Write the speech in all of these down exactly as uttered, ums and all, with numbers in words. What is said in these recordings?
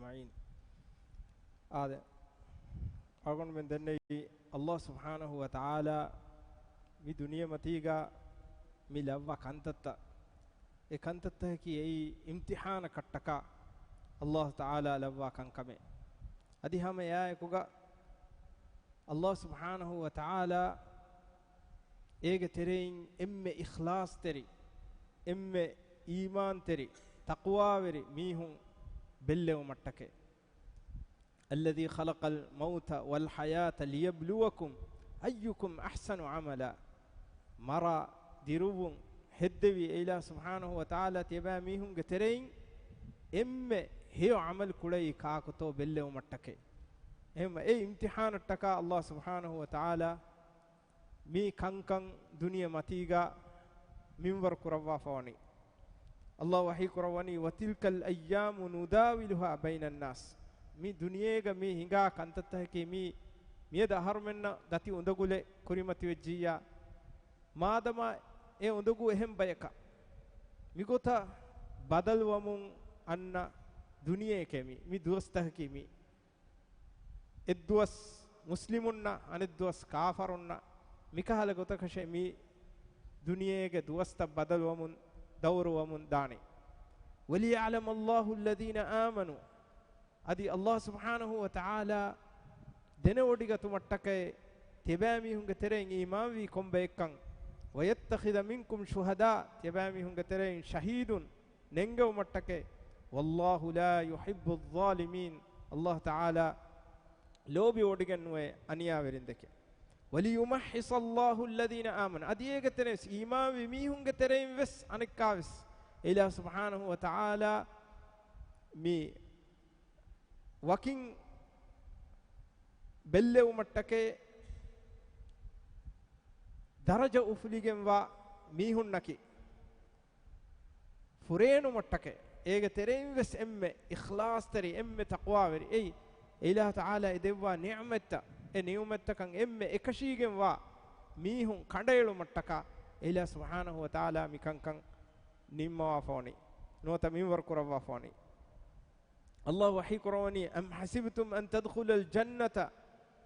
އަޖްމަޢީން. އާދެ، އަޅުގަނޑުމެން ދެންނެވީ ﷲ ސުބްޙާނަހޫ ވަތަޢާލާ މި ދުނިޔެމަތީގަ މި ލައްވާ ކަންތައްތައް، އެ ކަންތައްތަކަކީ އެއީ އިމްތިޙާނަކަށްޓަކާ ﷲ ތަޢާލާ ލައްވާ ކަންކަމެއް. އަދި ހަމަ އެއާއެކުގަ ﷲ ސުބްޙާނަހޫ ވަތަޢާލާ އޭގެ ތެރެއިން އެންމެ އިޚްލާޞްތެރި، އެންމެ އީމާންތެރި، ތަޤްވާވެރި މީހުން ބެއްލެވުމަށްޓަކައި. الذي خلق الموت والحياة ليبلوكم أيكم أحسن عملا. މަރާ ދިރުއްވުން ހެއްދެވީ އެ އިލާހު ސުބްޙާނަހޫ ވަތަޢާލާ ތިޔަބައިމީހުންގެ ތެރެއިން އެންމެ ހެޔޮ ޢަމަލު ކުޅައީ ކާކުތޯ ބެއްލެވުމަށްޓަކައި. އެހެންވެ، އެ އިމްތިޙާނަށްޓަކާ ﷲ ސުބްޙާނަހޫ ވަތަޢާލާ މި ކަންކަން ދުނިޔެ މަތީގަ މިންވަރު ކުރައްވާފަވަނީ. ﷲ ވަޙީ ކުރައްވަނީ، وتلك الأيام نداولها بين الناس. މި ދުނިޔޭގަ މި ހިނގާ ކަންތައްތަކަކީ މި މިއަދު އަހަރުމެންނަށް ދަތި އުނދަގުލެއް ކުރިމަތިވެއްޖިއްޔާ، މާދަމާ އެ އުނދަގޫ އެހެން ބަޔަކަށް މިގޮތަށް ބަދަލުވަމުން އަންނަ ދުނިޔެއެކޭ މި، މި ދުވަސްތަކަކީ މި. އެއްދުވަސް މުސްލިމުންނަށް، އަނެއްދުވަސް ކާފަރުންނަށް، މިކަހަލަ ގޮތަކަށޭ މި ދުނިޔޭގެ ދުވަސްތައް ބަދަލުވަމުން ދައުރުވަމުން ދާނީ. وليعلم الله الذين آمنوا. އަދި ﷲ ސުބްޙާނަހޫ ވަތަޢާލާ ދެނެވޮޑިގަތުމަށްޓަކައި ތިޔަބައިމީހުންގެ ތެރެއިން އީމާންވީ ކޮންބައެއްކަން. ويتخذ منكم شهداء، ތިޔަބައިމީހުންގެ ތެރެއިން ޝަހީދުން ނެންގެވުމަށްޓަކައި. والله لا يحب الظالمين، ﷲ ތަޢާލާ ލޯބިވޮޑިގެންނުވޭ އަނިޔާވެރިންދެކެ. وليمحص الله الذين آمنوا، އަދި އޭގެ ތެރެއިން އީމާންވި މީހުންގެ ތެރެއިން ވެސް އަނެއްކާވެސް އިލާހު ސުބްޙާނަހޫ ވަތަޢާލާ މި ވަކިން ބެއްލެވުމަށްޓަކައި ދަރަޖަ އުފުލިގެންވާ މީހުންނަކީ ފުރޭނުމަށްޓަކައި، އޭގެ ތެރެއިން ވެސް އެންމެ އިޚްލާޞްތެރި، އެންމެ ތަޤްވާވެރި، އެއީ އެ އިލާހު ތަޢާލާ އެ ދެއްވާ ނިޢުމަތްތައް، އެ ނިޢުމަތްތަކަށް އެންމެ އެކަށީގެންވާ މީހުން ކަނޑައެޅުމަށްޓަކާ، އެ އިލާހު ސުބްޙާނަހޫ ވަތަޢާލާ މިކަންކަން ނިންމަވާފަވަނީ، ނުވަތަ މިންވަރު ކުރައްވާފަވަނީ. ﷲ ވަޙީ ކުރައްވަނީ، أم حسبتم أن تدخلوا الجنة،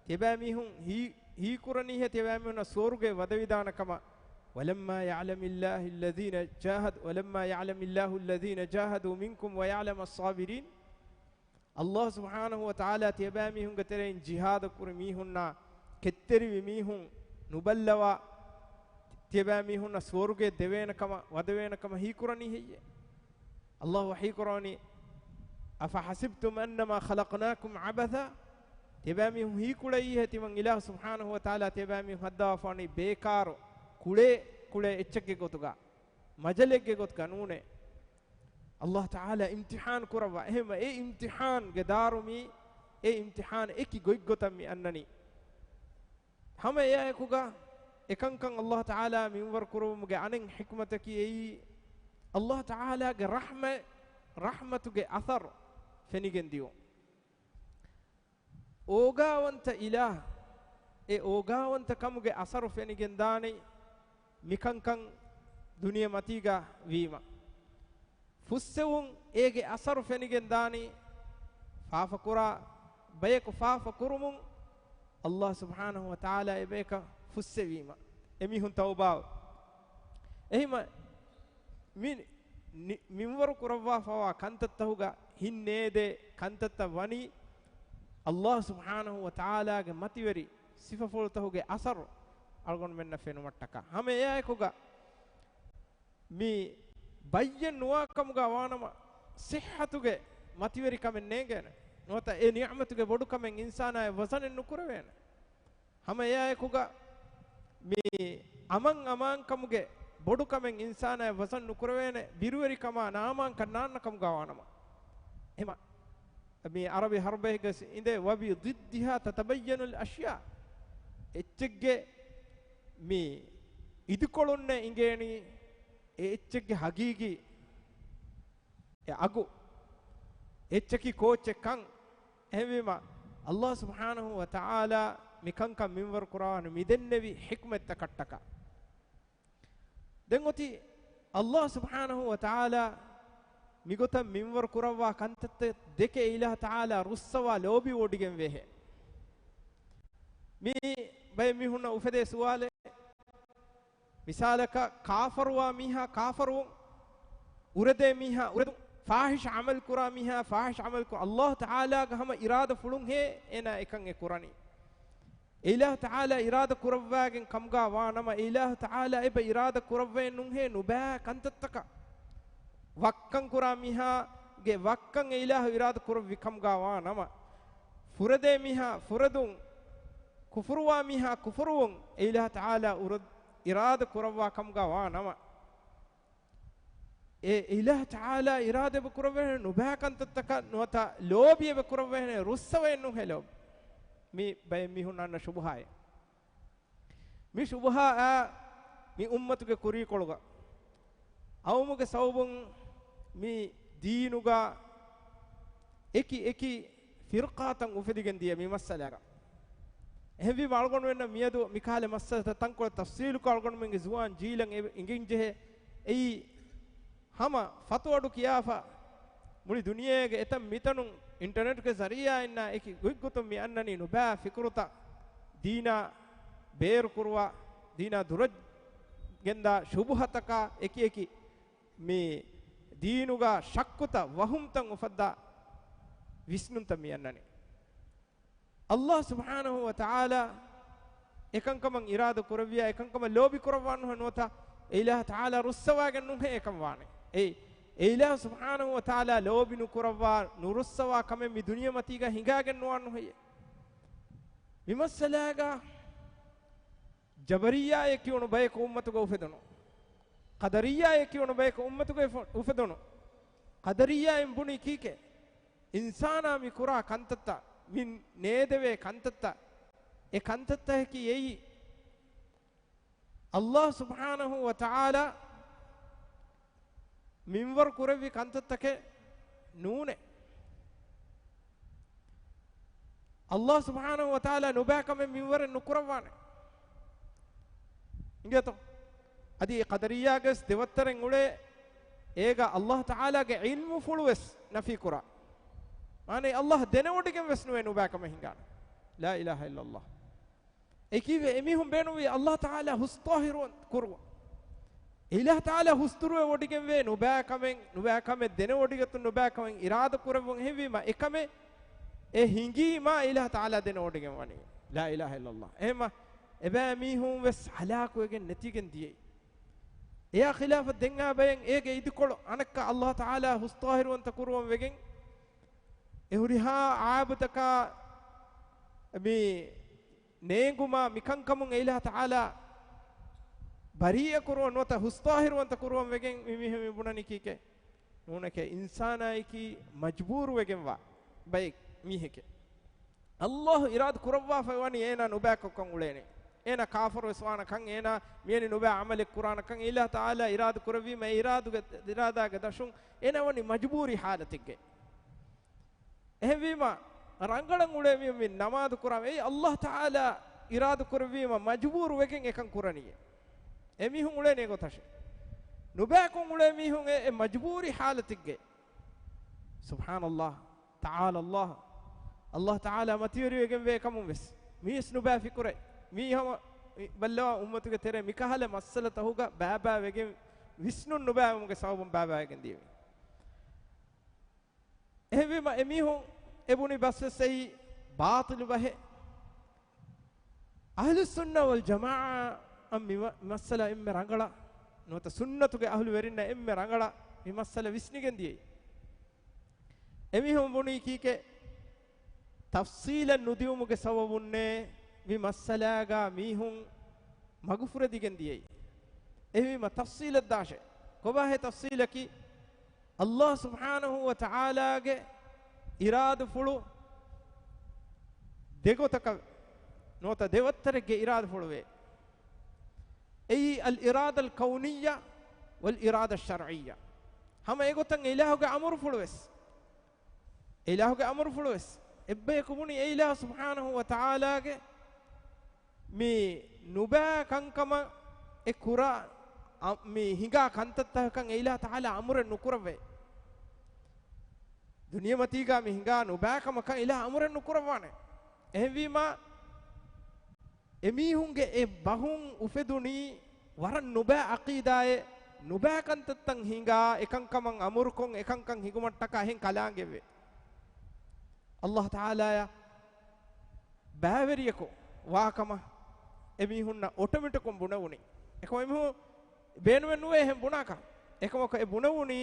ތިޔަބައިމީހުން ހީ، ހީކުރަނީހޭ ތިޔަބައިމީހުންނަށް ސުވަރުގެ ވަދެވިދާނެ ކަމަށް. ولما يعلم الله الذين جاهد، ولما يعلم الله الذين جاهدوا منكم ويعلم الصابرين. ﷲ ސުބްޙާނަހޫ ވަތަޢާލާ ތިޔަބައިމީހުންގެ ތެރެއިން ޖިހާދު ކުރި މީހުންނާ، ކެތްތެރިވި މީހުން ނުބައްލަވާ، ތިޔަބައިމީހުންނަށް ސުވަރުގެ ދެވޭނެ ކަމަށް، ވަދެވޭނެ ކަމަށް ހީކުރަނީ ހެއްޔޭ؟ ﷲ ވަޙީ ކުރަވަނީ، أفحسبتم أنما خلقناكم عبثا؟ ތިޔަބައިމީހުން ހީކުޅައީހޭ ތިމަން އިލާހު ސުބްޙާނަހޫ ވަތަޢާލާ ތިޔަބައިމީހުން ހައްދަވާފަވަނީ ބޭކާރު، ކުޅޭ، ކުޅޭ އެއްޗެއްގެ ގޮތުގަ، މަޖަލެއްގެ ގޮތުގަ ނޫނޭ. ﷲ ތަޢާލާ އިމްތިޙާން ކުރައްވާ. އެހެންވެ، އެ އިމްތިޙާންގެ ދާރު މީ، އެ އިމްތިޙާން އެކި ގޮތްގޮތަށް މި އަންނަނީ. ހަމަ އެއާއެކުގަ އެކަންކަން ﷲ ތަޢާލާ މިންވަރު ކުރުވުމުގެ އަނެއް ޙިކްމަތަކީ އެއީ، ﷲ ތަޢާލާގެ ރަޙްމަތް، ރަޙްމަތުގެ އަސަރު ފެނިގެން ދިޔުން. އޯގާވަންތަ އިލާހް، އެ އޯގާވަންތަ ކަމުގެ އަސަރު ފެނިގެން ދާނީ މިކަންކަން ދުނިޔެ މަތީގަ ވީމަ. ފުއްސެވުން އޭގެ އަސަރު ފެނިގެން ދާނީ، ފާފަކުރާ ބަޔަކު ފާފަ ކުރުމުން ﷲ ސުބްޙާނަހޫ ވަތަޢާލާ އެބަޔަކަށް ފުއްސެވީމަ، އެމީހުން ތައުބާވެ. އެހިމަ މި ނި-، މިންވަރު ކުރައްވާފަވާ ކަންތައްތަހުގަ ހިންނޭދޭ ކަންތައްތައް ވަނީ، ﷲ ސުބްޙާނަހޫ ވަތަޢާލާގެ މަތިވެރި ސިފަފުޅުތަހުގެ އަސަރު އަޅުގަނޑުމެންނަށް ފެނުމަށްޓަކާ. ހަމަ އެއާއެކުގަ މި ބައްޔެއް ނުވާ ކަމުގަ ވާނަމަ، ޞިއްޙަތުގެ މަތިވެރިކަމެއް ނޭނގޭނެ. ނުވަތަ އެ ނިޢުމަތުގެ ބޮޑުކަމެއް އިންސާނާއަށް ވަޒަނެއް ނުކުރެވޭނެ. ހަމަ އެއާއެކުގަ މި އަމަން އަމާންކަމުގެ ބޮޑުކަމެއް އިންސާނާއަށް ވަޒަން ނުކުރެވޭނެ، ބިރުވެރިކަމާ ނާއަމާންކަން ނާންނަ ކަމުގަ ވާނަމަ. އެހެމަ މި އަރަބި ހަރުބައިގަސް އިނދެ، وبضدها تتبين الأشياء. އެއްޗެއްގެ މި އިދިކޮޅުންނޭ އިނގޭނީ، އެ އެއްޗެއްގެ ހަގީގީ އެ އަގު އެއްޗަކީ ކޯއްޗެއްކަން. އެހެންވީމަ، ﷲ ސުބްޙާނަހޫ ވަތަޢާލާ މިކަންކަން މިންވަރު ކުރާނު މިދެންނެވި ޙިކްމަތްތަކަށްޓަކާ. ދެން އޮތީ ﷲ ސުބްޙާނަހޫ ވަތަޢާލާ މިގޮތަށް މިންވަރު ކުރައްވާ ކަންތައްތައް ދެކެ އެ އިލާހު ތަޢާލާ ރުއްސަވާ ލޯބިވޮޑިގެން ވޭހޭ. މި ބައެއް މީހުންނަށް އުފެދޭ ސުވާލެއް، މިސާލަކަށް ކާފަރުވާ މީހާ ކާފަރުވުން، އުރެދޭ މީހާ އުރެދުން، ފާޙިޝް ޢަމަލު ކުރާ މީހާ ފާޙިޝް ޢަމަލު ކުރުން، އައްލާހު ތަޢާލާގެ ހަމަ އިރާދަފުޅުންހޭ އޭނާ އެކަން އެ ކުރަނީ. އެ އިލާހު ތަޢާލާ އިރާދަ ކުރައްވާގެން ކަމުގާ ވާ ނަމަ، އެ އިލާހު ތަޢާލާ އެބަ އިރާދަ ކުރައްވައެއް ނުހޭ ނުބައި ކަންތައްތަކަށް. ވައްކަން ކުރާ މީހާގެ ވައްކަން އެ އިލާހު އިރާދަ ކުރެއްވި ކަމުގާ ވާ ނަމަ، ފުރެދޭ މީހާ ފުރެދުން، ކުފުރުވާ މީހާ ކުފުރުވުން އެ އިލާހު ތަޢާލާ އުރަ-، އިރާދަ ކުރައްވާ ކަމުގާ ވާ ނަމަ، އެ އިލާހު ތަޢާލާ އިރާދަ އެބަ ކުރައްވައެއް ނުބައި ކަންތައްތަކަށް ނުވަތަ ލޯބި އެބަ ކުރައްވައެއް ރުއްސަވައެއް ނުހޭ ލޯބި. މި ބައެއް މީހުން އަންނަ ޝުބުހާއެއް. މި ޝުބުހާއާ މި އުއްމަތުގެ ކުރީކޮޅުގަ އައުމުގެ ސަބަބުން މި ދީނުގަ އެކި އެކި ފިރްޤާތައް އުފެދިގެން ދިޔަ މި މައްސަލާގަ. އެހެންވީމަ އަޅުގަނޑުމެންނަށް މިއަދު މިކަހަލަ މައްސަލަތައް ތަންކޮޅެއް ތަފްޞީލުކޮށް އަޅުގަނޑުމެންގެ ޒުވާން ޖީލަށް އެ-، އިނގެންޖެހޭ. އެއީ ހަމަ ފަތު އަޑު ކިޔާފަ، މުޅި ދުނިޔޭގެ އެތައް މިތަނުން އިންޓަރނެޓްގެ ޒަރީޢާއިންނާ އެކި ގޮތްގޮތުން މި އަންނަނީ ނުބައި ފިކުރުތައް، ދީނާ ބޭރުކުރުވާ، ދީނާ ދުރަށް ގެންދާ ޝުބުހަތަކާ އެކި އެކި މި ދީނުގަ ޝައްކުތައް، ވަހުމްތައް އުފައްދާ ވިސްނުންތައް މި އަންނަނީ. އައްލާހު ސުބްޙާނަހު ވަ ތަޢާލާ އެކަންކަމަށް އިރާދަ ކުރެއްވިޔާ، އެކަންކަމަށް ލޯބި ކުރައްވާ ނުހެ-، ނުވަތަ އެ އިލާހު ތަޢާލާ ރުއްސަވާގެން ނުހޭ އެކަން ވާނެ. އެއީ، އެ އިލާހު ސުބްޙާނަހު ވަ ތަޢާލާ ލޯބި ނުކުރައްވާ، ނުރުއްސަވާ ކަމެއް މި ދުނިޔެމަތީގަ ހިނގާގެން ނުވާން ނުހެއްޔެ؟ މި މައްސަލާގަ ޖަބަރިއްޔާއޭ ކިޔުނު ބަޔަކު އުއްމަތުގަ އުފެދުނު، ޤަދަރިއްޔާއޭ ކިޔުނު ބަޔަކު އުއްމަތުގަ އުފެ-، އުފެދުނު، ޤަދަރިއްޔާއިން ބުނީ ކީކޭ؟ އިންސާނާ މި ކުރާ ކަންތައްތައް، މި ނޭދެވޭ ކަންތައްތައް، އެ ކަންތައްތަކަކީ އެއީ އައްލާހު ސުބްޙާނަހު ވަ ތަޢާލާ މިންވަރު ކުރެއްވި ކަންތައްތަކެއް ނޫނޭ. އައްލާހު ސުބްޙާނަހު ވަ ތަޢާލާ ނުބައި ކަމެއް މިންވަރެއް ނުކުރައްވާނެ. އިނގޭތޯ؟ އަދި އެ ޤަދަރިއްޔާގެ ދެވައްތަރެއް އުޅޭ، އޭގަ އައްލާހު ތަޢާލާގެ ޢިލްމުފުޅު ވެސް ނަފީ ކުރާ. މާނައީ އައްލާހު ދެނެވޮޑިގެން ވެސް ނުވޭ ނުބައި ކަމެއް ހިނގާނެ. ލާ އިލާހަ އިއްލައްލާހު. އެކީވެ އެމީހުން ބޭނުންވީ އައްލާހު ތަޢާލާ ހުސްޠާހިރުވަން ކުރުވަން. އެ އިލާހު ތަޢާލާ ހުސްދުރުވެވޮޑިގެންވޭ ނުބައި ކަމެއް، ނުބައި ކަމެއް ދެނެވޮޑިގަތުން ނުބައި ކަމެއް އިރާދަ ކުރެއްވުން. އެހެންވީމަ އެކަމެއް އެ ހިނގީމާ އެ އިލާހު ތަޢާލާ ދެނެވޮޑިގެން ވަނީ. ލާ އިލާހަ އިއްލައްލާހު. އެހެންމަ އެބައިމީހުން ވެސް ހަލާކުވެގެން ނެތިގެން ދިޔައީ. އެޔާ ޚިލާފަށް ދެން އާ ބަޔަށް އޭގެ އިދިކޮޅު އަނެއްކާ އައްލާހު ތަޢާލާ ހުސްޠާހިރުވަންތަ ކުރުވަން ވެގެން، އެ ހުރިހާ އައިބުތަކާ މި ނޭނގުމާ މިކަންކަމުން އެ އިލާހު ތަޢާލާ ބަރީއަ ކުރުވަން ނުވަތަ ހުސްޠާހިރުވަންތަ ކުރުވަން ވެގެން މި މީހުން މި ބުނަނީ ކީކޭ؟ ނޫނެކޭ، އިންސާނާއެކީ މަޖްބޫރުވެގެންވާ ބައެއް މީހެކޭ. އައްލާހު އިރާދަ ކުރައްވާފައި ވަނީ އޭނާ ނުބައިކޮށްކަން އުޅޭނެ. އޭނާ ކާފަރުވެސް ވާނަކަން، އޭނާ މިވެނި ނުބައި ޢަމަލެއް ކުރާނަކަން، އެ އިލާހު ތަޢާލާ އިރާދަ ކުރެއްވީމަ އެ އިރާދުގެ، އިރާދާގެ ދަށުން އޭނާ ވަނީ މަޖްބޫރީ ޙާލަތެއްގައި. އެހެންވީމަ، ރަނގަޅަށް އުޅޭ މީހުން މި ނަމާދު ކުރާ، އެއީ އައްލާހު ތަޢާލާ އިރާދަ ކުރެއްވީމަ މަޖުބޫރު ވެގެން އެކަން ކުރަނީއޭ. އެމީހުން އުޅޭނީ އެގޮތަށޭ. ނުބައިކޮށް އުޅޭ މީހުން އެ، އެ މަޖުބޫރީ ޙާލަތެއްގައި. ސުބްޙާނައްލާހް، ތަޢާލައްލާހް. އައްލާހު ތަޢާލާ މަތިވެރިވެގެންވޭ ކަމުން ވެސް މީސް ނުބައި ފިކުރޭ. މީ ހަމަ ބައްލަވާ އުއްމަތުގެ ތެރޭ މިކަހަލަ މައްސަލަތަކުގަ ބައިބައިވެގެން ވިސްނުން ނުބައިވުމުގެ ސަބަބުން ބައިބައިވެގެން ދިޔަވީ. އެހެންވީމަ އެމީހުން އެބުނި ބަސްވެސް އެއީ ބާޠިލު ބަހެއް. އަހްލުއްސުންނަ ވަލްޖަމާޢާ އަށް މި މަ-، މައްސަލަ އެންމެ ރަނގަޅަށް، ނުވަތަ ސުންނަތުގެ އަހްލުވެރިންނަށް އެންމެ ރަނގަޅަށް މި މައްސަލަ ވިސްނިގެން ދިޔައީ. އެމީހުން ބުނީ ކީކޭ؟ ތަފްޞީލަށް ނުދިއުމުގެ ސަބަބުންނޭ މި މައްސަލާގާ މީހުން މަގުފުރެދިގެން ދިޔައީ. އެހެންވީމަ ތަފްޞީލަށް ދާށޭ. ކޮބާހޭ ތަފްޞީލަކީ؟ އައްލާހު ސުބްޙާނަހު ވަ ތަޢާލާގެ އިރާދަފުޅު ދެގޮތަކަށް ނުވަތަ ދެވައްތަރެއްގެ އިރާދަފުޅުވޭ. އެއީ އަލް އިރާދަ އަލް ކައުނިއްޔަ ވަލް އިރާދަ އައްޝަރްޢިއްޔަ. ހަމަ އެގޮތަށް އެ އިލާހުގެ އަމުރުފުޅުވެސް، އެ އިލާހުގެ އަމުރުފުޅުވެސް އެއްބަޔަކު ބުނީ އެ އިލާހު ސުބްޙާނަހު ވަ ތަޢާލާގެ މި ނުބައި ކަންކަމަށް އެ ކުރާ، އަ، މި ހިނގާ ކަންތައްތަކަކަށް އެ އިލާހު ތަޢާލާ އަމުރެއް ނުކުރައްވައޭ. ދުނިޔެމަތީގަ މި ހިނގާ ނުބައި ކަމަކަށް އިލާހު އަމުރެއް ނުކުރައްވާނެ. އެހެންވީމާ، އެމީހުންގެ އެ ބަހުން އުފެދުނީ ވަރަށް ނުބައި އަޤީދާއެއް، ނުބައި ކަންތައްތައް ހިނގާ، އެކަންކަމަށް އަމުރުކޮށް، އެކަންކަން ހިނގުމަށްޓަކާ އެހެން ކަލާނގެވެ. އައްލާހު ތަޢާލާޔަށް ބައިވެރިޔަކު ވާކަމަށް އެމީހުންނަށް އޮޓޮމެޓިކުން ބުނެވުނީ. އެކަމަކު އެމީހުން ބޭނުމެއް ނުވޭ އެހެން ބުނާކަށް. އެކަމަކު އެ ބުނެވުނީ،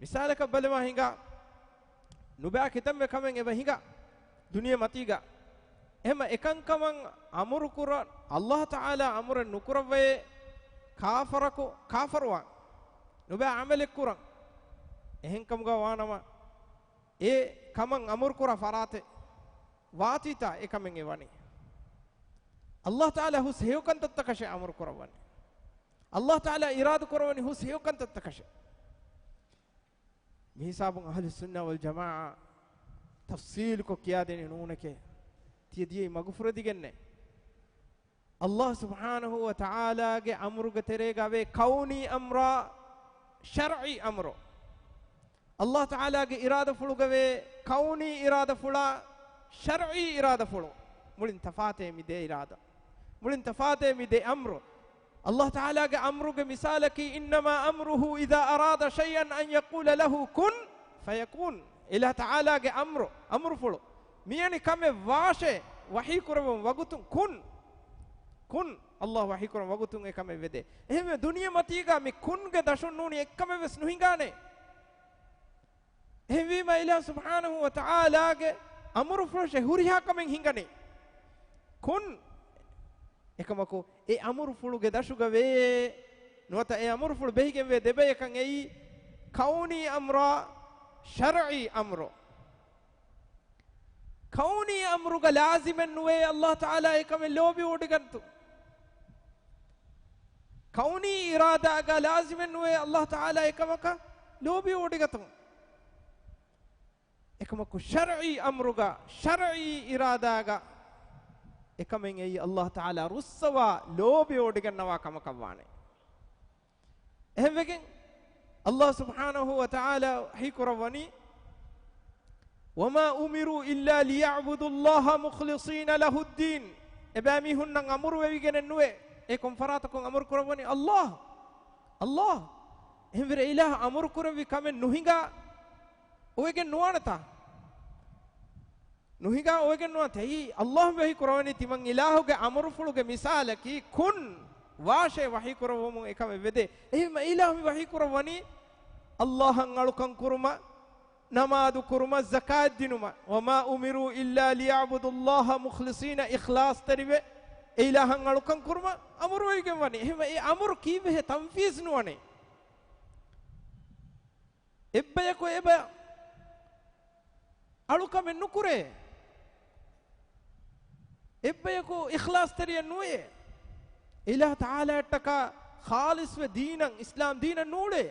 މިސާލަކަށް ބަލަމާ ހިނގާ، ނުބައި ކިތަންމެ ކަމެއް އެބަ ހިނގާ ދުނިޔެ މަތީގަ. އެހެމަ އެކަންކަމަށް އަމުރު ކުރަން، އައްލާހު ތަޢާލާ އަމުރެއް ނުކުރައްވައޭ، ކާފަރަކު، ކާފަރުވާން، ނުބައި ޢަމަލެއް ކުރަން. އެހެންކަމުގަ ވާނަމަ، އެ ކަމަށް އަމުރު ކުރާ ފަރާތެއް ވާތީތާ އެ ކަމެއް އެ ވަނީ. އައްލާހު ތަޢާލާ ހުސް ހެޔޮ ކަންތައްތަކަށޭ އަމުރު ކުރައްވަނީ. އައްލާހު ތަޢާލާ އިރާދަ ކުރައްވަނީ ހުސް ހެޔޮ ކަންތައްތަކަށޭ. މި ހިސާބުން އަހްލު ސުންނަ ވަލް ޖަމާޢާ ތަފްޞީލުކޮށް ކިޔާދޭނެ ނޫނެކޭ. ތިޔަ ދިޔައީ މަގުފުރެދިގެންނޭ. އައްލާހު ސުބްޙާނަހޫ ވަ ތަޢާލާގެ އަމުރުގެ ތެރޭގަ ވޭ ކައުނީ އަމްރާ، ޝަރްޢީ އަމްރު. އައްލާހު ތަޢާލާގެ އިރާދަފުޅުގަ ވޭ ކައުނީ އިރާދަފުޅާ، ޝަރްޢީ އިރާދަފުޅު. މުޅިން ތަފާތޭ މި ދޭ އިރާދަ. މުޅިން ތަފާތޭ މި ދެ އަމްރު. އައްލާހު ތަޢާލާގެ އަމްރުގެ މިސާލަކީ، إنما أمره إذا أراد شيئا أن يقول له كن فيكون. އިލާހު ތަޢާލާގެ އަމްރު، އަމުރުފުޅު. މިއަނި ކަމެއް ވާށޭ، ވަޙީ ކުރެވުން ވަގުތުން، ކުން، ކުން. އައްލާހު ވަޙީ ކުރަން ވަގުތުން އެ ކަމެއް ވެދޭ. އެހެންވެ، ދުނިޔެ މަތީގަ މި ކުންގެ ދަށުން ނޫނީ އެއްކަމެއް ވެސް ނުހިނގާނެ. އެހެންވީމަ، އިލާހު ސުބްޙާނަހޫ ވަ ތަޢާލާގެ އަމުރުފުޅަށޭ ހުރިހާ ކަމެއް ހިނގަނީ. ކުން. އެކަމަކު، އެ އަމުރުފުޅުގެ ދަށުގަ ވޭ، ނުވަތަ އެ އަމުރުފުޅު ބެހިގެން ވޭ ދެބަޔަކަށް އެއީ، ކައުނީ އަމްރާ، ޝަރްޢީ އަމްރު. ކައުނީ އަމްރުގަ ލާޒިމެއް ނުވޭ އައްލާހު ތަޢާލާ އެކަމެއް ލޯބިވޮޑިގަންތު. ކައުނީ އިރާދާގަ ލާޒިމެއް ނުވޭ އައްލާހު ތަޢާލާ އެކަމަކަށް ލޯބިވޮޑިގަތުން. އެކަމަކު، ޝަރްޢީ އަމްރުގަ، ޝަރްޢީ އިރާދާގަ އެކަމެއް އެއީ އައްލާހު ތަޢާލާ ރުއްސަވާ ލޯބިވޮޑިގަންނަވާ ކަމަކަށްވާނެ. އެހެންވެގެން، އައްލާހު ސުބްޙާނަހޫ ވަ ތަޢާލާ ވަޙީ ކުރައްވަނީ، وما أمروا إلا ليعبدوا الله مخلصين له الدين. އެބައިމީހުންނަށް އަމުރުވެވިގެނެއް ނުވޭ. އެ ކޮން ފަރާތަކުން އަމުރު ކުރައްވަނީ؟ އައްލާހު. އައްލާހު. އެހެންވެރި އިލާހު އަމުރު ކުރެއްވި ކަމެއް ނުހިނގާ އޮވެގެން ނުވާނެތާ؟ ނުހިނގާ އޮވެގެން ނުވާނެތާ؟ އެއީ އައްލާހު ވަޙީ ކުރައްވަނީ ތިމަން އިލާހުގެ އަމުރުފުޅުގެ މިސާލަކީ، ކުން، ވާށޭ ވަޙީ ކުރައްވަމުން އެކަމެއް ވެދޭ. އެހެންވީމަ އިލާހު މި ވަޙީ ކުރައްވަނީ އައްލާހަށް އަޅުކަން ކުރުމަށް، ނަމާދު ކުރުމަށް، ޒަކާތް ދިނުމަށް. وما أمروا إلا ليعبدوا الله مخلصين، އިޚްލާޞްތެރިވެ، އެ އިލާހަށް އަޅުކަން ކުރުމަށް އަމުރުވެވިގެން ވަނީ. އެހެންވެ، އެ އަމުރު ކީއްވެހޭ ތަންފީޒް ނުވަނީ؟ އެއްބަޔަކު އެބަ އަޅުކަމެއް ނުކުރޭ. އެއްބަޔަކު އިޚްލާޞްތެރިއެއް ނުވޭ. އިލާހު ތަޢާލާއަށްޓަކާ ޚާލިޞްވެ ދީނަށް، އިސްލާމް ދީނަށް ނޫޅޭ.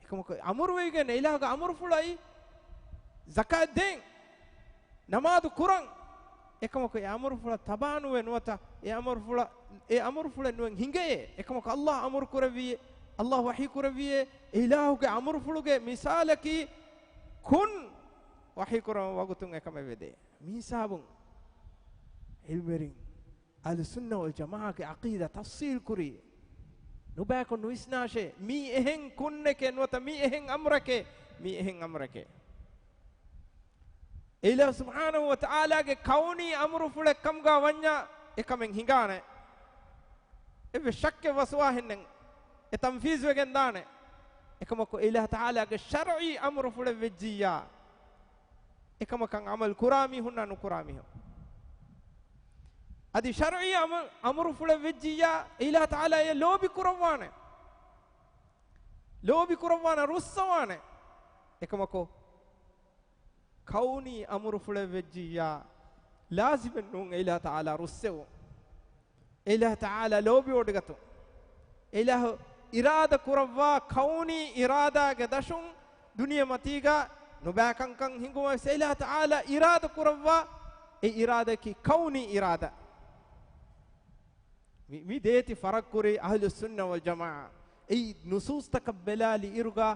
އެކަމަކު އަމުރުވެވިގެން އިލާހުގެ އަމުރުފުޅައި، ޒަކާތް ދޭން، ނަމާދު ކުރަން. އެކަމަކު އެ އަމުރުފުޅަށް ތަބާނުވެ ނުވަތަ، އެ އަމުރުފުޅަށް، އެ އަމުރުފުޅެއް ނުވެން ހިނގެޔޭ. އެކަމަކު އައްލާހު އަމުރު ކުރެއްވިއޭ، އައްލާހު ވަޙީ ކުރެއްވިއޭ، އެ އިލާހުގެ އަމުރުފުޅުގެ މިސާލަކީ، ކުން، ވަޙީ ކުރަން ވަގުތުން އެކަމެއް ވެދޭ. މިހިސާބުން ޢިލްމުވެރިން އަހްލުއްސުންނަ ވަލްޖަމާޢާގެ ޢަޤީދާ ތަފްޞީލް ކުރީ. ނުބައިކޮށް ނުވިސްނާށޭ، މީ އެހެން ކުންނެކޭ ނުވަތަ މީ އެހެން އަމްރެކޭ، މީ އެހެން އަމްރެކޭ. އެ އިލާހު ސުބްޙާނަހޫ ވަތަޢާލާގެ ކައުނީ އަމުރުފުޅެއް ކަމުގަ ވަންޏާ އެކަމެއް ހިނގާނެ. އެއްވެސް ޝައްކެއް ވަސްވާހެންނެއް އެ ތަންފީޒުވެގެން ދާނެ. އެކަމަކު އެ އިލާހު ތަޢާލާގެ ޝަރްޢީ އަމުރުފުޅެއް ވެއްޖިއްޔާ، އެކަމަކަށް ޢަމަލު ކުރާ މީހުންނާ ނުކުރާ މީހުން. އަދި ޝަރްޢީ އަމަ-، އަމުރުފުޅެއް ވެއްޖިއްޔާ، އެ އިލާހު ތަޢާލާ އެ ލޯބި ކުރައްވާނެ. ލޯބި ކުރައްވާނެ، ރުއްސަވާނެ. އެކަމަކު، ކައުނީ އަމުރުފުޅެއް ވެއްޖިއްޔާ، ލާޒިމެއް ނޫން އެ އިލާހު ތަޢާލާ ރުއްސެވުން. އެ އިލާހު ތަޢާލާ ލޯބިވޮޑިގަތުން. އެ އިލާހު އިރާދަ ކުރައްވާ ކައުނީ އިރާދާގެ ދަށުން ދުނިޔެ މަތީގަ ނުބައިކަންކަން ހިނގުމަށް ވެސް އެ އިލާހު ތަޢާލާ އިރާދަ ކުރައްވާ، އެ އިރާދައަކީ ކައުނީ އިރާދާ. މި، މި ދޭތި ފަރަގްކުރީ އަހްލުއްސުންނަ ވަލްޖަމާޢާ. އެއީ ނުޞޫޞްތަކަށް ބެލާލި އިރުގަ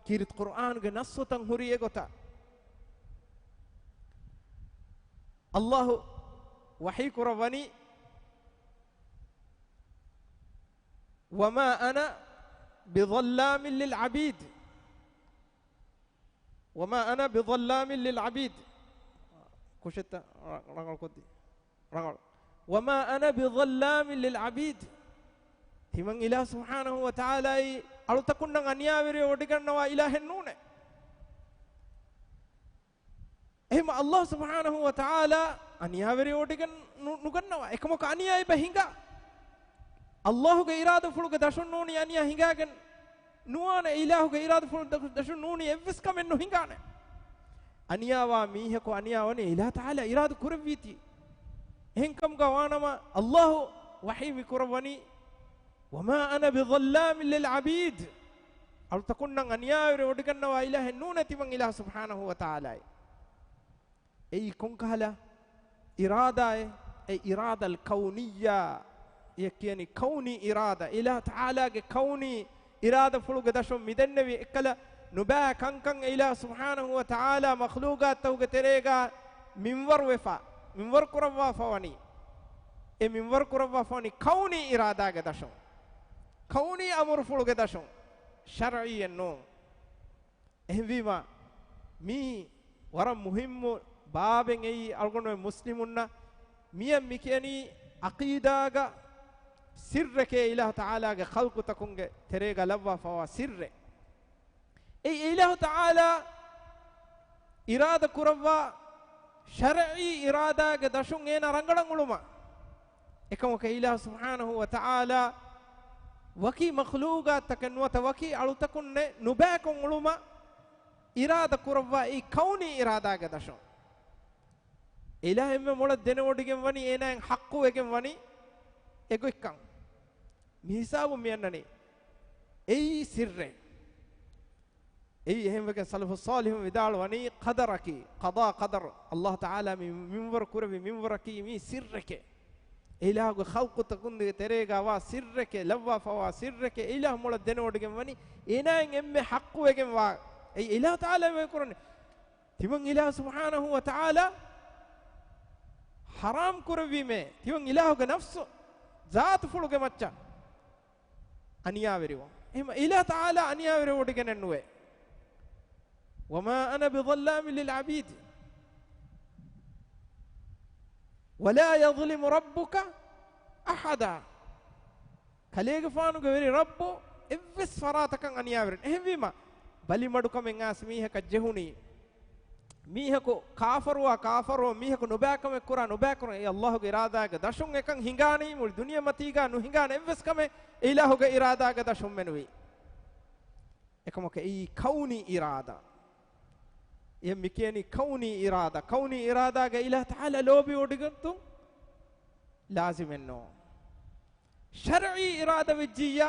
ކީރިތި ޤުރްއާނުގެ ނައްޞުތައް ހުރި އެގޮތަށް. އައްލާހު ވަޙީ ކުރައްވަނީ، وما أنا بظلام للعبيد. وما أنا بظلام للعبيد. ކުށެއްތަ؟ ރަ-، ރަނގަޅު ކޮށްދީ. ރަނގަޅު. وما أنا بظلام للعبيد. ތިމަން އިލާހު ސުބްޙާނަހު ވަ ތަޢާލާއީ އަޅުތަކުންނަށް އަނިޔާވެރި ވޮޑިގަންނަވާ އިލާހެއް ނޫނޭ. އެހެން އައްލާހު ސުބްޙާނަހު ވަ ތަޢާލާ އަނިޔާވެރި ވޮޑިގަން ނު-، ނުގަންނަވާ. އެކަމަކު އަނިޔާ އެބަ ހިނގާ. އައްލާހުގެ އިރާދަފުޅުގެ ދަށުން ނޫނީ އަނިޔާ ހިނގާގެން ނުވާނެ. އެ އިލާހުގެ އިރާދަފުޅު ދަށު-، ދަށުން ނޫނީ އެއްވެސް ކަމެއް ނުހިނގާނެ. އަނިޔާވާ މީހަކު އަނިޔާ ވަނީ އިލާހު ތަޢާލާ އިރާދަ ކުރެއްވީތީ. އެހެންކަމުގަ ވާނަމަ އައްލާހު ވަޙީ މި ކުރައްވަނީ، وما أنا بظلام للعبيد. އަޅުތަކުންނަށް އަނިޔާވެރި ވޮޑިގަންނަވާ އިލާހެއް ނޫނޭ ތިމަން އިލާހު ސުބްޙާނަހު ވަ ތަޢާލާއީ. އެއީ ކޮންކަހަލަ އިރާދާއެއް؟ އެ އިރާދަ އަލް ކައުނިއްޔާ އެ ކިޔަނީ ކައުނީ އިރާދަ. އިލާހު ތަޢާލާގެ ކައުނީ އިރާދަފުޅުގެ ދަށުން މިދެންނެވި އެއްކަލަ ނުބައި ކަންކަން އެ އިލާހު ސުބްޙާނަހު ވަ ތަޢާލާ މަޚްލޫގާތްތަކުގެ ތެރޭގަ މިންވަރުވެފަ، މިންވަރު ކުރައްވާފަ ވަނީ. އެ މިންވަރު ކުރައްވާފަ ވަނީ ކައުނީ އިރާދާގެ ދަށުން. ކައުނީ އަމުރުފުޅުގެ ދަށުން. ޝަރްޢީއެއް ނޫން. އެހެންވީމަ، މީ ވަރަށް މުހިއްމު ބާބެއް. އެއީ އަޅުގަނޑުމެން މުސްލިމުންނަށް މިއަށް މިކިޔަނީ ޢަޤީދާގަ ސިއްރެކޭ، އިލާހު ތަޢާލާގެ ޚަލްޤުތަކުންގެ ތެރޭގަ ލައްވާފަވާ ސިއްރެއް. އެއީ އިލާހު ތަޢާލާ އިރާދަ ކުރައްވާ ޝަރްޢީ އިރާދާގެ ދަށުން އޭނާ ރަނގަޅަށް އުޅުމަށް. އެކަމަކު އިލާހު ސުބްޙާނަހު ވަ ތަޢާލާ ވަކި މަޚްލޫގާތްތަކެއް ނުވަތަ ވަކި އަޅުތަކުންނެއް ނުބައިކޮށް އުޅުމަށް އިރާދަ ކުރައްވާ އެއީ ކައުނީ އިރާދާގެ ދަށުން. އިލާހު އެންމެ މޮޅަށް ދެނެވޮޑިގެން ވަނީ އޭނާއަށް ޙައްޤުވެގެން ވަނީ އެގޮތްކަން. މި ހިސާބުން މި އަންނަނީ އެއީ ސިއްރެއް. އެއީ އެހެންވެގެން ސަލަފު ޞާލިޙުން ވިދާޅުވަނީ ޤަދަރަކީ، ޤަޟާ ޤަދަރު، އައްލާހު ތަޢާލާ މި މިންވަރު ކުރެއްވި މިންވަރަކީ މީ ސިއްރެކޭ. އެ އިލާހުގެ ޚަލްޤުތަކުންގެ ތެރޭގަ ވާ ސިއްރެކޭ، ލައްވާފަވާ ސިއްރެކޭ. އެ އިލާހު މޮޅަށް ދެނެވޮޑިގެން ވަނީ އޭނާއަށް އެންމެ ޙައްޤުވެގެން ވާ. އެއީ އިލާހު ތަޢާލާ މި ކުރަނީ. ތިމަން އިލާހު ސުބްޙާނަހު ވަ ތަޢާލާ ޙަރާމް ކުރެއްވީމޭ، ތިމަން އިލާހުގެ ނަފްސު ޒާތުފުޅުގެ މައްޗަށް އަނިޔާވެރިވުން. އެހެން އިލާހު ތަޢާލާ އަނިޔާވެރިވޮޑިގެނެއް ނުވޭ. وما أنا بظلام للعبيد ولا يظلم ربك أحدا. ކަލޭގެފާނުގެ ވެރި ރައްބު އެއްވެސް ފަރާތަކަށް އަނިޔާވެރި. އެހެންވީމަ، ބަލިމަޑުކަމެއް އައިސް މީހަކަށް ޖެހުނީ، މީހަކު ކާފަރުވާ ކާފަރުވާ، މީހަކު ނުބައިކަމެއް ކުރާ ނުބައިކުރުން. އެ އައްލާހުގެ އިރާދާގެ ދަށުން އެކަން ހިނގާނީ. މުޅި ދުނިޔެމަތީގަ ނުހިނގާނެ އެއްވެސް ކަމެއް އެ އިލާހުގެ އިރާދާގެ ދަށުން މެނުވީ. އެކަމަކު އެއީ ކައުނީ އިރާދާ. އެ މިކިޔަނީ ކައުނީ އިރާދާ. ކައުނީ އިރާދާގަ އިލާހު ތަޢާލާ ލޯބިވޮޑިގަންތުން ލާޒިމެއްނޯ. ޝަރްޢީ އިރާދަ ވެއްޖިއްޔާ،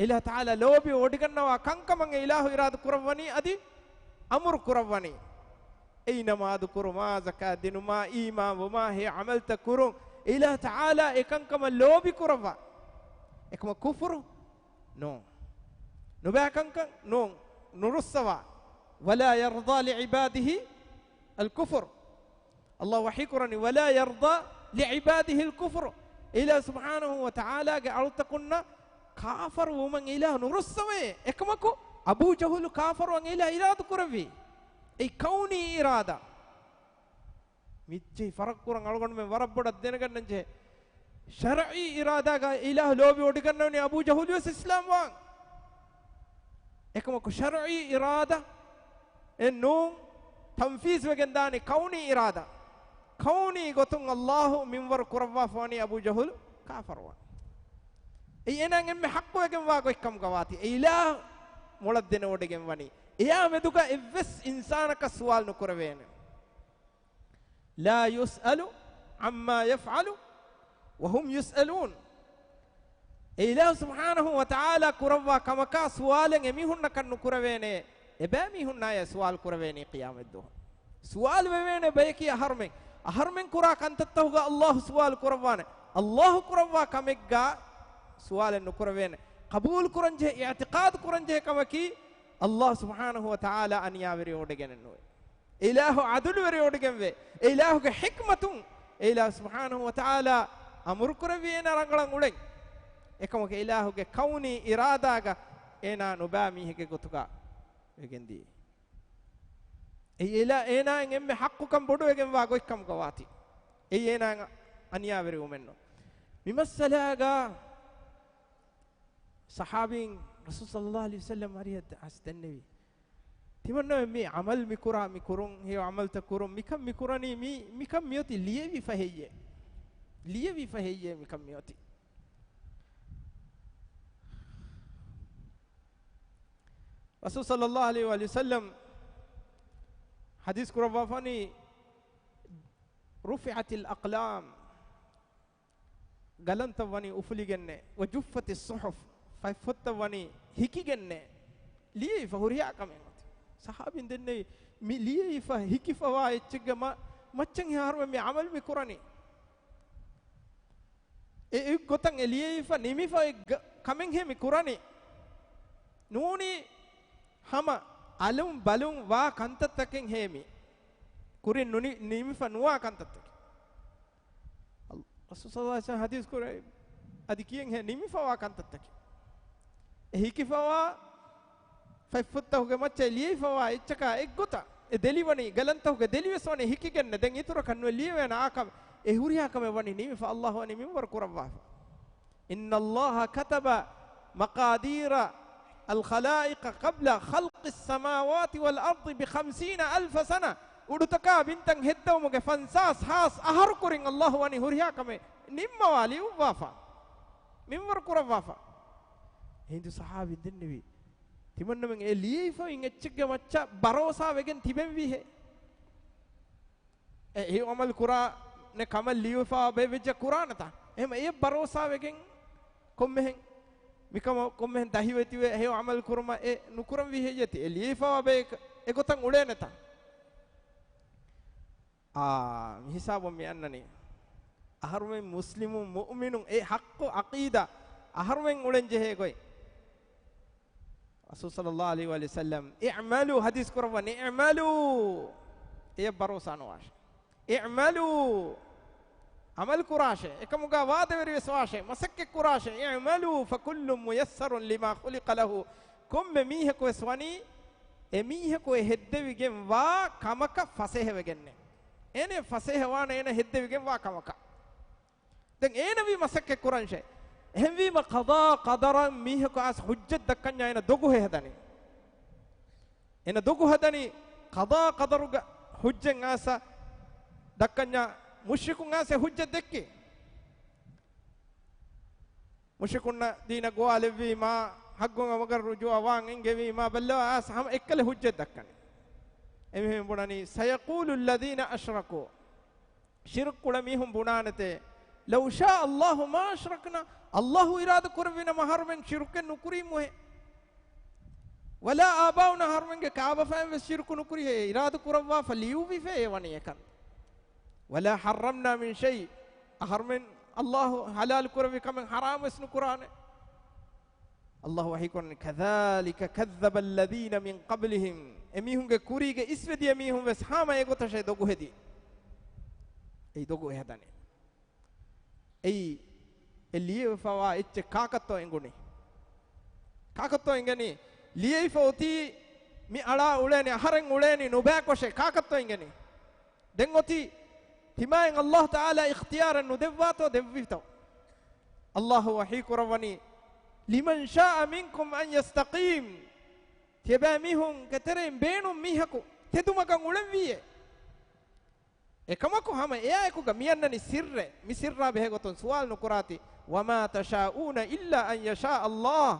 އިލާހު ތަޢާލާ ލޯބި ވޮޑިގަންނަވާ ކަންކަމަށް އެ އިލާހު އިރާދަ ކުރައްވަނީ، އަދި އަމުރު ކުރައްވަނީ. އެއީ ނަމާދު ކުރުމާ، ޒަކާތް ދިނުމާ، އީމާން ވުމާ، ހެޔޮ ޢަމަލްތައް ކުރުން. އެ އިލާހު ތަޢާލާ އެ ކަންކަމަށް ލޯބި ކުރައްވާ. އެކަމަކު ކުފުރު ނޫން. ނުބައި ކަންކަން ނޫން. ނުރުއްސަވާ. ولا يرضى لعباده الكفر. އައްލާހު ވަޙީ ކުރަނީ، ولا يرضى لعباده الكفر. އިލާހު ސުބްޙާނަހު ވަ ތަޢާލާގެ އަޅުތަކުންނަށް ކާފަރު ވުމަށް އިލާހު ނުރުއްސަވޭ. އެކަމަކު އަބޫ ޖަހުލު ކާފަރުވަން އިލާހު އިރާދަ ކުރެއްވީ. އެއީ ކައުނީ އިރާދާ. މިއްޗެހި ފަރައްކުރަން އަޅުގަނޑުމެން ވަރަށް ބޮޑަށް ދެނެގަންނަން ޖެހޭ. ޝަރްޢީ އިރާދާގަ އިލާހު ލޯބި ވޮޑިގަންނަވަނީ އަބޫ ޖަހުލުވެސް އިސްލާމް ވާން. އެކަމަކު ޝަރްޢީ އިރާދާ އެއް ނޫން، ތަންފީޒުވެގެން ދާނީ ކައުނީ އިރާދާ. ކައުނީ ގޮތުން އައްލާހު މިންވަރު ކުރައްވާފަވަނީ އަބޫ ޖަހުލު ކާފަރުވާން. އެއީ އޭނާއަށް އެންމެ ޙައްޤުވެގެންވާ ގޮތްކަމުގަ ވާތީ. އެ އިލާހު މޮޅަށް ދެނެވޮޑިގެން ވަނީ. އެޔާ މެދުގަ އެއްވެސް އިންސާނަކަށް ސުވާލު ނުކުރެވޭނެ. لا يسأل عما يفعل وهم يسألون. އެ އިލާހު ސުބްޙާނަހު ވަ ތަޢާލާ ކުރައްވާ ކަމަކާ ސުވާލެއް އެމީހުންނަކަށް ނުކުރެވޭނެ، އެބައިމީހުންނާޔާ ސުވާލު ކުރެވޭނީ ޤިޔާމަތްދުވަހު. ސުވާލު ވެވޭނެ ބަޔަކީ އަހަރުމެން. އަހަރުމެން ކުރާ ކަންތައްތަކުގަ އައްލާހު ސުވާލު ކުރައްވާނެ. އައްލާހު ކުރައްވާ ކަމެއްގަ ސުވާލެއް ނުކުރެވޭނެ. ޤަބޫލު ކުރަންޖެހޭ، އިޢްތިޤާދު ކުރަންޖެހޭ ކަމަކީ، އައްލާހު ސުބްޙާނަހު ވަ ތަޢާލާ އަނިޔާވެރިވެވޮޑިގެނެއް ނުވޭ. އެ އިލާހު ޢަދުލުވެރިވޮޑިގެންވޭ. އެ އިލާހުގެ ޙިކްމަތުން އެ އިލާހު ސުބްޙާނަހު ވަތަޢާލާ އަމުރުކުރެއްވި އޭނާ ރަނގަޅަށް އުޅެން. އެކަމަކު އެ އިލާހުގެ ކައުނީ އިރާދާގަ އޭނާ ނުބައި މީހެއްގެ ގޮތުގަ ވެގެންދިޔައީ. އެއީ އެލާ އޭނާއަށް އެންމެ ޙައްޤުކަން ބޮޑުވެގެންވާ ގޮތްކަމުގަ ވާތީ. އެއީ އޭނާއަށް އަނިޔާވެރިވުމެއްނު. މި މައްސަލާގަ ޞަޙާބީން ރަސޫލު ޞައްލައްލާހު ޢަލައިހި ވަސައްލަމް އަރިހަށް އައިސް ދެންނެވި. ތިމަންނަމެން މި ޢަމަލް މިކުރާ މި ކުރުން، ހެޔޮ ޢަމަލްތައް ކުރުން، މިކަން މިކުރަނީ މި، މިކަން މިއޮތީ ލިޔެވިފަ ހެއްޔޭ؟ ލިޔެވިފަ ހެއްޔޭ މިކަން މިއޮތީ؟ ރަސޫލު ޞައްލައްލާހު ޢަލައިހި ވަސައްލަމް ޙަދީޘް ކުރައްވާފަނީ، رفعت الأقلام، ގަލަންތައް ވަނީ އުފުލިގެންނޭ، وجفت الصحف، ފަތްފޮތްތައް ވަނީ ހިކިގެންނޭ، ލިޔެވިފަ ހުރިހާ ކަމެއް އޮތީ. ޞަޙާބީން ދެންނެވި، މި ލިޔެވިފަ ހިކިފަވާ އެއްޗެއްގެ މަ-، މައްޗަށް އަހަރުމެން މި ޢަމަލު މި ކުރަނީ. އެ އެއްގޮތަށް އެ ލިޔެވިފަ ނިމިފަ އެއްގަ-، ކަމެއްހޭ މި ކުރަނީ. ނޫނީ ހަމަ އަލުން ބަލުން ވާ ކަންތައްތަކެއްހޭ މި ކުރިން ނުނި-، ނިމިފަ ނުވާ ކަންތައްތަކެއް. ރަސޫލު ޞައްލައްލާހު ޢަލައިހި ވަސައްލަމް ޙަދީޘް ކުރޭ، އަދި ކިޔެންހޭ ނިމިފަވާ ކަންތައްތަކެއް. އެ ހިކިފަވާ ފަތްފުއްތަކުގެ މައްޗަށް ލިޔެފަވާ އެއްޗަކާ އެއްގޮތަށް އެ ދެލިވަނީ، ގަލަންތަކުގެ ދެލިވެސް ވަނީ ހިކިގެންނެ. ދެން އިތުރަކަށް ނުވެ ލިޔެވޭނެ އާކަމެއް. އެ ހުރިހާ ކަމެއް ވަނީ ނިމިފަ އައްލާހު ވަނީ މިންވަރު ކުރައްވާފަ. إن الله كتب مقادير الخلائق قبل خلق السماوات والأرض بخمسين ألف سنة. އުޑުތަކާ ބިންތައް ހެއްދެވުމުގެ ފަންސާސް ހާސް އަހަރު ކުރިން އައްލާހު ވަނީ ހުރިހާ ކަމެއް ނިންމަވާ ލިޔުއްވާފަ. މިންވަރު ކުރައްވާފަ. އެހިނދު ޞަޙާބީން ދެންނެވި، ތިމަންނަމެން އެ ލިޔެފައި އެއްޗެއްގެ މައްޗަށް ބަރޯސާ ވެގެން ތިބެންވީހޭ. އެ ހެޔޮ ޢަމަލު ކުރާނެ ކަމަށް ލިޔުފާ ބޭއްވެއްޖެ ކުރާނެތާ؟ އެހެމަ އެ ބަރޯސާ ވެގެން ކޮންމެހެން މިކަމަށް ކޮންމެހެން ދަހިވެތިވެ ހެޔޮ ޢަމަލު ކުރުމަށް އެ ނުކުރަންވީ ހެއްޔޭތި؟ އެ ލިޔެފާ ބޭ އެ ގޮތަށް އުޅޭނެތާ؟ އާ، މި ހިސާބުން މި އަންނަނީ. އަހަރުމެން މުސްލިމުން މުއުމިނުން އެ ޙައްޤު ޢަޤީދާ އަހަރުމެން އުޅެން ޖެހޭ ގޮތް. ރަސޫލު ޞައްލައްލާހު ޢަލައިހި ވަސައްލަމް، "اعملوا"، ޙަދީޘް ކުރައްވަނީ، "اعملوا"، އެޔަށް ބަރޯސާ ނުވާށޭ. "اعملوا"، ޢަމަލު ކުރާށޭ، އެކަމުގަ ވާދަވެރިވެސް ވާށޭ، މަސައްކަތް ކުރާށޭ. "اعملوا فكل ميسر لما خلق له"، ކޮންމެ މީހަކުވެސް ވަނީ އެ މީހަކު އެ ހެއްދެވިގެން ވާ ކަމަކަށް ފަސޭހަވެގެންނޭ. އޭނަ ފަސޭހަވާނެ އޭނަ ހެއްދެވިގެން ވާ ކަމަކަށް. ދެން އޭނަ ވީ މަސައްކަތް ކުރަންށޭ. އެހެންވީމަ، ޤަޟާ ޤަދަރަށް މީހަކު އައިސް ޙުއްޖަތް ދައްކަންޏާ އޭނަ ދޮގު ހެދަނީ. އޭނަ ދޮގު ހަދަނީ، ޤަޟާ ޤަދަރުގަ ޙުއްޖަތް އައިސް ދައްކަންޏާ މުޝްރިކުން އައިސް އެ ޙުއްޖަތް ދެއްކީ. މުޝްރިކުންނަށް ދީނަށް ގޮވާލެއްވީމާ، ޙައްޤު މަގަށް ރުޖޫޢަ ވާން އެނގެވީމާ، ބައްލަވާ އައިސް ހަމަ އެއްކަލަ ޙުއްޖަތް ދައްކަނީ. އެމީހުން ބުނަނީ، "سيقول الذين أشركوا" ޝިރުކުޅެ މީހުން ބުނާނެތޭ، "لو شاء الله ما أشركنا"، އައްލާހު އިރާދަ ކުރެއްވިނަމަ އަހަރުމެން ޝިރުކެއް ނުކުރީމުހޭ. "ولا آباؤنا"، އަހަރުމެންގެ ކާބަފައިން ވެސް ޝިރުކު ނުކުރިހޭ، އިރާދަ ކުރައްވާފަ ލިޔުއްވިފައޭ ވަނީ އެކަން. "ولا حرمنا من شيء"، އަހަރުމެން އައްލާހު ޙަލާލު ކުރެއްވި ކަމެއް ޙަރާމް ވެސް ނުކުރާނެ. އައްލާހު ވަޙީ ކުރަނީ، "كذلك كذب الذين من قبلهم"، އެމީހުންގެ ކުރީގެ އިސްވެދިޔަ މީހުން ވެސް ހަމަ އެގޮތަށޭ ދޮގު ހެދީ. އެއީ ދޮގު އެހަދަނީ. އެއީ އެ ލިޔެފަވާ އެއްޗެއް ކާކަށްތޯ އެނގުނީ؟ ކާކަށްތޯ އެނގެނީ؟ ލިޔެފަ އޮތީ މި އަޅާ އުޅޭނީ، އަހަރެން އުޅޭނީ ނުބައިކޮށޭ، ކާކަށްތޯ އެނގެނީ؟ ދެން އޮތީ ތިމާއިން އައްލާހު ތަޢާލާ އިޚްތިޔާރެއް ނުދެއްވާތޯ ދެއްވިތޯ؟ އައްލާހު ވަޙީ ކުރައްވަނީ، "لمن شاء منكم أن يستقيم"، ތިޔަބައިމީހުންގެ ތެރެއިން ބޭނުން މީހަކު ތެދުމަގަށް އުޅެންވީއޭ. އެކަމަކު ހަމަ އެއާއެކުގަ މިއަންނަނީ ސިއްރެއް. މި ސިއްރާ ބެހޭގޮތުން ސުވާލު ނުކުރާތި، "وما تشاءون إلا أن يشاء الله"،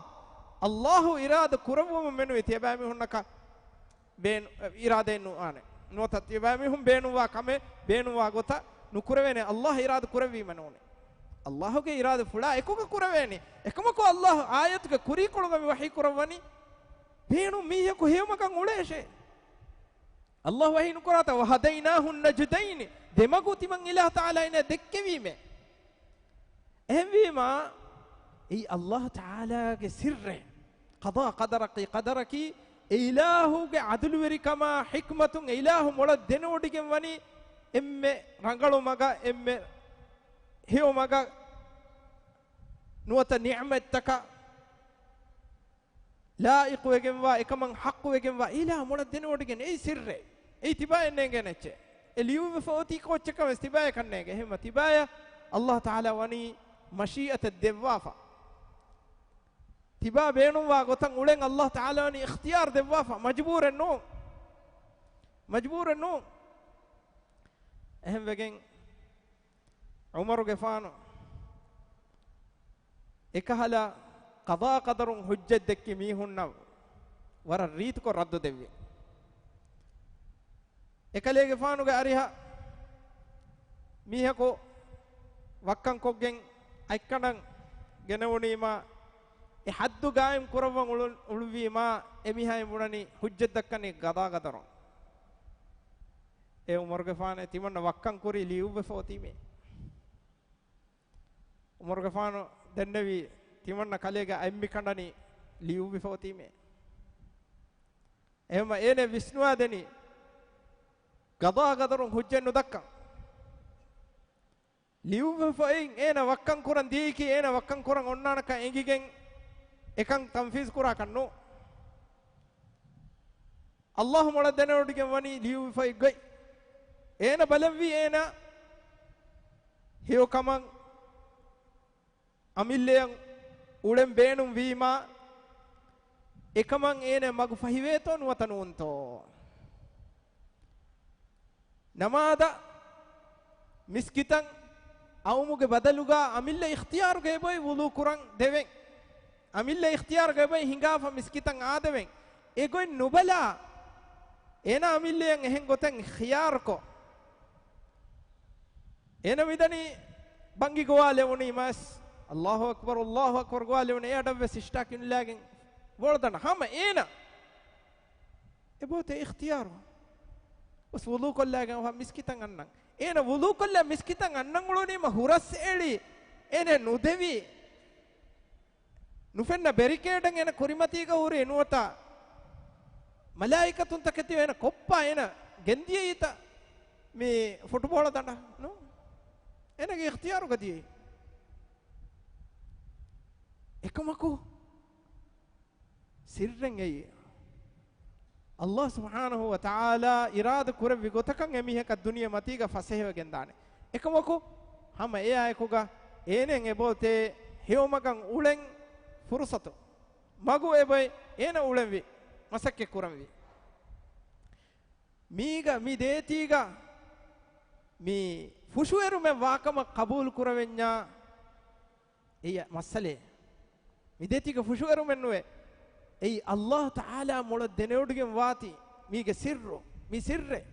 އައްލާހު އިރާދަ ކުރެއްވުމުން މެނުވީ ތިޔަބައިމީހުންނަކަށް ބޭނު-، އިރާދައެއް ނުވާނެ. ނުވަތަ ތިޔަބައިމީހުން ބޭނުންވާ ކަމެއް ބޭނުންވާ ގޮތަށް ނުކުރެވޭނެ، އައްލާހު އިރާދަ ކުރެއްވީމަ ނޫނޭ. އައްލާހުގެ އިރާދަ ފުޅާ އެކުގަ ކުރެވޭނީ. އެކަމަކު އައްލާހު އާޔަތުގެ ކުރީކޮޅުގަ މި ވަޙީ ކުރައްވަނީ، ބޭނުން މީހަކު ހެޔޮމަގަށް އުޅޭށޭ. އައްލާހު ވަޙީ ނުކުރާތާ، "وهديناه النجدين"، ދެމަގު ތިމަން އިލާހު ތަޢާލާ އޭނަ ދެއްކެވީމޭ. އެހެންވީމާ، އެއީ އައްލާހު ތަޢާލާގެ ސިއްރެއް. ޤަޟާ ޤަދަރަކީ، ޤަދަރަކީ އެ އިލާހުގެ ޢަދުލުވެރިކަމާ ޙިކްމަތުން އެ އިލާހު މޮޅަށް ދެނެވޮޑިގެން ވަނީ އެންމެ ރަނގަޅު މަގަށް، އެންމެ ހެޔޮ މަގަށް ނުވަތަ ނިޢުމަތްތަކަށް ލާއިޤުވެގެންވާ، އެކަމަށް ޙައްޤުވެގެންވާ އިލާހު މޮޅަށް ދެނެވޮޑިގެން އެއީ ސިއްރެއް. އެއީ ތިބާއަށް ނޭނގޭނެ އެއްޗެއް. އެ ލިޔުއްވިފަ އޮތީ ކޯއްޗަކަށް ވެސް ތިބާޔަކަށް ނޭނގޭ. އެހެންމަ ތިބާޔަށް ﷲ ތަޢާލާ ވަނީ މަޝީއަތެއް ދެއްވާފަ. ތިބާ ބޭނުންވާ ގޮތަށް އުޅެން ﷲ ތަޢާލާ ވަނީ އިޚްތިޔާރު ދެއްވާފަ. މަޖުބޫރެއް ނޫން. މަޖުބޫރެއް ނޫން. އެހެންވެގެން ޢުމަރުގެފާނު އެކަހަލަ ޤަޟާ ޤަދަރުން ޙުއްޖަތް ދެއްކި މީހުންނަށް ވަރަށް ރީތިކޮށް ރައްދު ދެއްވި. އެކަލޭގެފާނުގެ އަރިހަށް މީހަކު ވައްކަންކޮށްގެން އަތްކަނޑަށް ގެނެވުނީމާ، އެ ޙައްދު ގާއިމް ކުރައްވަން އުޅު-، އުޅުއްވީމާ، އެމީހާއިން ބުނަނީ ޙުއްޖަތް ދައްކަނީ ޤަޟާ ޤަދަރުން. އޭ ޢުމަރުގެފާނޭ، ތިމަންނަ ވައްކަން ކުރީ ލިޔުއްވެފަ އޮތީމޭ. ޢުމަރުގެފާނު ދެންނެވީ، ތިމަންނަ ކަލޭގެ އަތް މި ކަނޑަނީ ލިޔުއްވިފަ އޮތީމޭ. އެހެންމަ އޭނަ ވިސްނުވާ ދެނީ، ޤަޟާ ޤަދަރުން ޙުއްޖަތް ނުދައްކަން. ލިޔުއްވެފައިން އޭނަ ވައްކަން ކުރަން ދިޔައީކީ، އޭނަ ވައްކަން ކުރަން އޮންނާނެކަން އެނގިގެން އެކަން ތަންފީޒު ކުރާކަށް ނޫން. ﷲ މޮޅަށް ދެނެވޮޑިގެން ވަނީ ލިޔުއްވިފައި ގޮތް. އޭނަ ބަލަންވީ އޭނަ ހެޔޮކަމަށް އަމިއްލައަށް އުޅެން ބޭނުން ވީމާ، އެކަމަށް އޭނަ މަގު ފަހިވޭތޯ ނުވަތަ ނޫންތޯ؟ ނަމާދަށް މިސްކިތަށް އައުމުގެ ބަދަލުގަ އަމިއްލަ އިޚްތިޔާރުގަ އެބޮތް ވުޟޫ ކުރަން ދެވެން. އަމިއްލަ އިޚްތިޔާރުގަ އެބޮތް ހިނގާފަ މިސްކިތަށް އާދެވެން. އެގޮތް ނުބަލާ، އޭނަ އަމިއްލައަށް އެހެން ގޮތެއް ޚިޔާރުކޮށް، އޭނަ މިދަނީ ބަންގި ގޮވާލެވުނީމަސް، ﷲ އަކްބަރު، ﷲ އަކްބަރު ގޮވާލެވުނީ، އެ އަޑަށްވެސް އިޝްޓާ ކިނުލާގެން ބޯޅަ ދަންނަ. ހަމަ އޭނަ އެބޯތޭ އިޚްތިޔާރު. ވަސް ވުޟޫ ކޮށްލާގެން އަވަހަށް މިސްކިތަށް އަންނަން. އޭނަ ވުޟޫ ކޮށްލާ މިސްކިތަށް އަންނަން އުޅުނީމަ ހުރަސް އެޅި، އޭނަ ނުދެވި. ނުފެންނަ ބެރިކޭޑެއް އޭނަ ކުރިމަތީގަ ހުރި ނުވަތަ މަލާއިކަތުންތަކެތި އޭނަ ކޮއްޕާ އޭނަ ގެންދިޔައީތަ މި ފުޓުބޯޅަ ދަނޑަށް؟ ނޫން. އޭނަގެ އިޚްތިޔާރުގަ ދިޔައީ. އެކަމަކު ސިއްރެއް އެއީ. ﷲ ސުބްޙާނަހޫ ވަތަޢާލާ އިރާދަ ކުރެއްވި ގޮތަކަށް އެމީހަކަށް ދުނިޔެ މަތީގަ ފަސޭހަވެގެންދާނެ. އެކަމަކު، ހަމަ އެއާއެކުގަ އޭނައަށް އެބައޮތޭ ހެޔޮމަގަށް އުޅެން ފުރުޞަތު. މަގު އެބައި އޭނަ އުޅެންވި، މަސައްކަތް ކުރަންވީ. މީގަ މި ދޭތީގަ މި ފުށުއެރުމެއް ވާކަމަށް ޤަބޫލު ކުރެވެންޏާ، އެއީ މައްސަލައެއް. މި ދޭތީގަ ފުށުއެރުމެއް ނުވޭ. އެއީ ﷲ ތަޢާލާ މޮޅަށް ދެނެވޮޑިގެން ވާތީ މީގެ ސިއްރު، މި ސިއްރެއް.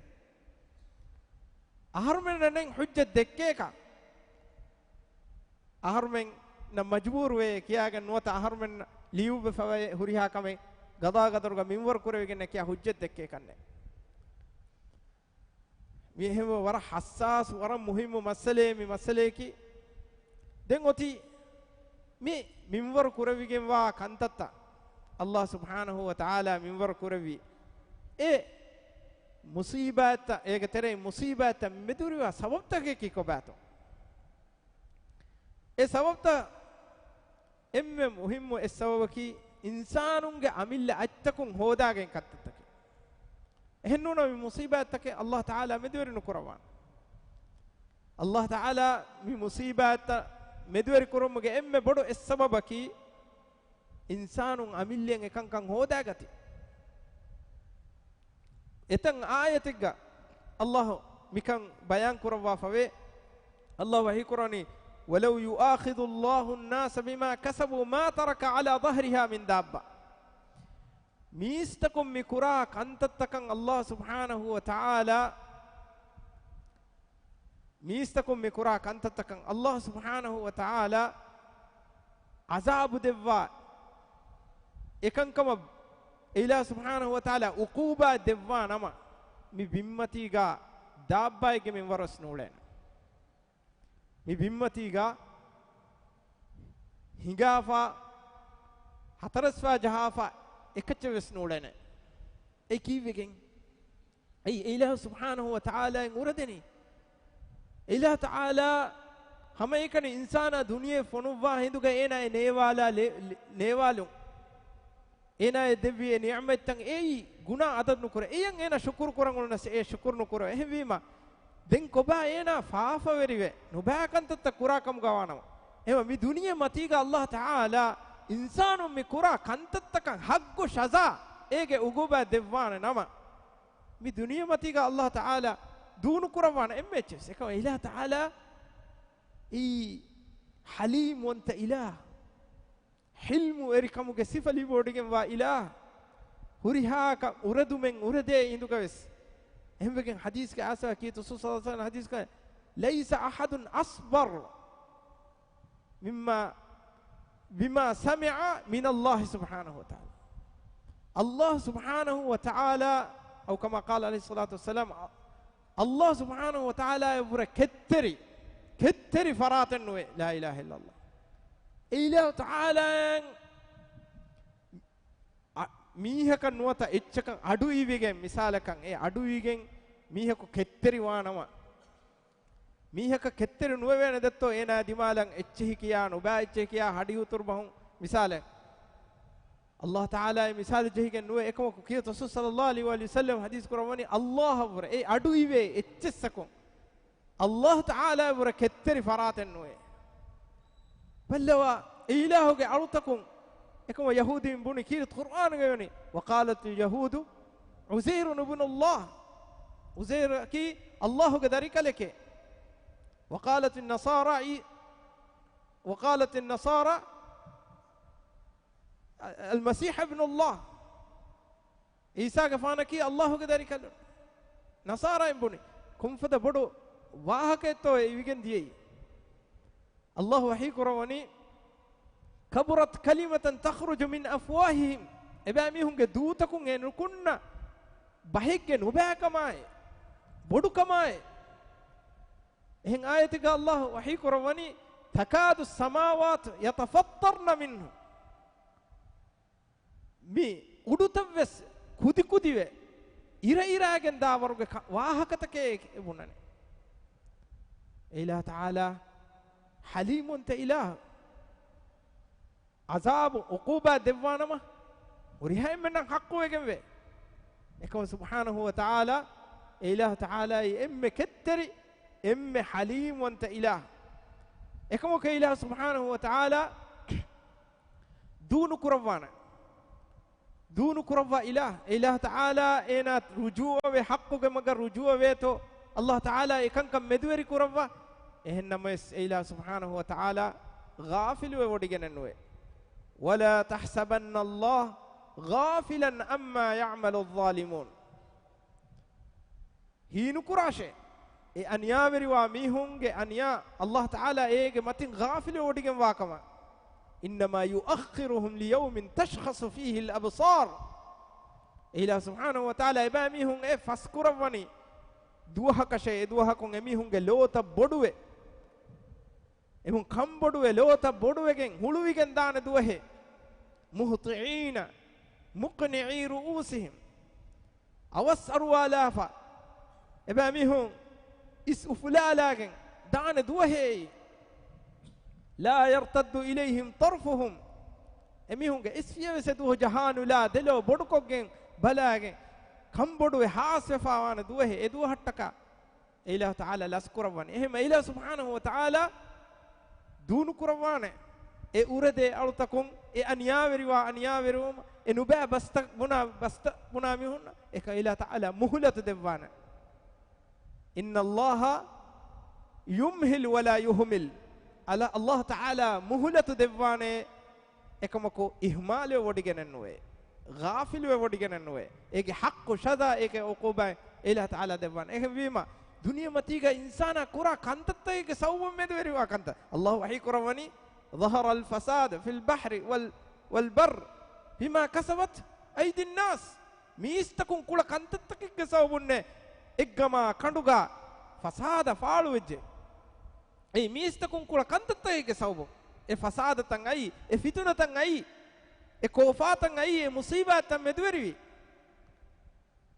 އަހަރުމެންނަށް ނެތް ޙުއްޖަތް ދެއްކޭކަށް. އަހަރުމެންނަށް މަޖުބޫރުވޭ ކިޔާގެން ނުވަތަ އަހަރުމެން ލިޔުއްވެފަވޭ ހުރިހާ ކަމެއް ޤަޟާ ޤަދަރުގަ މިންވަރު ކުރެވިގެންނެއް ކިޔާ ޙުއްޖަތް ދެއްކޭކަށްނެއް. މި އެހެންވެ ވަރަށް ޙައްސާސް، ވަރަށް މުހިއްމު މައްސަލައެއް މި މައްސަލަޔަކީ. ދެން އޮތީ މި މިންވަރު ކުރެވިގެންވާ ކަންތައްތައް، ﷲ ސުބްޙާނަހޫ ވަތަޢާލާ މިންވަރު ކުރެއްވި އެ މުޞީބާތްތައް، އޭގެ ތެރެއިން މުޞީބާތްތައް މެދުވެރިވާ ސަބަބުތަކަކީ ކޮބާތޯ؟ އެ ސަބަބުތައް އެންމެ މުހިއްމު އެއް ސަބަބަކީ، އިންސާނުންގެ އަމިއްލަ އަތްތަކުން ހޯދާގެން ކަންތައްތަކެއް. އެހެންނޫނަމަ މި މުޞީބާތްތަކެއް ﷲ ތަޢާލާ މެދުވެރި ނުކުރައްވާނެ. ﷲ ތަޢާލާ މި މުޞީބާތްތައް މެދުވެރި ކުރުމުގެ އެންމެ ބޮޑު އެއް ސަބަބަކީ، އިންސާނުން އަމިއްލައަށް އެކަންކަން ހޯދާގަތީ. އެތައް އާޔަތެއްގަ ﷲ މިކަން ބަޔާން ކުރައްވާފަވޭ. ﷲ ވަޙީކުރަނީ، وَلَوْ يُؤَاخِذُ اللَّهُ النَّاسَ بِمَا كَسَبُوا مَا تَرَكَ عَلَى ظَهْرِهَا مِنْ دَابَّةٍ. މީސްތަކުން މި ކުރާ ކަންތައްތަކަށް ﷲ ސުބްޙާނަހޫ ވަތަޢާލާ، މީސްތަކުން މި ކުރާ ކަންތައްތަކަށް ﷲ ސުބްޙާނަހޫ ވަތަޢާލާ ޢަޒާބު ދެއްވާ، އެކަންކަމަށް އެ އިލާހު ސުބްޙާނަހޫ ވަތަޢާލާ ޢުޤޫބާ ދެއްވާ ނަމަ، މި ބިންމަތީގަ ދާއްބާއެއްގެ މިންވަރުވެސް ނޫޅޭނެ. މި ބިންމަތީގަ ހިނގާފަ، ހަތަރަސްފަ ޖަހާފަ އެކައްޗެއް ވެސް ނޫޅޭނެ. އެ ކީއްވެގެން؟ އެއީ އެ އިލާހު ސުބްޙާނަހު ވަ ތަޢާލާއިން އުރެދެނީ. އެ އިލާހު ތަޢާލާ ހަމައެކަނި އިންސާނާ ދުނިޔެ ފޮނުއްވާ ހިނދުގަ އޭނާ އެ ނޭވާލާ ލެ-، ލެ-، ނޭވާލުން. އޭނާއަށް ދެއްވި އެ ނިޢުމަތްތައް އެއީ ގުނާ އަދަދު ނުކުރޭ. އެޔަށް އޭނާ ޝުކުރު ކުރަން އުޅުނަސް އެ ޝުކުރު ނުކުރޭ. އެހެންވީމަ، ދެން ކޮބާ އޭނާ ފާފަވެރިވެ ނުބައި ކަންތައްތައް ކުރާ ކަމުގަ ވާނަމަ؟ އެހެންވީމަ މި ދުނިޔެ މަތީގަ އައްލާހު ތަޢާލާ އިންސާނުން މި ކުރާ ކަންތައްތަކަށް ހައްގު ޝަޒާ އޭގެ އުގޫބާ ދެއްވާނެ ނަމަ، މި ދުނިޔެ މަތީގަ އައްލާހު ތަޢާލާ ދޫނުކުރައްވާނެ އެންމެ އެއްޗެއް. އެކަމަ އިލާހު ތަޢާލާ އީ ޙަލީމްވަންތަ އިލާހު، ޙިލްމުވެރިކަމުގެ ސިފަ ލިބިވޮޑިގެންވާ އިލާހު، ހުރިހާ ކަން އުރެދުމެއް އުރެދޭ އިނދުގަވެސް. އެހެންވެގެން ޙަދީޘްގެ އާސާ ކީ ރަސޫލު ޞައްލައްލާހު ޢަލައިހި ވަސައްލަމަ ޙަދީޘްގަ، "ليس أحد أصبر مما، بما سمع من الله سبحانه وتعالى." އައްލާހު ސުބްޙާނަހު ވަ ތަޢާލާ، أو كما قال عليه الصلاة والسلام، އައްލާހު ސުބްޙާނަހު ވަ ތަޢާލާއަށްވުރެ ކެތްތެރި، ކެތްތެރި ފަރާތެއް ނުވޭ. لا إله إلا الله. އެ އިލާހު ތަޢާލާއަށް އަ-، މީހަކަށް ނުވަތަ އެއްޗަކަށް އަޑުއިވިގެން، މިސާލަކަށް އެ އަޑުއިވިގެން މީހަކު ކެތްތެރިވާނަމަ، މީހަކަށް ކެތްތެރި ނުވެވޭނެ ދެއްތޯ އޭނާ ދިމާލަށް އެއްޗެހި ކިޔާ، ނުބައި އެއްޗެހި ކިޔާ، ހަޑި އުތުރު ބަހުން މިސާލެއް. އައްލާހު ތަޢާލާ އެ މިސާލު ޖެހިގެން ނުވޭ. އެކަމަކު ކީރިތި ރަސޫލު ޞައްލައްލާހު ޢަލައިހި ވަސައްލަމަ ޙަދީޘް ކުރައްވަނީ، އައްލާހަށްވުރެ އެ އަޑު އިވޭ އެއްޗެއްސަކުން އައްލާހު ތަޢާލާއަށްވުރެ ކެތްތެރި ފަރާތެއް ނުވޭ. ބައްލަވާ، އެ އިލާހުގެ އަޅުތަކުން. އެކަމަ ޔަހޫދީން ބުނި ކީރިތި ޤުރްއާނުގައި ވަނީ، "وقالت اليهود عزير ابن الله." ޢުޒައިރަކީ އައްލާހުގެ ދަރިކަލެކޭ. "وقالت النصارى، وقالت النصارى المسيح ابن الله." ޢީސާގެފާނަކީ އައްލާހުގެ ދަރިކަލުން. ނަޞާރާއިން ބުނި، ކޮންފަދަ ބޮޑު ވާހަކައެއްތޯ އެ އިވިގެން ދިޔައީ. އައްލާހު ވަޙީ ކުރައްވަނީ، "كبرت كلمة تخرج من أفواههم." އެބައިމީހުންގެ ދޫތަކުން އެ ނުކުންނަ ބަހެއްގެ ނުބައިކަމާއި، ބޮޑުކަމާއި. އެހެން އާޔަތެއްގަ އައްލާހު ވަޙީ ކުރައްވަނީ، "تكاد السماوات يتفطرن منه." މި އުޑުތައްވެސް ކުދިކުދިވެ، އިރައިރާގެން ދާވަރުގެ ކަ-، ވާހަކަތަކޭ ބުނަނީ. އެ އިލާހު ތަޢާލާ ޙަލީމުންތެ އިލާހު. ޢަޒާބު ޢުޤޫބާ ދެއްވާނަމަ، ހުރިހާ އެންމެންނަށް ޙައްޤުވެގެންވޭ. އެކަމަ ސުބްޙާނަހު ވަ ތަޢާލާ، އެ އިލާހު ތަޢާލާއީ އެންމެ ކެތްތެރި، އެންމެ ޙަލީމްވަންތަ އިލާހު. އެކަމަކު އެ އިލާހު ސުބްޙާނަހު ވަ ތަޢާލާ ދޫނުކުރައްވާނެ. ދޫނުކުރައްވާ އިލާހު، އެ އިލާހު ތަޢާލާ އޭނާ ރުޖޫޢަވެ، ޙައްޤުގެ މަގަށް ރުޖޫޢަވޭތޯ، އައްލާހު ތަޢާލާ އެކަންކަން މެދުވެރި ކުރައްވާ. އެހެންނަމަވެސް އެ އިލާހު ސުބްޙާނަހު ވަ ތަޢާލާ ޣާފިލުވެ ވޮޑިގެނެއް ނުވޭ. "ولا تحسبن الله غافلا عما يعمل الظالمون." ހީނުކުރާށޭ، އެ އަނިޔާވެރިވާ މީހުންގެ އަނިޔާ އައްލާހު ތަޢާލާ އޭގެ މަތިން ޣާފިލުވެވޮޑިގެންވާކަމަށް. "إنما يؤخرهم ليوم تشخص فيه الأبصار." އެ އިލާހު ސުބްޙާނަހު ވަ ތަޢާލާ އެބައިމީހުން އެ ފަސްކުރައްވަނީ ދުވަހަކަށޭ، އެ ދުވަހަކުން އެމީހުންގެ ލޯތައް ބޮޑުވެ، އެމީހުން ކަންބޮޑުވެ، ލޯތައް ބޮޑުވެގެން ހުޅުވިގެން ދާނެ ދުވަހެއް. "مهطعين مقنعي رؤوسهم." އަވަސް އަރުވާލާފަ، އެބައިމީހުން އިސް އުފުލާލާގެން ދާނެ ދުވަހޭ. "لا يرتد إليهم طرفهم." އެމީހުންގެ އިސްފިޔަވެސް އެދުވަހު ޖަހާނުލާ، ދެލޯ ބޮޑުކޮށްގެން ބަލާގެން ކަންބޮޑުވެ ހާސްވެފާވާނެ ދުވަހޭ. އެ ދުވަހަށްޓަކާ އެ އިލާހު ތަޢާލާ ލަސްކުރައްވާނެ. އެހެން އެ އިލާހު ސުބްޙާނަހު ވަ ތަޢާލާ ދޫނުކުރައްވާނެ އެ އުރެދޭ އަޅުތަކުން، އެ އަނިޔާވެރިވާ އަނިޔާވެރިވުމަށް، އެ ނުބައި ބަސްތައް ބުނާ ބަސްތައް ބުނާ މީހުންނަށް އެކަ އިލާހު ތަޢާލާ މުހުލަތު ދެއްވާނެ. "إن الله يمهل ولا يهمل." އަލަ-، އައްލާހު ތަޢާލާ މުހުލަތު ދެއްވާނެ، އެކަމަކު އިހުމާލުވެ ވޮޑިގެނެއް ނުވޭ، ޣާފިލުވެ ވޮޑިގެނެއް ނުވޭ. އޭގެ ޙައްޤު ޝަޒާ، އޭގެ ޢުޤޫބާތް އެ އިލާހު ތަޢާލާ ދެއްވާނެ. އެހެންވީމަ، ދުނިޔެމަތީގަ އިންސާނާ ކުރާ ކަންތައްތަކެއްގެ ސަބަބުން މެދުވެރިވާ ކަންތައް. އައްލާހު ވަޙީ ކުރައްވަނީ، "ظهر الفساد في البحر وال-، والبر بما كسبت أيدي الناس." މީސްތަކުން ކުޅަ ކަންތައްތަކެއްގެ ސަބަބުންނޭ އެއްގަމާ ކަނޑުގަ ފަސާދަ ފާޅުވެއްޖެ. އެއީ މީސްތަކުން ކުޅަ ކަންތައްތަކެއްގެ ސަބަބުން އެ ފަސާދަތައް އައީ، އެ ފިތުނަތައް އައީ، އެ ކޯފާތައް އައީ، އެ މުޞީބާތައް މެދުވެރިވީ.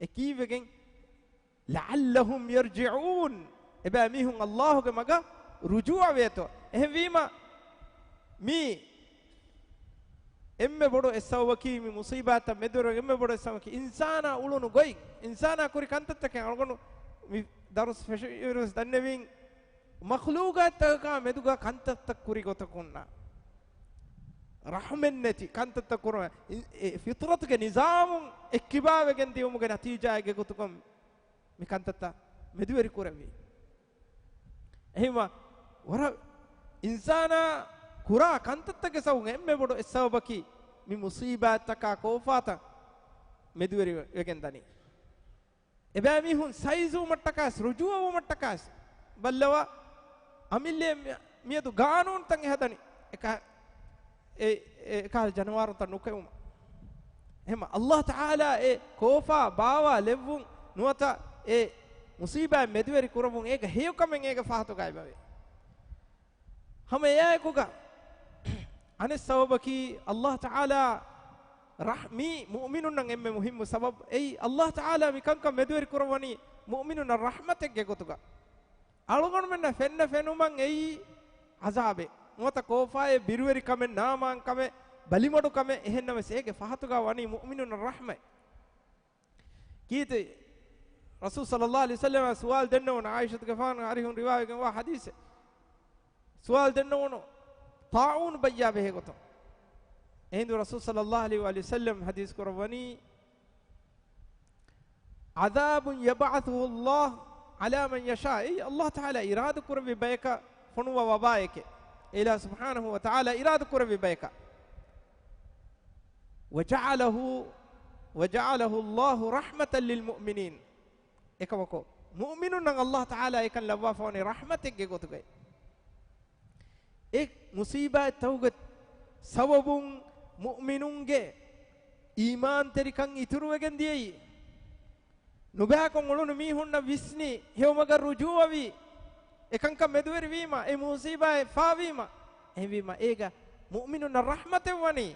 އެ ކީއްވެގެން؟ لَعَلَّهُمْ يَرْجِعُونَ. އެބައިމީހުން ﷲ ގެ މަގަށް ރުޖޫޢަވޭތޯ. އެހެންވީމަ، މީ އެންމެ ބޮޑު އެއް ސަބަބަކީ، މި މުޞީބާތައް މެދުވެރި އެންމެ ބޮޑު އެއް ސަބަބަކީ، އިންސާނާ އުޅުނު ގޮތް، އިންސާނާ ކުރި ކަންތައްތަކެއް އަޅުގަނޑު މި ދަރުސް ފެށިއިރުވެސް ދަންނެވީން، މަޚްލޫޤާތްތަކަކާ މެދުގަ ކަންތައްތައް ކުރި ގޮތަކުންނާ ރަޙްމެއްނެތި ކަންތައްތައް ކުރުމަށް، އި-، އެ ފިޠްރަތުގެ ނިޒާމުން އެއްކިބާވެގެން ދިޔުމުގެ ނަތީޖާއެއްގެ ގޮތުގަ މި ކަންތައްތައް މެދުވެރި ކުރެއްވީ. އެހެންވީމަ، ވަރަށް އިންސާނާ ކުރާ ކަންތައްތަކެއް ސަބަބުން އެންމެ ބޮޑު އެއް ސަބަބަކީ މި މުޞީބާތްތަކާ ކޯފާތައް މެދުވެރި ވެގެން ދަނީ. އެބައިމީހުން ސައިޒުވުމަށްޓަކާސް، ރުޖޫޢަވުމަށްޓަކާސް ބައްލަވާ، އަމިއްލައަށް މި-، މިއަދު ގާނޫނުތައް އެ ހަދަނީ އެކަ-، އެ-، އެ-، އެކަހަލަ ޖަނަވާރުންތައް ނުކެއުމަށް. އެހެންމަ ﷲ ތަޢާލާ އެ ކޯފާ ބާވާލެއްވުން ނުވަތަ އެ މުޞީބާތް މެދުވެރި ކުރައްވުން އޭގަ ހެޔޮކަމެއް އޭގެ ފަހަތުގަ އެބަވޭ. ހަމަ އެއާއެކުގަ އަނެއް ސަބަބަކީ ﷲ ތަޢާލާ ރަޙް-، މީ މުއުމިނުންނަށް އެންމެ މުހިއްމު ސަބަބު. އެއީ ﷲ ތަޢާލާ މި ކަންކަން މެދުވެރި ކުރައްވަނީ މުއުމިނުންނަށް ރަޙްމަތެއްގެ ގޮތުގަ. އަޅުގަނޑުމެންނަށް ފެންނަ ފެނުމަށް އެއީ ޢަޒާބެއް. ނުވަތަ ކޯފާއެއް، ބިރުވެރިކަމެއް، ނާމާންކަމެއް، ބަލިމަޑުކަމެއް، އެހެންނަމަވެސް އޭގެ ފަހަތުގަ ވަނީ މުއުމިނުންނަށް ރަޙްމަތް. ކީރިތި ރަސޫލު ޞައްލައްލާހު ޢަލައިހި ވަސައްލަމަ ސުވާލު ދެންނެވުނު، ޢާއިޝަތުގެފާނު އަރިހުން ރިވާވެގެންވާ ޙަދީޘެއް. ސުވާލު ދެންނެވުނު، ޠާޢޫނު ބައްޔާ ބެހޭ ގޮތުން. އެހިނދު ރަސޫލު ޞައްލައްލާހު ޢަލައިހި ވަސައްލަމަ ޙަދީޘް ކުރައްވަނީ، عَذَابٌ يَبْعَثُهُ اللَّهُ عَلَى مَنْ يَشَاءُ. އެއީ ﷲ ތަޢާލާ އިރާދަ ކުރެއްވި ބަޔަކަށް ފޮނުވާ ވަބާއެކޭ. އެ އިލާހު ސުބްޙާނަހު ވަ ތަޢާލާ އިރާދަ ކުރެއްވި ބަޔަކަށް. وَجَعَلَهُ، وَجَعَلَهُ اللَّهُ رَحْمَةً لِلْمُؤْمِنِينَ. އެކަމަކު، މުއުމިނުންނަށް ﷲ ތަޢާލާ އެކަން ލައްވާފަވަނީ ރަޙްމަތެއްގެ ގޮތުގައި. އެ މުޞީބާތްތަކުގެ ސަބަބުން މުއުމިނުންގެ އީމާންތެރިކަން އިތުރުވެގެން ދިޔައީ. ނުބައިކޮށް އުޅުނު މީހުންނަށް ވިސްނި، ހެޔޮމަގަށް ރުޖޫޢަވި، އެކަންކަން މެދުވެރިވީމަ، އެ މުޞީބާތް ފާވީމަ، އެހެންވީމަ އޭގަ މުއުމިނުންނަށް ރަޙްމަތެއް ވަނީ.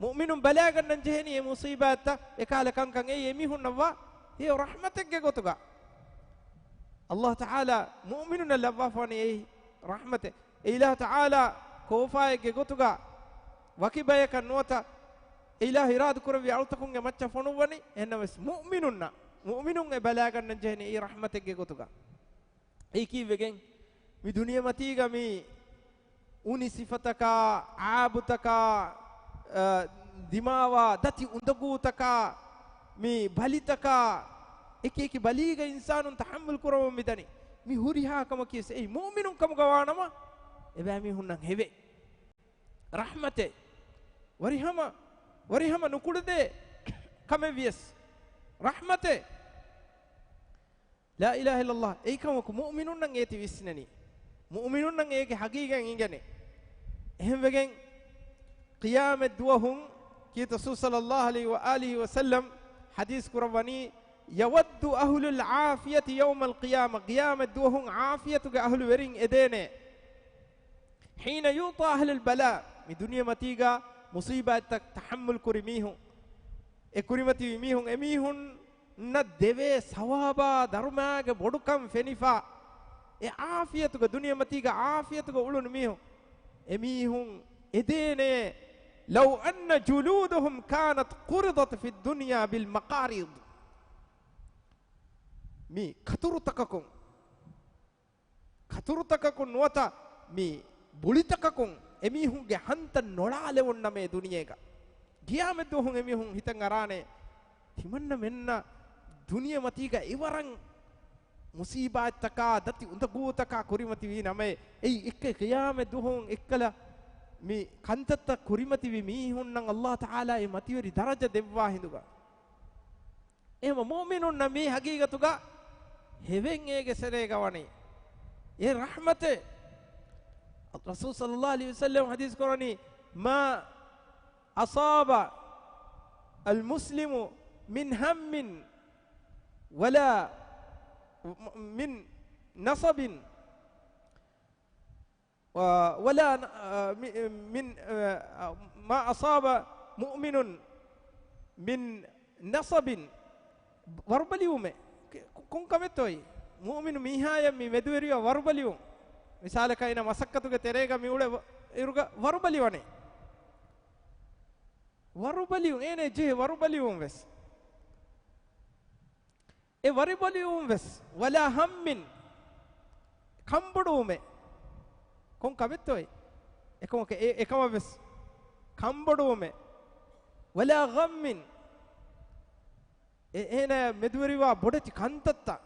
މުއުމިނުން ބަލާގަންނަން ޖެހެނީ އެ މުޞީބާތްތައް، އެކަހަލަ ކަންކަން އެއީ އެމީހުންނަށްވާ ހެޔޮ ރަޙްމަތެއްގެ ގޮތުގަ. ﷲ ތަޢާލާ މުއުމިނުންނަށް ލައްވާފަވަނީ އެއީ ރަޙްމަތެއް. އެ އިލާހު ތަޢާލާ ކޯފާއެއްގެ ގޮތުގަ ވަކި ބަޔަކަށް ނުވަތަ، އެ އިލާހު އިރާދަ ކުރެއްވި އަޅުތަކުންގެ މައްޗަށް ފޮނުއްވަނީ. އެހެންނަމަވެސް މުއުމިނުންނަށް، މުއުމިނުން އެ ބަލާގަންނަން ޖެހެނީ އެއީ ރަޙްމަތެއްގެ ގޮތުގަ. އެއީ ކީއްވެގެން؟ މި ދުނިޔެމަތީގަ މި އުނި ސިފަތަކާ، އާބުތަކާ، އަ، ދިމާވާ ދަތި އުނދަގޫތަކާ، މި ބަލިތަކާ، އެކި އެކި ބަލީގަ އިންސާނުން ތަޙައްމަލް ކުރަމުން މިދަނީ. މި ހުރިހާ ކަމަކީ އެއީ މުއުމިނުން ކަމުގަ ވާނަމަ، އެބައިމީހުންނަށް ހެވޭ. ރަޙްމަތެއް. ވަރިހަމަ، ވަރިހަމަ ނުކުޅެދޭ ކަމެއް ވިޔަސް ރަޙްމަތެއް. ލާ އިލާހަ އިއްލައްލާހް. އެއީ ކަމަކު މުއުމިނުންނަށް އޭތި ވިސްނެނީ. މުއުމިނުންނަށް އޭގެ ހަގީގަތް އިނގެނީ. އެހެންވެގެން ޤިޔާމަތް ދުވަހުން ކީރިތި ރަސޫލު ޞައްލައްލާހު ޢަލައިހި ވަ އާލިހި ވަސައްލަމް ޙަދީޘް ކުރައްވަނީ، يود أهل العافية يوم القيامة، ޤިޔާމަތް ދުވަހުން ޢާފިޔަތުގެ އަހުލު ވެރިން އެދޭނެ. حين يعطى أهل البلاء، މި ދުނިޔެމަތީގަ މުޞީބާތްތައް ތަޙައްމަލް ކުރި މީހުން، އެ ކުރިމަތިވި މީހުން، އެމީހުންނަށް ދެވޭ ސަވާބާ ދަރުމައިގެ ބޮޑުކަން ފެނިފަ، އެ ޢާފިޔަތުގަ، ދުނިޔެމަތީގަ ޢާފިޔަތުގަ އުޅުނު މީހުން، އެމީހުން އެދޭނެ، لو أن جلودهم كانت قرضت في الدنيا بالمقاريض. މި ކަތުރުތަކަކުން، ކަތުރުތަކަކުން ނުވަތަ މި ބުޅިތަކަކުން އެމީހުންގެ ހަންތައް ނޮޅާލެވުން ނަމޭ ދުނިޔޭގަ. ޤިޔާމަތްދުވަހުން އެމީހުން ހިތަށް އަރާނެ، ތިމަންނަމެންނަށް ދުނިޔެމަތީގަ އެވަރަށް މުޞީބާތްތަކާ، ދަތި އުނދަގޫތަކާ ކުރިމަތިވީ ނަމޭ، އެއީ އެއްކަ ޤިޔާމަތްދުވަހުން އެއްކަލަ މި ކަންތައްތައް ކުރިމަތިވި މީހުންނަށް ﷲ ތަޢާލާ އެ މަތިވެރި ދަރަޖަ ދެއްވާ ހިނދުގަ. އެހެން މުއުމިނުންނަށް މި ހަގީގަތުގަ ހެވެން އޭގެ ސެރޭގަ ވަނީ. އެ ރަޙްމަތެއް. ރަސޫލު ޞައްލައްލާހު ޢަލައިހި ވަސައްލަމަ ޙަދީޘް ކުރަނީ، ما أصاب المسلم من هم ولا من نصب و-، ولا ن-، آه، م-، من، آه، ما أصاب مؤمن من نصب ވަރުބަލިވުމެއް. ކެ-، ކޮ-، ކޮން ކަމެއްތޯއި؟ މުއުމިނު މީހާޔަށް މި މެދުވެރިވާ ވަރުބަލިވުން. މިސާލަކަށް އޭނަ މަސައްކަތުގެ ތެރޭގަ މި އުޅޭ ވަ-، އިރުގަ ވަރުބަލިވަނީ. ވަރުބަލިވުން، އޭނަ ޖެހޭ ވަރުބަލިވުން ވެސް. އެ ވަރުބަލިވުން ވެސް، ވަލާ ހައްމިން، ކަންބޮޑުވުމެއް. ކޮން ކަމެއްތޯއި؟ އެކަމަކަށް އެ-، އެކަމަށް ވެސް ކަންބޮޑުވުމެއް. ވަލާ ޣައްމިން، އެ-، އޭނަ މެދުވެރިވާ ބޮޑެތި ކަންތައްތައް،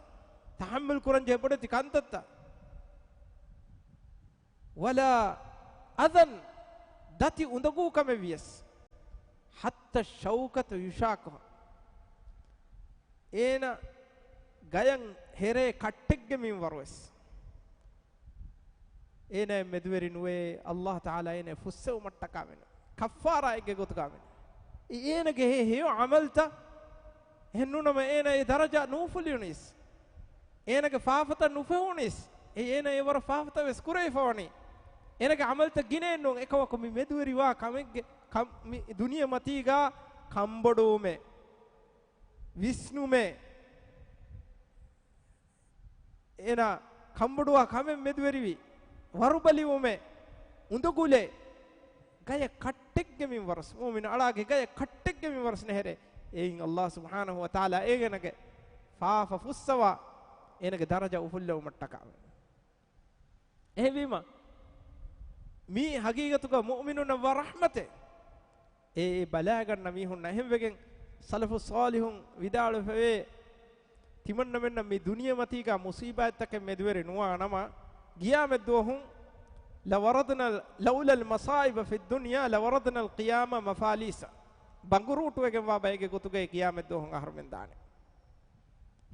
ތަޙައްމަލް ކުރަންޖެހޭ ބޮޑެތި ކަންތައްތައް. ވަލާ އަޛަން، ދަތި އުނދަގޫ ކަމެއް ވިޔަސް. ޙައްތަ ޝައުކަތު ޔުޝާކުހާ. އޭނަ ގަޔަށް ހެރޭ ކައްޓެއްގެ މިންވަރު ވެސް. އޭނައެއް މެދުވެރި ނުވޭ، އައްލާހު ތަޢާލާ އޭނަ ފުއްސެވުމަށްޓަކާ މެނު. ކައްފާރާއެއްގެ ގޮތުގާ މެނު. އެ އޭނަގެ ހެ-، ހެޔޮ ޢަމަލްތައް، އެހެން ނޫނަމަ އޭނަ އެ ދަރަޖަ ނޫފުލިވުނީސް. އޭނަގެ ފާފަތައް ނުފެހުނީސް. އެ އޭނަ އެ ވަރަށް ފާފަތައް ވެސް ކުރެވިފަވަނީ. އޭނަގެ ޢަމަލްތައް ގިނައެއް ނޫން. އެކަމަކު މި މެދުވެރިވާ ކަމެއްގެ ކަން-، މި ދުނިޔެ މަތީގާ ކަންބޮޑުވުމެއް، ވިސްނުމެއް، އޭނާ ކަންބޮޑުވާ ކަމެއް މެދުވެރިވި، ވަރުބަލިވުމެއް، އުނދަގުލެއް، ގަޔަށް ކައްޓެއްގެ މިންވަރުސް، މުއުމިނު އަޅާގެ ގަޔަށް ކައްޓެއްގެ މިންވަރުސް ނެހެރޭ. އެއިން އައްލާހު ސުބްޙާނަހު ވަތަޢާލާ އޭގެނަގެ ފާފަ ފުއްސަވާ، އޭނަގެ ދަރަޖަ އުފުއްލެވުމަށްޓަކާ. އެހެންވީމަ، މީ ހަގީގަތުގަ މުއުމިނުންނަށް ވާ ރަޙްމަތެއް. އެ، އެ ބަލާގަންނަ މީހުންނަށް. އެހެންވެގެން ސަލަފު ޞާލިޙުން ވިދާޅުވެފަވޭ، ތިމަންނަމެންނަށް މި ދުނިޔެމަތީގަ މުޞީބާތްތަކެއް މެދުވެރި ނުވާނަމަ، ގިޔާމަތްދުވަހު، لوردنا، لولا المصائب في الدنيا لوردنا القيامة مفاليس. ބަނގުރޫޓުވެގެންވާ ބައެއްގެ ގޮތުގައި ގިޔާމަތްދުވަހު އަހަރުމެން ދާނެ.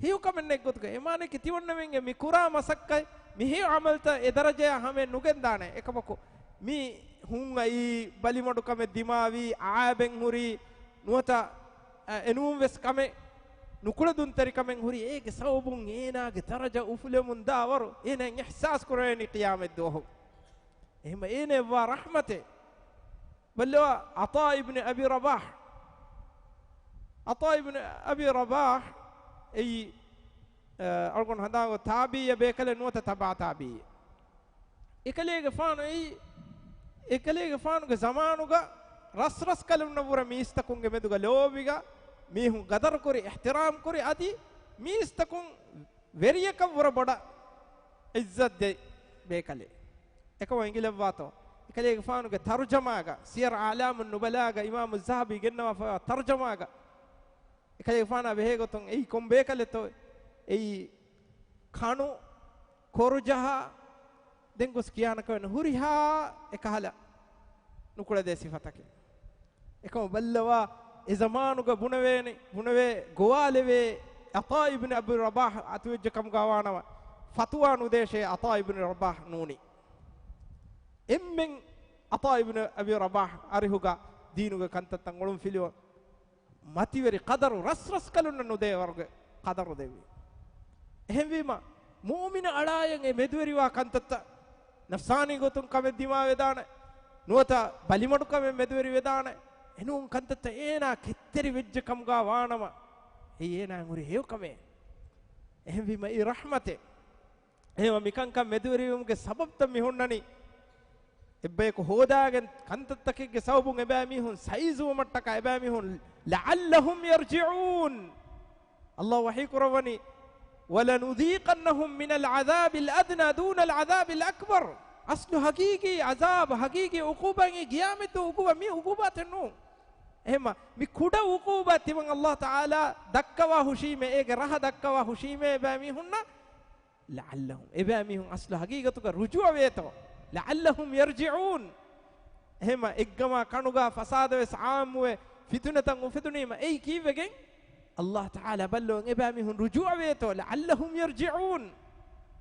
ހެޔޮކަމެއް ނެތްގޮތުގަ އެމާނަކީ ތިމަންނަމެންގެ މި ކުރާ މަސައްކަތް މި ހެޔޮ ޢަމަލްތައް އެ ދަރަޖަޔާ ހަމައެއް ނުގެންދާނެ. އެކަމަކު މި ހުން އައީ ބަލިމަޑުކަމެއް ދިމާވީ، އާބެއް ހުރީ، ނުވަތަ، އަ، އެނޫން ވެސް ކަމެއް، ނުކުޅެދުންތެރިކަމެއް ހުރީ، އޭގެ ސަބަބުން އޭނާގެ ދަރަޖަ އުފުލެމުން ދާ ވަރު އޭނާ އިޙްސާސް ކުރެވޭނީ ޤިޔާމަތްދުވަހު. އެހެން އޭނައަށްވާ ރަޙްމަތެއް. ބައްލަވާ ޢަޠާ އިބްނު އަބީ ރަބާޙް. ޢަޠާ އިބްނު އަބީ ރަބާޙް އެއީ، އަ، އަޅުގަނޑު ހަނދާން ތާބިޢީ ބޭކަލެއް ނުވަތަ ތަބަޢު ތާބިޢީ. އެކަލޭގެފާނު އެއީ، އެކަލޭގެފާނުގެ ޒަމާނުގަ ރަސްރަސްކަލުންނަށްވުރެ މީސްތަކުންގެ މެދުގަ ލޯބިގަ މީހުން ގަދަރުކުރި، އިޙްތިރާމް ކުރި، އަދި މީސްތަކުން ވެރިޔަކަށްވުރެ ބޮޑަށް ޢިއްޒަތް ދޭ ބޭކަލެއް. އެކަމަށް އެނގިލައްވާތޯ؟ އެކަލޭގެފާނުގެ ތަރުޖަމާގަ، ސިޔަރު އަޢުލާމުން ނުބަލާގަ އިމާމު ޒަހަބީ ގެންނަވާފައިވާ ތަރުޖަމާގަ، އެކަލޭގެފާނާ ބެހޭ ގޮތުން އެއީ ކޮން ބޭކަލެއްތޯ؟ އެއީ ކަނު، ކޮރުޖަހާ، ދެން ގޮސް ކިޔާނަކަމެއް ނު، ހުރިހާ އެކަހަލަ ނުކުޅެދޭ ސިފަތަކެއް. އެކަމަށް ބައްލަވާ، އެ ޒަމާނުގަ ބުނެވޭނެ، ބުނެވޭ ގޮވާލެވޭ ޢަޠާ އިބްނު އަބީ ރަބާޙް އަތުވެއްޖެ ކަމުގަ ވާނަމަ، ފަތުވާ ނުދޭށޭ ޢަޠާ އިބްނު ރަބާޙް ނޫނީ. އެންމެން ޢަޠާ އިބްނު އަބީ ރަބާޙް އަރިހުގަ ދީނުގެ ކަންތައްތައް އޮޅުންފިލުވަ މަތިވެރި ޤަދަރު ރަސްރަސްކަލުންނަށް ނުދޭ ވަރުގެ ޤަދަރު ދެއްވި. އެހެންވީމަ، މުއުމިނު އަޅާއަށް އެ މެދުވެރިވާ ކަންތައްތައް ނަފްސާނީ ގޮތުން ކަމެއް ދިމާވެދާނެ، ނުވަތަ ބަލިމަޑުކަމެއް މެދުވެރިވެދާނެ، އެނޫން ކަންތައްތައް އޭނާ ކެތްތެރި ވެއްޖެ ކަމުގާ ވާނަމަ، އެއީ އޭނާއަށް ހުރި ހެޔޮ ކަމެއް. އެހެންވީމަ އެއީ ރަޙްމަތެއް. އެހެންވީމަ މިކަންކަން މެދުވެރިވުމުގެ ސަބަބްތައް މި ހުންނަނީ. އެއްބަޔަކު ހޯދާގެން ކަންތައްތަކެއްގެ ސަބަބުން އެބައިމީހުން ސައިޒުވުމަށްޓަކާ އެބައިމީހުން لعلهم يرجعون. އައްލާހު ވަޙީ ކުރައްވަނީ، ولنذيقنهم من العذاب الأدنى دون العذاب الأكبر. އަސްލު ހަގީގީ ޢަޒާބު، ހަގީގީ ޢުޤޫބާ އެއީ ޤިޔާމަތް ޢުޤޫބާ، މި ޢުޤޫބާތެއް ނޫން. އެހެންމަ، މި ކުޑަ ޢުޤޫބާ ތިމަން އައްލާހު ތަޢާލާ ދައްކަވާ ހުށީމޭ، އޭގެ ރަހަ ދައްކަވާ ހުށީމޭ އެބައިމީހުންނަށް، لعلهم، އެބައިމީހުން އަސްލު ހަގީގަތުގަ ރުޖޫޢަ ވޭތޯ؟ لعلهم يرجعون. އެހެންމަ އެއްގަމާ ކަނުގަ ފަސާދަވެސް ޢާއްމުވެ، ފިތުނަތައް އުފެދުނީމަ އެއީ ކީއްވެގެން؟ އައްލާހު ތަޢާލާ ބައްލަވަން އެބައިމީހުން ރުޖޫޢަ ވޭތޯ؟ لعلهم يرجعون.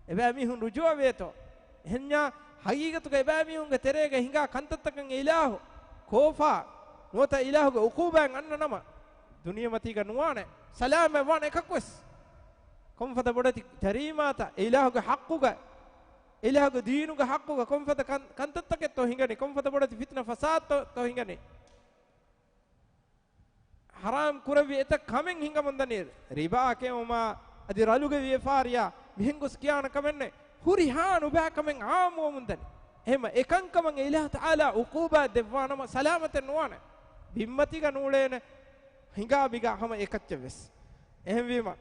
އެބައިމީހުން ރުޖޫޢަ ވޭތޯ؟ އެހެންޏާ ހަގީގަތުގަ އެބައިމީހުންގެ ތެރޭގަ ހިނގާ ކަންތައްތަކަށް އެ އިލާހު ކޯފާ ނުވަތަ އިލާހުގެ ޢުޤޫބާއެއް އަންނަ ނަމަ، ދުނިޔެމަތީގަ ނުވާނެ، ސަލާމަތް ވާނެ އެކަކުވެސް. ކޮންފަދަ ބޮޑެތި ޖަރީމާތައް އެ އިލާހުގެ ޙައްޤުގަ، އެ އިލާހުގެ ދީނުގެ ޙައްޤުގަ ކޮންފަދަ ކަން-، ކަންތައްތަކެއްތޯ ހިނގަނީ؟ ކޮންފަދަ ބޮޑެތި ފިތުނަ ފަސާދަތައްތޯ ހިނގަނީ؟ ޙަރާމް ކުރެއްވި އެތައް ކަމެއް ހިނގަމުން ދަނީ، ރިބާ ކެއުމާ، އަދި ރަލުގެ ވިޔަފާރިޔާ، މިހެން ގޮސް ކިޔާނެ ކަމެއް ނެތް. ހުރިހާ ނުބައި ކަމެއް ޢާއްމުވަމުން ދަނީ. އެހެންމަ އެ ކަންކަމަށް އެ އިލާހު ތަޢާލާ ޢުޤޫބާތް ދެއްވާނަމަ ސަލާމަތެއް ނުވާނެ. ބިންމަތީގަ ނޫޅޭނެ، ހިނގާ މިގާ ހަމަ އެކައްޗެއް ވެސް. އެހެންވީމަ،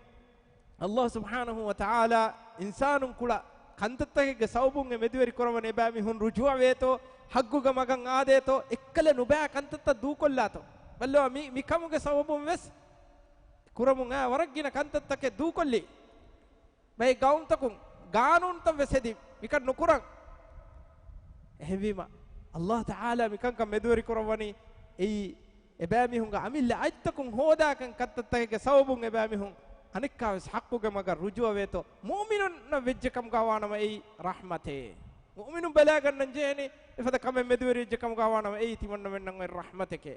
ﷲ ސުބްޙާނަހޫ ވަތަޢާލާ އިންސާނުން ކުޅަ ކަންތައްތަކެއްގެ ސަބަބުން އެ މެދުވެރި ކުރައްވަނީ. އެބައިމީހުން ރުޖޫޢަ ވޭތޯ، ޙައްޤުގެ މަގަށް އާދޭތޯ، އެއްކަލަ ނުބައި ކަންތައްތައް ދޫކޮށްލާތޯ. ބައްލަވާ މި، މި ކަމުގެ ސަބަބުން ވެސް ކުރަމުން އައި ވަރަށް ގިނަ ކަންތައްތަކެއް ދޫކޮށްލީ. ބައެއް ގައުމުތަކުން ގާނޫނުތައް ވެސް ހެދި މިކަން ނުކުރަން. އެހެންވީމަ، ﷲ ތަޢާލާ މިކަންކަން މެދުވެރި ކުރައްވަނީ އެއީ އެބައިމީހުންގެ އަމިއްލަ އަތްތަކުން ހޯދާކަން ކަންތައްތަކެއްގެ ސަބަބުން އެބައިމީހުން އަނެއްކާވެސް ޙައްޤުގެ މަގަށް ރުޖޫޢަ ވޭތޯ، މުއުމިނުންނަށް ވެއްޖެ ކަމުގަ ވާނަމަ އެއީ ރަޙްމަތޭ. މުއުމިނުން ބަލާގަންނަން ޖެހޭނީ އެފަދަ ކަމެއް މެދުވެރިވެއްޖެ ކަމުގަ ވާނަމަ އެއީ ތިމަންނަމެންނަށް އޮތް ރަޙްމަތެކޭ.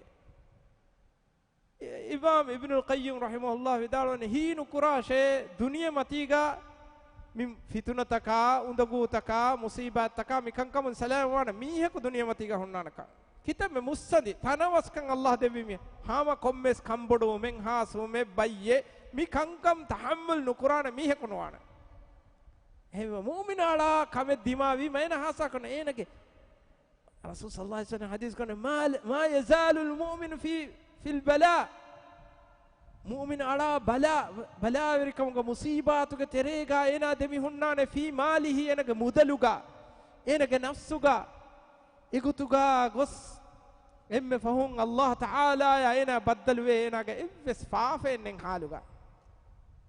އިމާމް އިބްނުލް ޤައްޔިމް ރަޙިމަހުﷲ ވިދާޅުވަނީ، ހީނުކުރާށޭ ދުނިޔެމަތީގަ މި ފިތުނަތަކާ، އުނދަގޫތަކާ، މުޞީބާތްތަކާ، މިކަންކަމުން ސަލާމަތްވާނެ މީހަކު ދުނިޔެމަތީގަ ހުންނާނެކަން. ކިތަންމެ މުއްސަނދި ތަނަވަސްކަން ﷲ ދެއްވި މީހާ. ހަމަ ކޮންމެސް ކަންބޮޑުވުމެއް، ހާސްވުމެއް، ބައްޔެއް، މި ކަންކަން ތަޙައްމަލް ނުކުރާނެ މީހަކު ނުވާނެ. އެހެންވެ، މުއުމިނާ އަޅާ ކަމެއް ދިމާވީމަ އޭނަ ހާސާކުން އޭނަގެ ރަސޫލު ޞައްލަﷲ ޢަލައިހި ވަސައްލަމަ ޙަދީޘް ކުރަނީ، "ما، ما يزال المؤمن في، في البلاء." މުއުމިން އަޅާ ބަލާ، ބަލާވެރިކަމުގަ މުޞީބާތުގެ ތެރޭގަ އޭނާ ދެމި ހުންނާނެ، "في ماله" އޭނަގެ މުދަލުގަ، އޭނަގެ ނަފްސުގަ، އެގޮތުގަ ގޮސް އެންމެ ފަހުން ﷲ ތަޢާލާޔާ އޭނާ ބައްދަލުވޭ އޭނާގެ އެއްވެސް ފާފައެއް ނެތް ޙާލުގަ.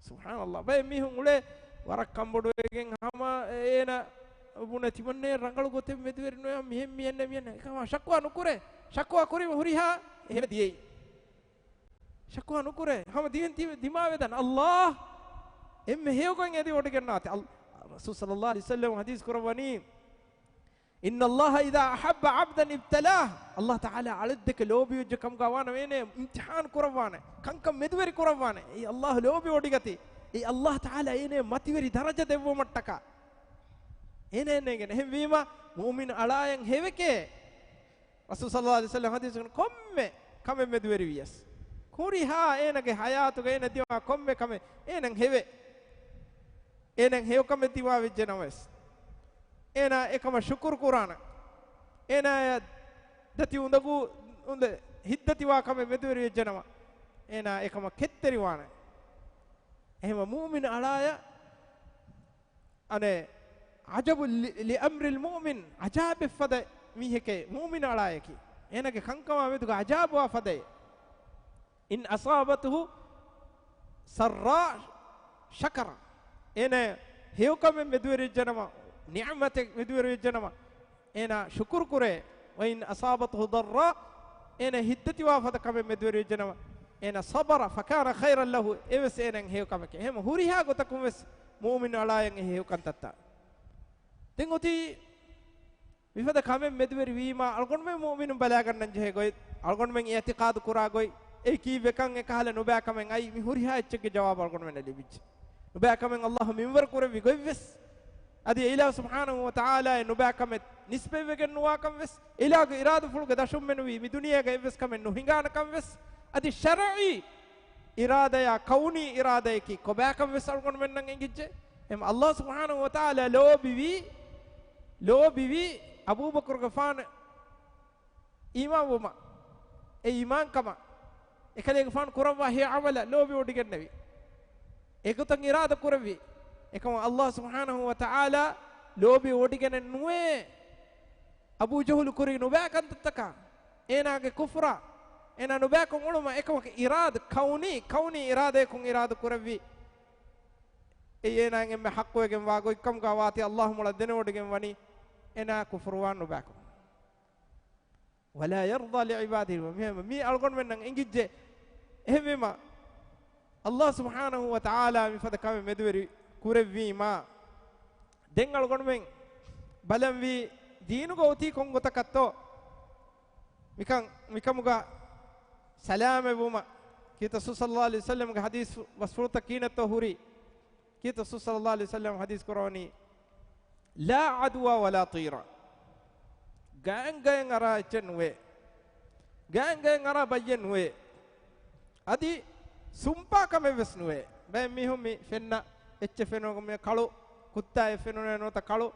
ސުބްޙާނަﷲ. ބައެއް މީހުން އުޅޭ ވަރަށް ކަންބޮޑުވެގެން ހަމަ އޭނަ ބުނެ ތިމަންނޭ ރަނގަޅު ގޮތެއް މެދުވެރި ނުވެ މިހެން މިހެން މިހެން. އެކަމާ ޝަކުވާ ނުކުރޭ. ޝަކުވާ ކުރީމަ ހުރިހާ އެހެން ދިޔައީ. ޝަކުވާ ނުކުރޭ. ހަމަ ދިވެން ތި-، ދިމާވެދާނެ. ﷲ އެންމެ ހެޔޮކޮށް އެދި ވޮޑިގަންނާތި. އަލް-، ރަސޫލު ޞައްލަﷲ ޢަލައިހި ވަސައްލަމަ ޙަދީޘް ކުރައްވަނީ، "إن الله إذا أحب عبدا ابتلاه." ﷲ ތަޢާލާ އަޅެއްދެކެ ލޯބިވެއްޖެ ކަމުގަ ވާނަމަ އޭނަ އިމްތިޙާން ކުރައްވާނެ، ކަންކަން މެދުވެރި ކުރައްވާނެ. އެއީ ﷲ ލޯބިވޮޑިގަތީ. އެއީ ﷲ ތަޢާލާ އޭނަ މަތިވެރި ދަރަޖަ ދެއްވުމަށްޓަކާ. އޭނަ އެންނެގެން. އެހެންވީމަ، މުއުމިން އަޅާއަށް ހެވެކޭ. ރަސޫލު ޞައްލަﷲ ޢަލައިހި ވަސައްލަމަ ޙަދީޘް ކުރަނީ، ކޮންމެ ކަމެއް މެދުވެރިވިޔަސް، ހުރިހާ އޭނަގެ ޙަޔާތުގަ އޭނަ ދިމާ ކޮންމެ ކަމެއް އޭނަ ހެވޭ. އޭނަ ހެޔޮކަމެއް ދިމާވެއްޖެ ނަމަވެސް، އޭނަ އެކަމަށް ޝުކުރު ކުރާނެ. އޭނާ ދަތި އުނދަގޫ އުނދަ ހިތްދަތިވާ ކަމެއް މެދުވެރިވެއްޖެ ނަމަ، އޭނާ އެކަމަށް ކެތްތެރިވާނެ. އެހެންވެ، މުއުމިން އަޅާޔަށް އަނެއް، عجب ل، لأمر المؤمن، ޢަޖާބެއް ފަދަ މީހެކޭ މުއުމިން އަޅާޔަކީ. އޭނަގެ ކަންކަމާ މެދުގަ ޢަޖާބުވާ ފަދައޭ. إن أصابته سراء شكر. އޭނަ ހެޔޮކަމެއް މެދުވެރިވެއްޖެނަމަ، ނިޢުމަތެއް މެދުވެރިވެއްޖެނަމަ، އޭނަ ޝުކުރު ކުރޭ. وإن أصابته ضراء، އޭނަ ހިތްދަތިވާ ފަދަ ކަމެއް މެދުވެރިވެއްޖެނަމަ، އޭނަ صبر فكان خيرا له، އެވެސް އޭނަ ހެޔޮކަމެކޭ. އެހެން ހުރިހާ ގޮތަކުން ވެސް މުއުމިން އަޅާޔަށް އެ ހެޔޮކަންތައްތައް. ދެން އޮތީ މިފަދަ ކަމެއް މެދުވެރިވީމާ، އަޅުގަނޑުމެން މުއުމިނުން ބަލާގަންނަން ޖެހޭ ގޮތް، އަޅުގަނޑުމެން އިޢްތިޤާދު ކުރާ ގޮތް، އެއީ ކީއްވެކަން އެކަހަލަ ނުބައިކަމެއް އައީ، މި ހުރިހާ އެއްޗެއްގެ ޖަވާބު އަޅުގަނޑުމެންނަށް ލިބިއްޖެ. ނުބައިކަމެއް ﷲ މިންވަރު ކުރެއްވި ގޮތްވެސް، އަދި އެއިލާހު ސުބްޙާނަހޫ ވަތަޢާލާ އެ ނުބައިކަމެއް ނިސްބަތްވެގެން ނުވާކަން ވެސް، އެއިލާހުގެ އިރާދަފުޅުގެ ދަށުން މެނުވީ މި ދުނިޔޭގަ އެއްވެސް ކަމެއް ނުހިނގާނެކަން ވެސް، އަދި ޝަރުޢީ އިރާދަޔާ ކައުނީ އިރާދަޔަކީ ކޮބާކަން ވެސް އަޅުގަނޑުމެންނަށް އެނގިއްޖެ. އެހެން ﷲ ސުބްޙާނަހޫ ވަތަޢާލާ ލޯބިވީ، ލޯބިވީ އަބޫބަކުރުގެފާނު އީމާންވުމަށް، އެ އީމާންކަމަށް، އެކަލޭގެފާނު ކުރައްވާ ހެޔޮ ޢަމަލަށް ލޯބިވޮޑިގެންނެވި. އެގޮތަށް އިރާދަ ކުރެއްވި. އެކަމަށް ﷲ ސުބްޙާނަހޫ ވަތަޢާލާ ލޯބިވޮޑިގެނެއް ނުވޭ. އަބޫ ޖަހުލު ކުރި ނުބައި ކަންތައްތަކާ، އޭނާގެ ކުފުރާ، އޭނާ ނުބައިކޮށް އުޅުމަށް އެކަމަކު އިރާދަ، ކައުނީ، ކައުނީ އިރާދަޔަކުން އިރާދަ ކުރެއްވި. އެއީ އޭނާއަށް އެންމެ ޙައްޤުވެގެން ވާ ގޮތްކަމުގަ ވާތީ ﷲ މޮޅަށް ދެނެވޮޑިގެން ވަނީ އޭނާ ކުފުރުވާން ނުބައިކޮށް. ولا يرضى لعباده، މި، މި އަޅުގަނޑުމެންނަށް އެނގިއްޖެ. އެހެންވީމަ، ﷲ ސުބްޙާނަހޫ ވަތަޢާލާ މިފަދަ ކަމެއް މެދުވެރި ކުރެއްވީމާ، ދެން އަޅުގަނޑުމެން ބަލަންވީ ދީނުގަ އޮތީ ކޮން ގޮތަކަށްތޯ؟ މިކަން، މިކަމުގަ ސަލާމަތްވުމަށް ކީރިތި ރަސޫލު ޞައްލަﷲ ޢަލައިހި ވަސައްލަމްގެ ޙަދީޘް ބަސްފުޅުތައް ކިހިނެއްތޯ ހުރީ؟ ކީރިތި ރަސޫލު ޞައްލަﷲ ޢަލައިހި ވަސައްލަމް ޙަދީޘް ކުރަވަނީ، لا عدوى ولا طيرة. ގާތްގައިން އަރާ އެއްޗެއް ނުވޭ. ގާތްގައިން އަރާ ބައްޔެއް ނުވޭ. އަދި ސުންޕާ ކަމެއް ވެސް ނުވޭ. ބައެއް މީހުން މި ފެންނަ އެއްޗެއް ފެނުނު، މި ކަޅު ކުއްތާއެއް ފެނުނޭ ނުވަތަ، ކަޅު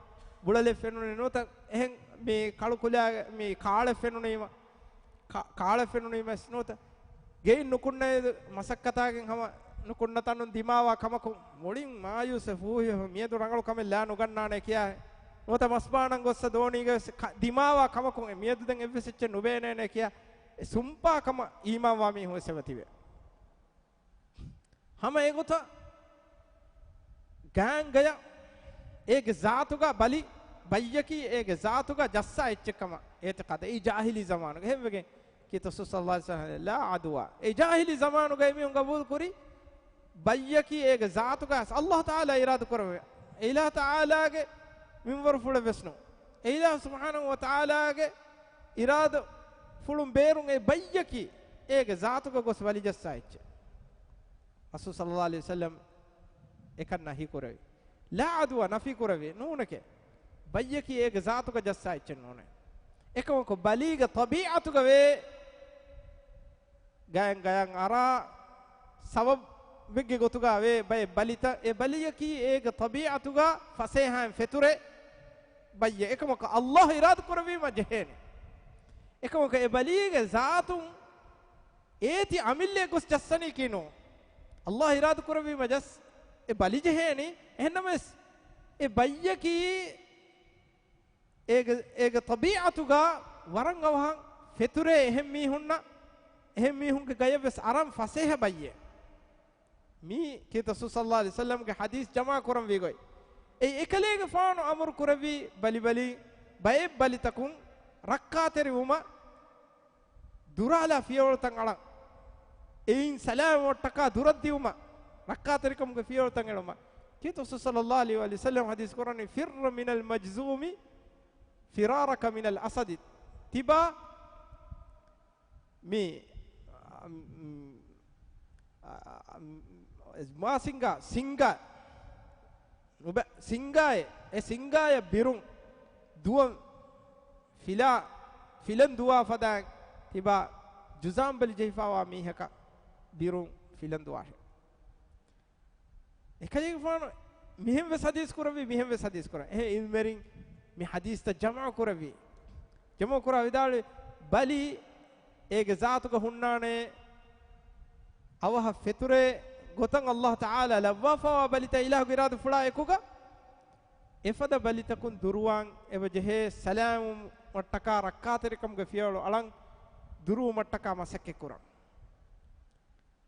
ބުޅަލެއް ފެނުނޭ ނުވަތަ، އެހެން މި ކަޅު ކުލާ، މި ކާޅެއް ފެނުނީމަ، ކާ-، ކާޅެއް ފެނުނީމަ ވެސް ނުވަތަ، ގެއިން ނުކުންނަ މަސައްކަތާގެން ހަމަ ނުކުންނަ ތަނުން ދިމާވާ ކަމަކުން މުޅިން މާޔޫސެއް ފޫހިވެފަ މިއަދު ރަނގަޅު ކަމެއް ލާ ނުގަންނާނެ ކިޔާ، ނުވަތަ މަސްބާނަން ގޮއްސަ ދޯނީގަ ވެސް ކަ-، ދިމާވާ ކަމަކުން އެ މިއަދު ދެން އެއްވެސް އެއްޗެއް ނުބޭނޭނެ ކިޔާ، އެ ސުންޕާ ކަމަށް އީމާންވާ މީހުން ވެސް އެބަތިބޭ. ހަމަ އެގޮތަށް ގާތްގަޔަށް އޭގެ ޒާތުގަ ބަލި، ބައްޔަކީ އޭގެ ޒާތުގަ ޖައްސާ އެއްޗެއް ކަމަށް އިޢުތިޤާދު. އެއީ ޖާހިލީ ޒަމާނުގަ. އެހެންވެގެން ކީރިތި ރަސޫލު ޞައްލައްލާހު ޢަލައިހި ވަސައްލަމަ، ލާ ޢަދުވާ. އެ ޖާހިލީ ޒަމާނުގައި މީހުން ގަބޫލު ކުރި، ބައްޔަކީ އޭގެ ޒާތުގަ އައިސް އައްލާހު ތަޢާލާ އިރާދަ ކުރެވޭ. އެ އިލާހު ތަޢާލާގެ މިންވަރުފުޅެއް ވެސް ނޫން. އެ އިލާހު ސުބްޙާނަހު ވަ ތަޢާލާގެ އިރާދަފުޅުން ބޭރުން އެ ބައްޔަކީ އޭގެ ޒާތުގަ ގޮސް ބަލި ޖައްސާ އެއްޗެއް. ރަސޫލު ޞައްލައްލާހު ޢަލައިހި ވަސައްލަމަ އެކަން ނަހީ ކުރެވި. ލާ ޢަދުވާ ނަފީ ކުރެވި ނޫނެކޭ. ބައްޔަކީ އޭގެ ޒާތުގަ ޖައްސާ އެއްޗެއް ނޫނޭ. އެކަމަކު ބަލީގެ ޠަބީޢަތުގަ ވޭ ގާތް ގަޔަށް އަރާ ސަބަބެއްގެ ގޮތުގަ ވޭ ބައެއް ބަލިތައް، އެ ބަލިޔަކީ އޭގެ ޠަބީޢަތުގަ ފަސޭހައިން ފެތުރޭ ބައްޔެއް. އެކަމަކު އައްލާހު އިރާދަ ކުރެވީމަ ޖެހޭނެ. އެކަމަކު އެ ބަލީގެ ޒާތުން އޭތި އަމިއްލައަށް ގޮސް ޖައްސަނީކީ ނޫން. އައްލާހު އިރާދަ ކުރެވީމަ ޖައްސް އެ ބަލި ޖެހޭނީ. އެހެންނަމަވެސް އެ ބައްޔަކީ އޭގެ، އޭގެ ޠަބީޢަތުގަ ވަރަށް އަވަހަށް ފެތުރޭ އެހެން މީހުންނަށް، އެހެން މީހުންގެ ގަޔަށް ވެސް އަރަން ފަސޭހަ ބައްޔެއް. މީ ކީރިތި ރަސޫލު ޞައްލައްލާހު ޢަލައިހި ވަސައްލަމަގެ ޙަދީޘް ޖަމާ ކުރަންވީ ގޮތް. އެ އެކަލޭގެފާނު އަމުރު ކުރެއްވީ ބަލި ބަލި، ބައެއް ބަލިތަކުން ރައްކާތެރިވުމަށް ދުރާލާ ފިޔަވަޅުތައް އަޅަން. އެއިން ސަލާމަތްވުމަށްޓަކާ ދުރަށް ދިއުމަށް، ރައްކާތެރިކަމުގެ ފިޔަވަޅުތައް އެޅުމަށް. ކީރިތި ރަސޫލު ޞައްލައްލާހު ޢަލައިހި ވަސައްލަމަ ޙަދީޘް ކުރަނީ، "فِرَّ مِنَ الْمَجْذُومِ فِرَارَكَ مِنَ الْأَسَدِ." ތިބާ މި، އަ، މާ ސިންގާ، ސިންގާ، ނުބަ، ސިންގާއެއް، އެ ސިންގާޔަށް ބިރުން ދުވަން ފިލާ، ފިލަން ދުވާ ފަދައިން ތިބާ ޖުޒާމް ބަލި ޖެހިފައިވާ މީހަކަށް ބިރުން ފިލަން ދުވާށެ. އެކަލޭގެފާނު މިހެން ވެސް ޙަދީޘް ކުރެއްވި، މިހެން ވެސް ޙަދީޘް ކުރަން. އެހެން ޢިލްމުވެރިން މި ޙަދީޘްތައް ޖަމްޢު ކުރެއްވި. ޖަމްޢު ކުރާ ވިދާޅުވި، ބަލި އޭގެ ޒާތުގަ ހުންނާނެ އަވަހަށް ފެތުރޭ ގޮތަށް އައްލާހު ތަޢާލާ ލައްވާފައިވާ ބަލިތައް އިލާހުގެ އިރާދަ ފުޅާ އެކުގަ އެފަދަ ބަލިތަކުން ދުރުވާން އެބަ ޖެހޭ، ސަލާމަތްވުމަށްޓަކާ ރައްކާތެރިކަމުގެ ފިޔަވަޅު އަޅަން ދުރުވުމަށްޓަކާ މަސައްކަތް ކުރަން.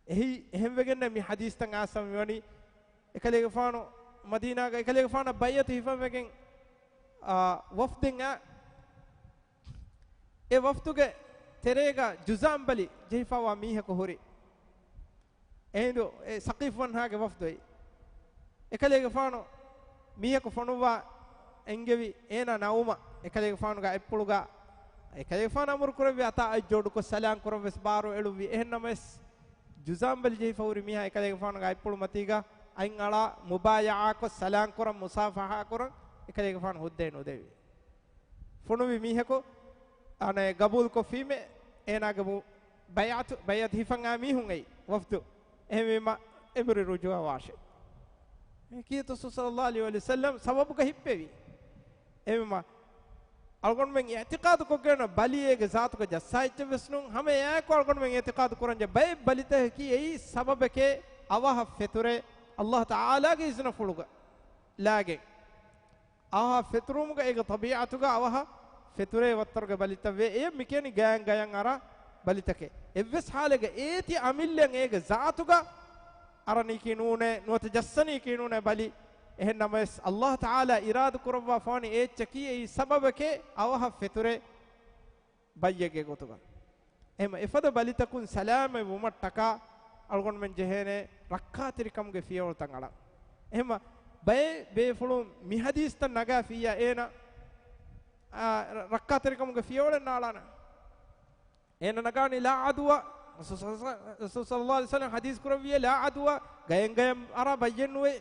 އެހި، އެހެންވެގެންނެއް މި ޙަދީޘްތައް އާސަން މިވަނީ. އެކަލޭގެފާނު މަދީނާގަ އެކަލޭގެފާނަށް ބައިޢަތު ހިފަންވެގެން، އާ، ވަފްދެއް އާ، އެ ވަފްދުގެ ތެރޭގަ ޖުޒާމް ބަލި ޖެހިފައިވާ މީހަކު ހުރި. އެހިނދު އެ ސަޤީފު ވަންހާގެ ވަފްދު އެއީ. އެކަލޭގެފާނު މީހަކު ފޮނުއްވާ އެންގެވި އޭނާ ނައުމަށް އެކަލޭގެފާނުގެ އަތްޕުޅުގަ، އެކަލޭގެފާނު އަމުރު ކުރެއްވި އަތާ އަތް ޖޯޑުކޮށް ސަލާން ކުރަން ވެސް ބާރު އެޅުއްވި. އެހެންނަމަވެސް، ޖުޒާމް ބަލި ޖެހިފަ ހުރި މީހާ އެކަލޭގެފާނުގެ އަތްޕުޅު މަތީގަ އަތް އަޅާ މުބާޔަޢާކޮށް ސަލާން ކުރަން، މުޞާފަޙާ ކުރަން އެކަލޭގެފާނު ހުއްދައެއް ނުދެވި. ފޮނުވި މީހަކު އަނެއް ގަބޫލުކޮށްފީމޭ، އޭނާގެ މު-، ބައިޢަތު، ބައިޢަތު ހިފަން އާ މީހުން އެއީ ވަފްދު. އެހެންވީމަ، އެނބުރި ރުޖޫޢަ ވާށޭ. އެ ކީރިތި ރަސޫލު ޞައްލައްލާހު ޢަލައިހި ވަސައްލަމަ ސަބަބުގަ ހިއްޕެވި. އެހެންވީމަ، އަޅުގަނޑުމެން އިޢުތިޤާދު ކޮށްގެން ބަލި އޭގެ ޒާތުގަ ޖައްސާ އެއްޗެއް ވެސް ނޫން. ހަމަ އެއާއެކު އަޅުގަނޑުމެން އިޢުތިޤާދު ކުރަންޖެ ބައެއް ބަލިތަކަކީ އެއީ ސަބަބެކޭ އަވަހަށް ފެތުރޭ އައްލާހު ތަޢާލާގެ އިޒުނަފުޅުގަ ލާގެން. އަވަހަށް ފެތުރުމުގަ އޭގެ ޠަބީޢަތުގަ އަވަހަށް ފެތުރޭ ވައްތަރުގެ ބަލިތައް ވޭ. އެޔަށް މިކިޔަނީ ގާތް ގަޔަށް އަރާ ބަލިތަކޭ. އެއްވެސް ޙާލެއްގަ އޭތި އަމިއްލައަށް އޭގެ ޒާތުގަ އަރަނީކީ ނޫނޭ، ނުވަތަ ޖައްސަނީކީ ނޫނޭ ބަލި. އެހެން ނަމަވެސް، އައްލާހު ތަޢާލާ އިރާދަ ކުރައްވާފަވަނީ އެ އެއްޗަކީ އެއީ ސަބަބެކޭ އަވަހަށް ފެތުރޭ ބައްޔެއްގެ ގޮތުގަ. އެހެން އެފަދަ ބަލިތަކުން ސަލާމަތް ވުމަށްޓަކާ އަޅުގަނޑުމެން ޖެހޭނެ ރައްކާތެރިކަމުގެ ފިޔަވަޅުތައް އަޅަން. އެހެންމަ ބައެއް ބޭފުޅުން މި ޙަދީޘްތައް ނަގާފިއްޔާ އޭނަ، އާ، ރަ-، ރައްކާތެރިކަމުގެ ފިޔަވަޅެއް ނާޅާނެ. އޭނަ ނަގާނީ ލާ ޢަދުވާ. ރަސޫލު ޞައްލައްލާހު ޢަލައިހި ވަސައްލަމަ ޙަދީޘް ކުރެއްވިއޭ، ލާ ޢަދުވާ، ގަޔަން ގަޔަން އަރާ ބައްޔެއް ނުވޭ.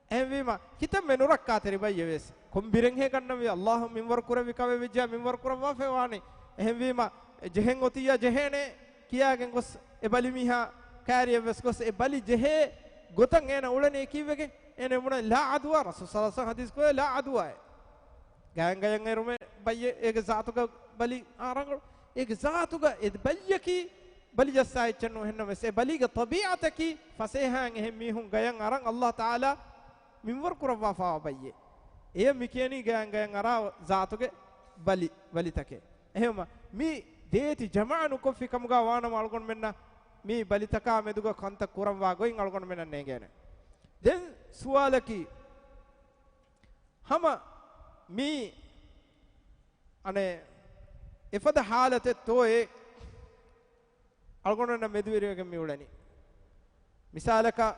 އެހެންވީމަ، ކިތަންމެ ނުރައްކާތެރި ބައްޔެއް ވެސް. ކޮން ބިރެއްހޭ ގަންނަންވީ؟ އައްލާހު މިންވަރު ކުރެއްވި ކަމެއް ވެއްޖާ މިންވަރު ކުރައްވާފައި ވާނީ. އެހެންވީމަ، ޖެހެން އޮތިއްޔާ ޖެހޭނެ ކިޔާގެން ގޮސް، އެ ބަލިމީހާ ކައިރިއަށް ވެސް ގޮސް އެ ބަލި ޖެހޭ ގޮތަށް އޭނަ އުޅެނީ ކީއްވެގެން؟ އޭނަ ބުނަނީ ލާ އަދުވާ، ރަސޫލު ޞައްލަﷲު ޢަލައިހި ވަސައްލަމަ ޙަދީޘް ކުރޭ ލާ އަދުވާ އޭ. ގަޔަން ގަޔަން އެރުމެއް ބައްޔެއް އޭގެ ޒާތުގަ ބަލި އާ ރަނގަޅު. އޭގެ ޒާތުގަ އެ ބައްޔަކީ ބަލި ޖައްސާ އެއްޗެއް ނޫން. އެހެންނަމަވެސް އެ ބަލީގެ ޠަބީޢަތަކީ ފަސޭހައިން އެހެން މީހުން ގަޔަން އަރަން ﷲ ތަޢާލާ މިންވަރު ކުރައްވާފައިވާ ބައްޔެއް. އެޔަށް މި ކިޔަނީ ގަޔަން ގަޔަން އަރާ ޒާތުގެ ބަލި، ބަލިތަކެއް. އެހެންވީމަ މި ދޭތި ޖަމާޢަ ނުކޮށްފި ކަމުގަ ވާނަމަ އަޅުގަނޑުމެންނަށް މި ބަލިތަކާ މެދުގަ ކަންތައް ކުރައްވާ ގޮތް އަޅުގަނޑުމެންނަށް ނޭނގޭނެ. ދެން ސުވާލަކީ، ހަމަ މި އަނެއް އެފަދަ ޙާލަތެއްތޯއޭ އަޅުގަނޑުމެންނަށް މެދުވެރިވެގެން މި އުޅެނީ؟ މިސާލަކަށް،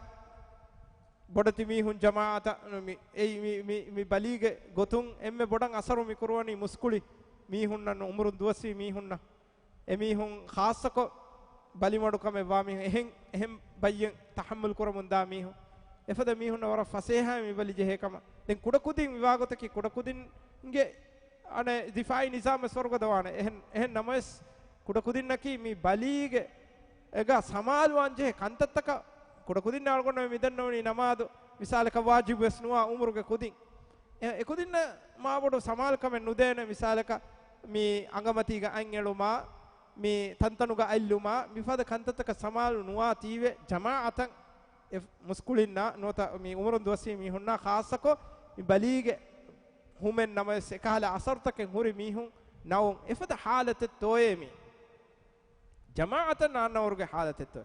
ބޮޑެތި މީހުން ޖަމާޢަތަށް މި، އެއީ މި، މި، މި ބަލީގެ ގޮތުން އެންމެ ބޮޑަށް އަސަރު މި ކުރުވަނީ މުސްކުޅި މީހުންނަށް، އުމުރުން ދުވަސްވީ މީހުންނަށް. އެމީހުން ޚާއްޞަކޮށް ބަލިމަޑުކަމެއް ވާ މީހުން، އެހެން، އެހެން ބައްޔެއް ތަޙައްމަލް ކުރަމުން ދާ މީހުން، އެފަދަ މީހުންނަށް ވަރަށް ފަސޭހައިން މި ބަލި ޖެހޭ ކަމަށް. ދެން ކުޑަކުދިން މިވާގޮތަކީ ކުޑަކުދިންގެ އަނެއް ދިފާޢީ ނިޒާމެއް ސޮރުގަދަ ވާނެ. އެހެން، އެހެން ނަމަވެސް، ކުޑަކުދިންނަކީ މި ބަލީގެ އެގަ ސަމާލުވާން ޖެހޭ ކަންތައްތަކަށް ކުޑަކުދިންނަށް އަޅުގަނޑު މިދަންނަވަނީ ނަމާދު، މިސާލަކަށް ވާޖިބު ވެސް ނުވާ އުމުރުގެ ކުދިން. އެ، އެކުދިންނަށް މާބޮޑު ސަމާލުކަމެއް ނުދޭނެ، މިސާލަކަށް މި އަނގަމަތީގަ އަތް އެޅުމާ، މި ތަންތަނުގަ އަތް ލުމާ، މިފަދަ ކަންތައްތަކަށް ސަމާލު ނުވާތީވެ، ޖަމާޢަތަށް އެ މުސްކުޅިންނާ ނުވަތަ މި އުމުރުން ދުވަސްވީ މީހުންނާ ޚާއްޞަކޮށް މި ބަލީގެ ހުމެއް ނަމަވެސް އެކަހަލަ އަސަރުތަކެއް ހުރި މީހުން ނައުން އެފަދަ ޙާލަތެއްތޯއޭ މީ؟ ޖަމާޢަތަށް ނާންނަވަރުގެ ޙާލަތެއްތޯ؟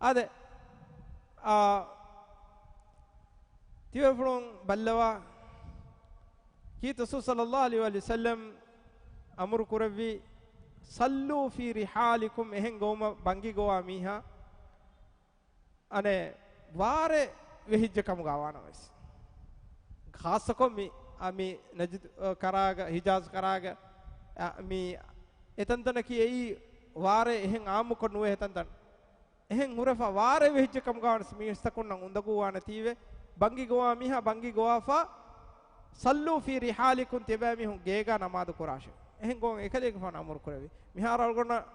އާދެ، އާ، ތިބޭފުޅުން ބައްލަވާ، ކީރިތި ރަސޫލު ޞައްލަﷲު ޢަލައިހި ވަސައްލަމް އަމުރު ކުރެއްވި، "صلوا في رحالكم"، އެހެން ގޮވުމަށް ބަންގި ގޮވާ މީހާ، އަނެއް ވާރޭ ވެހިއްޖެ ކަމުގަ ވާނަމަވެސް، ޚާއްޞަކޮށް މި، އަ، މި ނަޖްދު، އަ، ކަރާގަ، ހިޖާޒް ކަރާގަ، އަ، މި އެތަންތަނަކީ އެއީ ވާރޭ އެހެން އާއްމުކޮށް ނުވޭ އެތަންތަން. އެހެން ހުރެފަ ވާރޭ ވެހިއްޖެ ކަމުގަ ވާނަސް މީސްތަކުންނަށް އުނދަގޫވާނެތީވެ، ބަންގި ގޮވާ މީހާ ބަންގި ގޮވާފަ، "صلوا في رحالكم"، ތިޔަބައިމީހުން ގޭގަ ނަމާދު ކުރާށެވެ. އެހެން ގޮވަން އެކަލޭގެފާނު އަމުރު ކުރެއްވި. މިހާރު އަޅުގަނޑަށް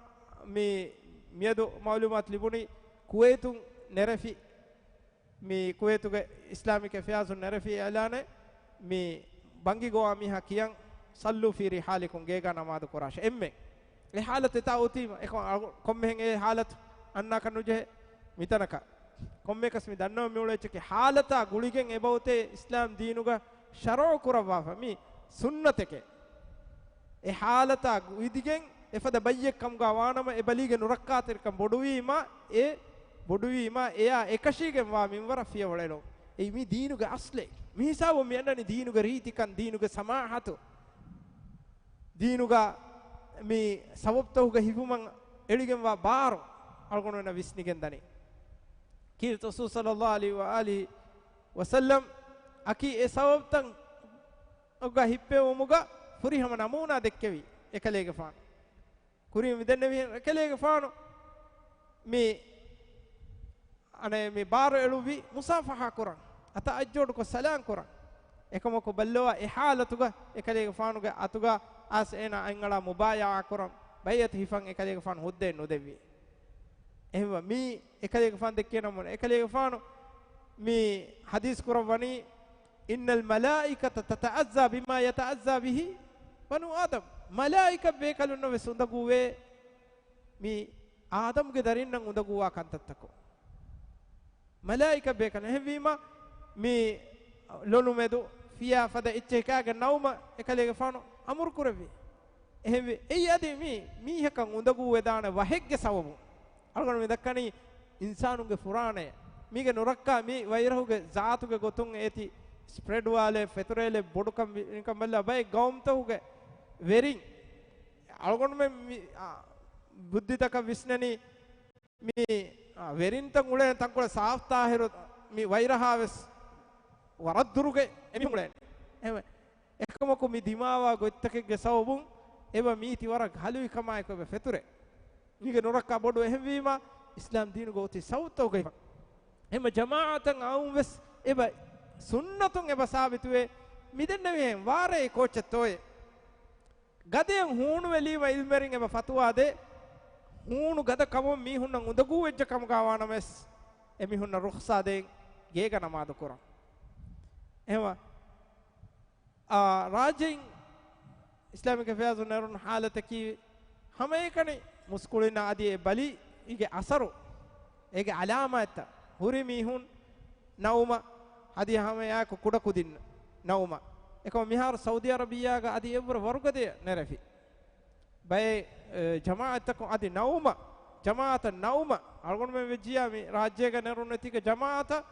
މި މިއަދު މައުލޫމާތު ލިބުނީ ކުވައިތުން ނެރެފި، މި ކުވައިތުގެ އިސްލާމިކް އެފެއާޒުން ނެރެފި އިޢުލާނެއް، މި ބަންގި ގޮވާ މީހާ ކިޔަން، "صلوا في رحالكم"، ގޭގަ ނަމާދު ކުރާށެ. އެންމެ އެ ޙާލަތު އެތާ އޮތީމަ، އެކަމަ އަޅު-، ކޮންމެހެން އެ ޙާލަތު އަންނާކަށް ނުޖެހޭ މިތަނަކަށް. ކޮންމެއަކަސް މި ދަންނަވަން މިއުޅޭ އެއްޗަކީ ޙާލަތާ ގުޅިގެން އެބައޮތޭ އިސްލާމް ދީނުގަ ޝަރުޢު ކުރައްވާފަ މި ސުންނަތެކޭ. އެ ޙާލަތާ ގުޅިގެން އެފަދަ ބައްޔެއް ކަމުގަ ވާނަމަ، އެ ބަލީގެ ނުރައްކާތެރިކަން ބޮޑުވީމަ، އެ ބޮޑުވީމަ، އެޔާ އެކަށީގެންވާ މިންވަރަށް ފިޔަވަޅު އެޅުން. އެއީ މި ދީނުގެ އަސްލެއް. މި ހިސާބުން މި އަންނަނީ ދީނުގެ ރީތިކަން، ދީނުގެ ސަމާޙަތު، ދީނުގަ މި ސަބަބުތަކުގެ ހިފުމަށް އެޅިގެންވާ ބާރު އަޅުގަނޑުމެންނަށް ވިސްނިގެން ދަނީ. ކީރިތި ރަސޫލު ޞައްލަﷲު ޢަލައިހި ވައާލިހި ވަސައްލަމް އަކީ އެ ސަބަބުތައް އޮގަ ހިއްޕެވުމުގަ ފުރިހަމަ ނަމޫނާ ދެއްކެވި އެކަލޭގެފާނު. ކުރިން މިދެންނެވިހެން އެކަލޭގެފާނު މި، އަނެއް މި ބާރު އެޅުއްވި މުޞާފަޙާ ކުރަން، އަތަށް އަތްޖޯޑުކޮށް ސަލާން ކުރަން. އެކަމަކު ބައްލަވާ އެ ޙާލަތުގަ އެކަލޭގެފާނުގެ އަތުގަ އައިސް އޭނާ އަތްއަޅާ މުބާޔަޢާ ކުރަން، ބައިޢަތު ހިފަން އެކަލޭގެފާނު ހުއްދައެއް ނުދެއްވި. އެހެންވެ މީ އެކަލޭގެފާނު ދެއްކޭ ނަމޫނާ، އެކަލޭގެފާނު މި ޙަދީޘް ކުރައްވަނީ، "إن الملائكة تتأذى بما يتأذى به بنو آدم." މަލާއިކަ ބޭކަލުންނަށް ވެސް އުނދަގޫވޭ މި އާދަމްގެ ދަރިންނަށް އުނދަގޫވާ ކަންތައްތަކުން. މަލާއިކަ ބޭކަލުން. އެހެންވީމަ މި ލޮނުމެދު ފިޔާ ފަދަ އެއްޗެހި ކާގެ ނައުމަށް އެކަލޭގެފާނު އަމުރު ކުރެއްވި. އެހެންވެ، އެއީ އަދި މީ މީހަކަށް އުނދަގޫވެދާނެ ވަހެއްގެ ސަބަބުން. އަޅުގަނޑު މި ދައްކަނީ އިންސާނުންގެ ފުރާނަޔަށް. މީގެ ނުރައްކާ މި ވައިރަހުގެ ޒާތުގެ ގޮތުން އޭތި ސްޕްރެޑްވާލެ، ފެތުރޭލެ، ބޮޑުކަން ވި-، ކަންބަލާ ބައެއް ގައުމުތަކުގެ ވެރިން. އަޅުގަނޑުމެން މި، އާ، ބުއްދިތަކަށް ވިސްނަނީ މި، އާ، ވެރިންތައް އުޅޭ ތަންކޮޅެއް ސާފްތާހިރު މި ވައިރަހާ ވެސް ވަރަށް ދުރުގެ އެމީހުން އުޅޭނެ. އެހެންވެ، އެކަމަކު މި ދިމާވާ ގޮތްތަކެއްގެ ސަބަބުން އެބަ މީތި ވަރަށް ހަލުވި ކަމާއެކު އެބަ ފެތުރޭ. މީގެ ނުރައްކާ ބޮޑު. އެހެންވީމަ، އިސްލާމް ދީނުގަ އޮތީ ސަބަބުތަކުގައި. އެހެންވެ ޖަމާޢަތަށް އައުން ވެސް އެބަ ސުންނަތުން އެބަ ސާބިތުވޭ. މިދެންނެވިހެން ވާރޭ ކޯއްޗެއްތޯއޭ؟ ގަދަޔަށް ހޫނުވެލީމަ އިލްމުވެރިން އެބަ ފަތުވާ ދޭ، ހޫނު ގަދަ ކަމުން މީހުންނަށް އުނދަގޫ ވެއްޖެ ކަމުގަ ވާނަމަވެސް، އެމީހުންނަށް ރުޚްޞާ ދޭން ގޭގަ ނަމާދު ކުރަން. އެހެންވެ، އާ، ރާއްޖެއިން އިސްލާމިކް އެފެއާޒު ނެރުނު ހާލަތަކީ، ހަމައެކަނި މުސްކުޅިންނަށް އަދި އެ ބަލީގެ އަސަރު، އޭގެ އަލާމާތްތައް ހުރި މީހުން ނައުމަށް އަދި ހަމައެއާއެކު ކުޑަކުދިން ނައުމަށް. އެކަމަ މިހާރު ސައުދީ އަރަބިއްޔާގަ އަދި އެއްވުރެ ވަރުގަދަ ނެރެފި. ބައެއް، އެ، ޖަމާޢަތްތަކުން އަދި ނައުމަށް، ޖަމާޢަތަށް ނައުމަށް، އަޅުގަނޑުމެން ވެއްޖިއްޔާ މި ރާއްޖޭގަ ނެރުން ނެތިގެ ޖަމާޢަތަށް